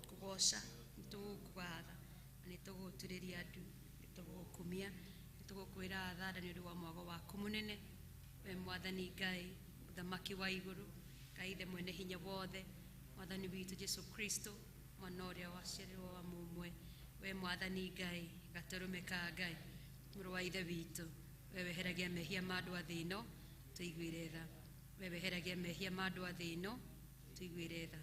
Kũgoca nĩtũgũkũgatha na nĩtũgũturĩria ndu, nĩtũgũgũkumia, nĩtũgũkwĩra thanda nĩ ũndũ wa mwago waku mũnene. We Mwathani Ngai, Mũthamaki wa igũrũ, Ngai Ithe mwene hinya wothe, Mwathani witũ Jesu Kristo, mwana ũrĩa waciarirwo wa mũmwe. We Mwathani Ngai, gatũrũme ka Ngai, mũrũ wa Ithe witũ, we weheragia mehia ma andũ a thĩ ĩno, tũiguĩre tha. We weheragia mehia ma andũ a thĩ ĩno, tũiguĩre tha.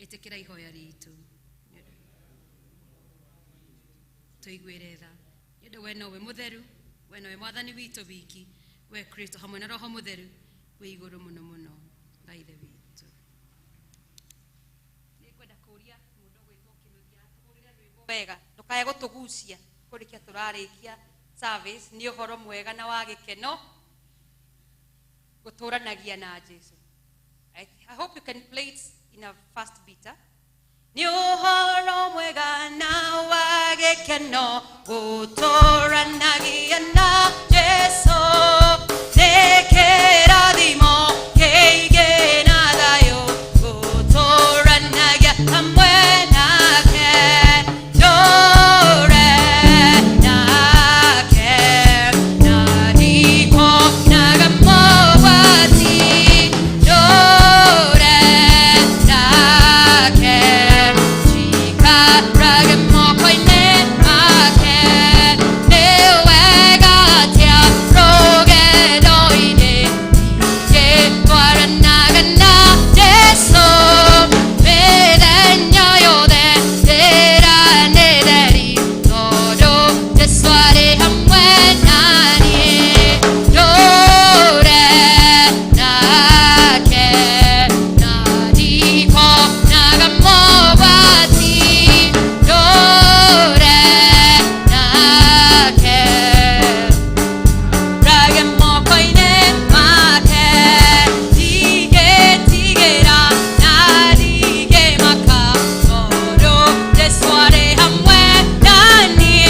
Ĩtĩkĩra ihoya ritũ, tũiguĩre tha. Nĩ ũndũ we nowe mũtheru, we nowe Mwathani witũ wiki, we Kristo hamwe na Roho Mũtheru wĩ igũrũ mũno mũno, Ngai Ithe witũ. Nĩngwenda kũũria mũndũ ũgwĩtwo Kĩnuthia atũhũrĩre rwĩmbo wega, ndũkae gũtũgucia kũrĩkia tũrarĩkia service. Nĩ ũhoro mwega na wa gĩkeno gũtũranagia na Jesu. I hope you can play it in a fast beat. Huh? Nĩ ũhoro mwega na wa gĩkeno gũtũranagia na Jesu, nĩ kĩrathimo kĩingĩ na thayũ gũtũranagia hamwe nake. Ndũre nake na ndikuonaga mogwati, ndũre nake njikarage moko-inĩ make. Nĩ wega atĩa rũgendo-inĩ ingĩtwaranaga na Jesu, mĩthenya yothe njĩra nĩ theri tondũ Jesu arĩ hamwe na niĩ. Ndũre nake na ndikuonaga mogwati, ndũre nake rage moko-inĩ make. Ndigĩtigĩra na ndingĩmaka tondũ Jesu arĩ hamwe na niĩ.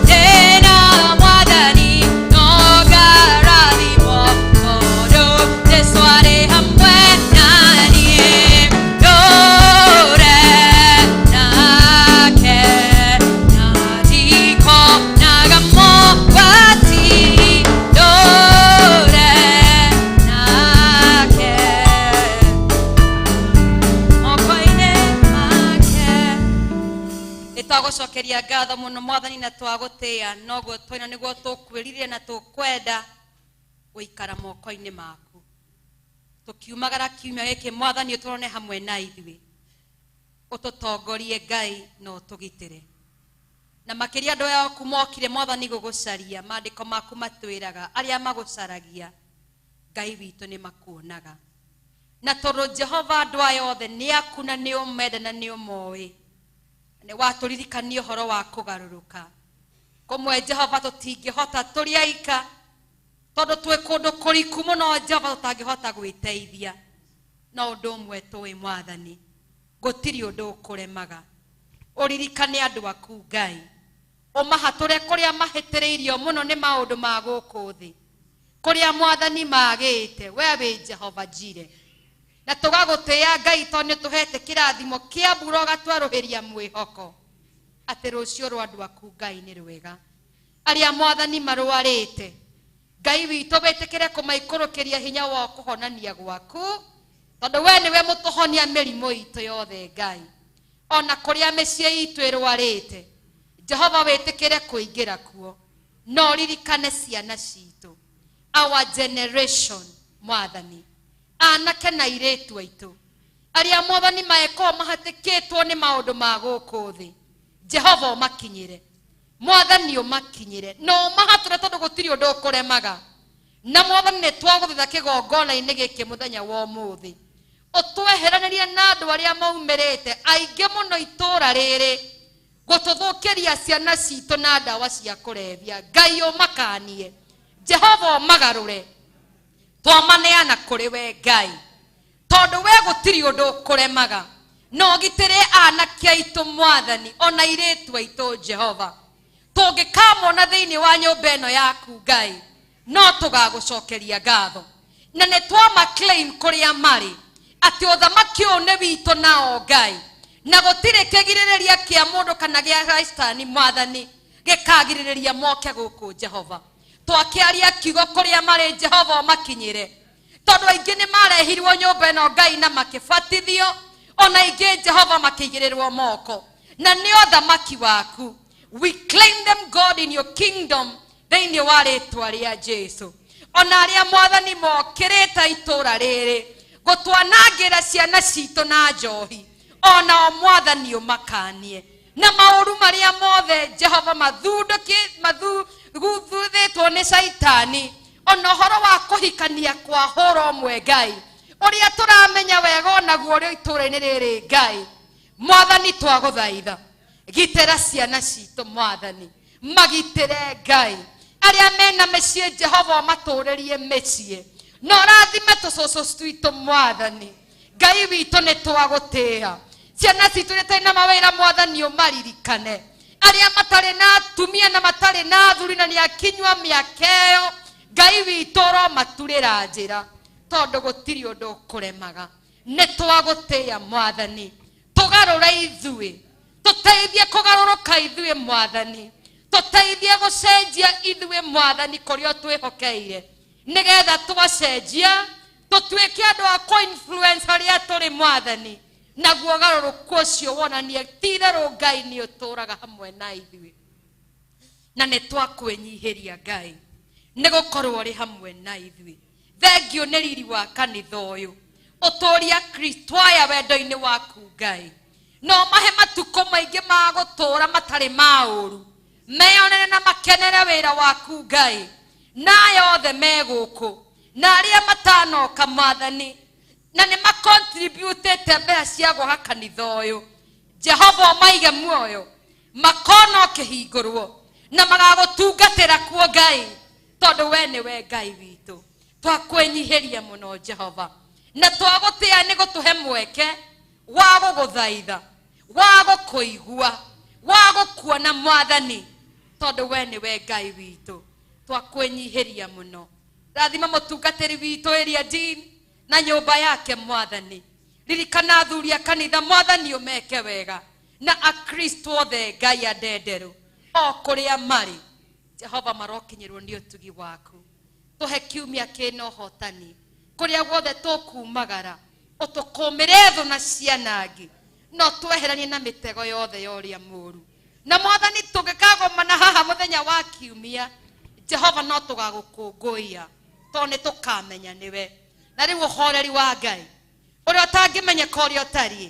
Ndĩna Mwathani no ngarathimwo tondũ Jesu arĩ hamwe na niĩ. Ndũre nake na ndikuonaga mogwati, ndũre nake moko-inĩ make. Nĩtwagũcokeria ngatho mũno Mwathani na twagũtĩĩa, noguo twaina nĩguo tũkwĩrirĩria na tũkwenda gũikara moko-inĩ maku. Tũkiumagara kiumia gĩkĩ Mwathani ũtũrone hamwe na ithuĩ, ũtũtongorie Ngai na ũtũgitĩre. Na makĩria andũ aya aku mokire Mwathani gũgũcaria, maandĩko maku matwĩraga arĩa magũcaragia Ngai witũ nĩ makuonaga. Na tondũ Jehova andũ aya othe nĩ aku na nĩ ũmenda na nĩ ũmoĩ, nĩ watũririkania ũhoro wa kũgarũrũka. Kũmwe Jehova tũtingĩhota tũrĩ aika, tondũ twĩ kũndũ kũriku mũno Jehova tũtangĩhota gwĩteithia. No ũndũ ũmwe tũĩ Mwathani, gũtirĩ ũndũ ũkũremaga. Ũririkane andũ aku Ngai, ũmahatũre kũrĩa mahĩtĩrĩirio mũno nĩ maũndũ ma gũkũ thĩ. Kũrĩa mwathani magĩte we wĩ Jehova Jire na tũgagũtĩĩa Ngai tondũ nĩ tũhete kĩrathimo kĩa mbura ũgatwerũhĩria mwĩhoko atĩ rũciũ rwa andũ aku Ngai nĩ rwega. Arĩa mwathani marwarĩte Ngai witũ wĩtĩkĩre kũmaikũrũkĩria hinya wa kũhonania gwaku tondũ we nĩwe mũtũhonia mĩrimũ itũ yothe Ngai. Ona kũrĩa mĩciĩ itũ ĩrwarĩte Jehova wĩtĩkĩre kũingĩra kuo no ririkane ciana citũ, our generation mwathani, anake na airĩtu aitũ arĩa mwathani maĩkorwo mahatĩkĩtwo nĩ maũndũ ma gũkũ thĩ. Jehova ũmakinyĩre mwathani, ũmakinyĩre na ũmahatũre tondũ gũtirĩ ũndũ ũkũremaga. Na mwathani nĩ twagũthaitha kĩgongona-inĩ gĩkĩ mũthenya wa ũmũthĩ ũtweheranĩrie na andũ arĩa maumĩrĩte aingĩ mũno itũũra rĩrĩ gũtũthũkĩria ciana citũ na ndawa cia kũrebia. Ngai ũmakanie, Jehova ũmagarũre, twamaneana kũrĩ we Ngai tondũ we gũtirĩ ũndũ ũkũremaga. No ũgitĩre anake aitũ mwathani ona airĩtu aitũ Jehova, tũngĩkamona thĩinĩ wa nyũmba ĩno yaku Ngai no tũgagũcokeria ngatho. Na nĩ twama claim kũrĩa marĩ atĩ ũthamaki ũyũ nĩ witũ nao Ngai, na gũtirĩ kĩgirĩrĩria kĩa mũndũ kana gĩa caitani mwathani gĩkagirĩrĩria moke gũkũ Jehova. Twakĩaria kiugo kũrĩa marĩ Jehova ũmakinyĩre tondũ aingĩ nĩ marehirwo nyũmba ĩno Ngai na makĩbatithio, ona aingĩ Jehova makĩigĩrĩrwo moko na nĩ ũthamaki waku. We claim them God in your kingdom thĩinĩ wa rĩtwa rĩa Jesu. Ona arĩa mwathani mokĩrĩte itũũra rĩrĩ gũtwanangĩra ciana citũ na njohi, onao mwathani ũmakanie na maũru marĩa mothe Jehova mathuguthĩtwo nĩ caitani, ona ũhoro wa kũhikania kwa hũra ũmwe Ngai ũrĩa tũramenya wega onaguo ũrĩ itũũra-inĩ rĩrĩ Ngai. Mwathani twagũthaitha gitĩra ciana citũ mwathani, magitĩre Ngai. Arĩa mena mĩciĩ Jehova ũmatũrĩrie mĩciĩ na ũrathime tũcũcũ twitũ mwathani. Ngai witũ nĩ twagũtĩĩa ciana citũ nĩ tũrĩ na mawĩra mwathani ũmaririkane. Arĩa matarĩ na atumia na matarĩ na athuri na nĩ akinyua mĩaka ĩyo Ngai witũ ũromaturĩra njĩra tondũ gũtirĩ ũndũ ũkũremaga. Nĩ twagũtĩĩa mwathani, tũgarũre ithuĩ, tũteithie kũgarũrũka ithuĩ mwathani, tũteithie gũcenjia ithuĩ mwathani kũrĩa ũtwĩhokeire, nĩgetha twacenjia tũtuĩke andũ a kũ-influence harĩa tũrĩ mwathani, naguo ũgarũrũku ũcio wonanie ti-itherũ Ngai nĩ ũtũũraga hamwe na ithuĩ. Na nĩ twakwĩnyihĩria Ngai nĩ gũkorwo ũrĩ hamwe na ithuĩ. Thengiũ nĩ riri wa kanitha ũyũ, ũtũũria Kristo aya wendo-inĩ waku Ngai, no mahe matukũ maingĩ ma gũtũũra matarĩ ma ũru, meyonere na makenere wĩra waku Ngai, na aya othe me gũkũ na arĩa matanoka mwathani, na nĩ makontributĩte mbeca cia gwaka kanitha ũyũ. Jehova ũmaige muoyo makona ũkĩhingũrwo na magagũtungatĩra kuo Ngai, tondũ we nĩwe Ngai witũ. Twakwĩnyihĩria mũno Jehova na twagũtĩĩa nĩ gũtũhe mweke wa gũgũthaitha, wa gũkũigua, wa gũkuona mwathani, tondũ we nĩwe Ngai witũ. Twakwĩnyihĩria mũno. Rathima mũtungatĩri witũ Elia Jean na nyũmba yake mwathani. Ririkana athuri a kanitha mwathani ũmeke wega na akristo othe Ngai andenderũ o kũrĩa marĩ Jehova marokinyĩrwo nĩ ũtugi waku. Tũhe kiumia kĩna ũhotani kũrĩa guothe tũkumagara, ũtũkũmĩre thũ na cianangi, no tweheranie na mĩtego yothe ya ũrĩa mũũru. Na mwathani tũngĩkagomana haha mũthenya wa kiumia Jehova no tũgagũkũngũiya tondũ nĩ tũkamenya nĩwe. Na rĩu ũhoreri wa Ngai ũrĩa ũtangĩmenyeka ũrĩa ũtariĩ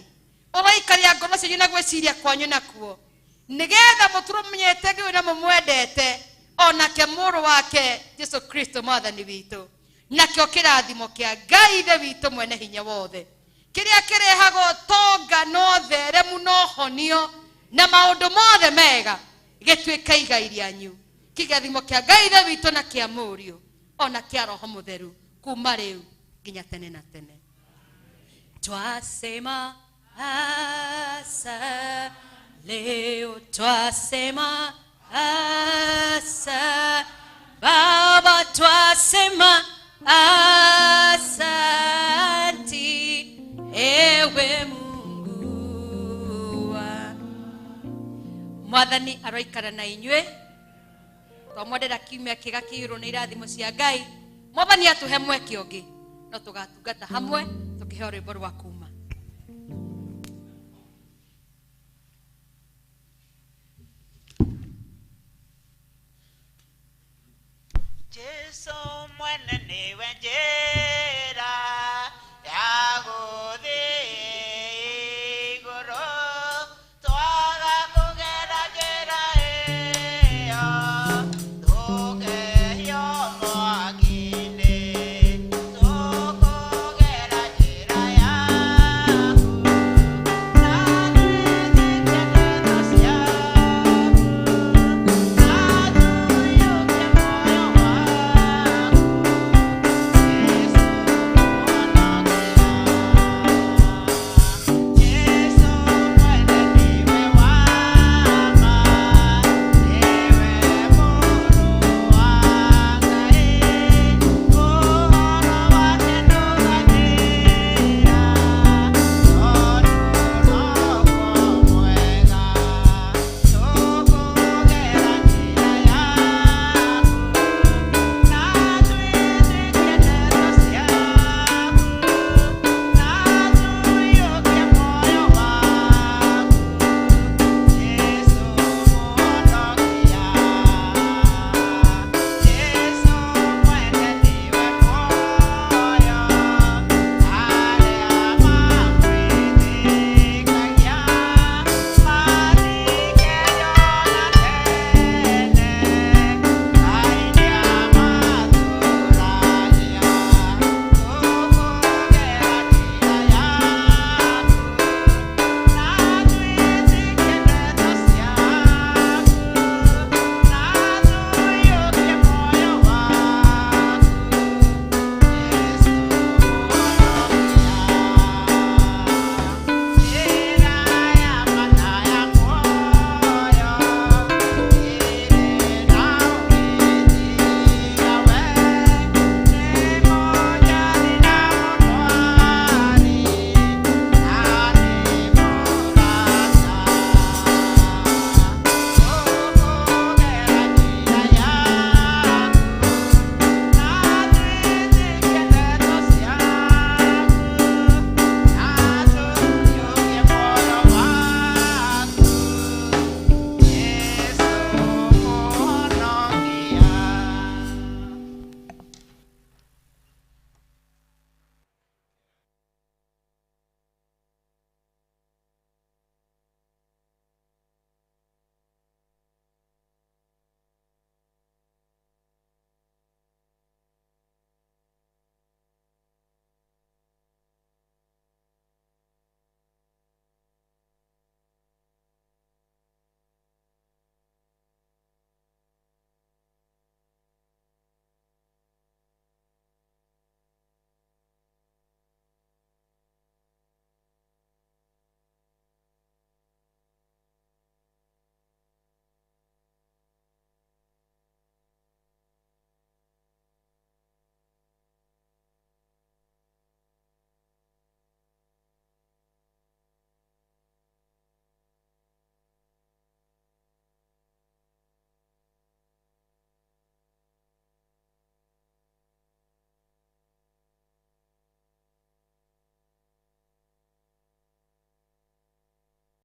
ũroikaria ngoro cianyu na gwĩciria kwanyu nakuo, nĩgetha mũtũrũmenyete Ngai na mũmwendete onake mũrũ wake Jesu Kristo mwathani witũ. Nakĩo kĩrathimo kĩa Ngai Ithe witũ mwene hinya wothe kĩrĩa kĩrehaga ũtonga na ũtheremu na ũhonio na maũndũ mothe mega gĩtuĩke igai rĩanyu. Kĩrathimo kĩa Ngai Ithe witũ na kĩa Mũriũ ona kĩa Roho Mũtheru kuma rĩu nginya tene na tene. Twasema asa leo, twasema asa Baba, twasema Asanti ewe Mungu wa Mwathani aroikara na inyuĩ. Twamwendera kiumia kĩega kĩiyũrwo nĩ irathimo cia Ngai. Mwathani atũhe mweke ũngĩ no tũgatungata hamwe tũkĩheo rwĩmbo rwa kuma. Jesu mwene niwe.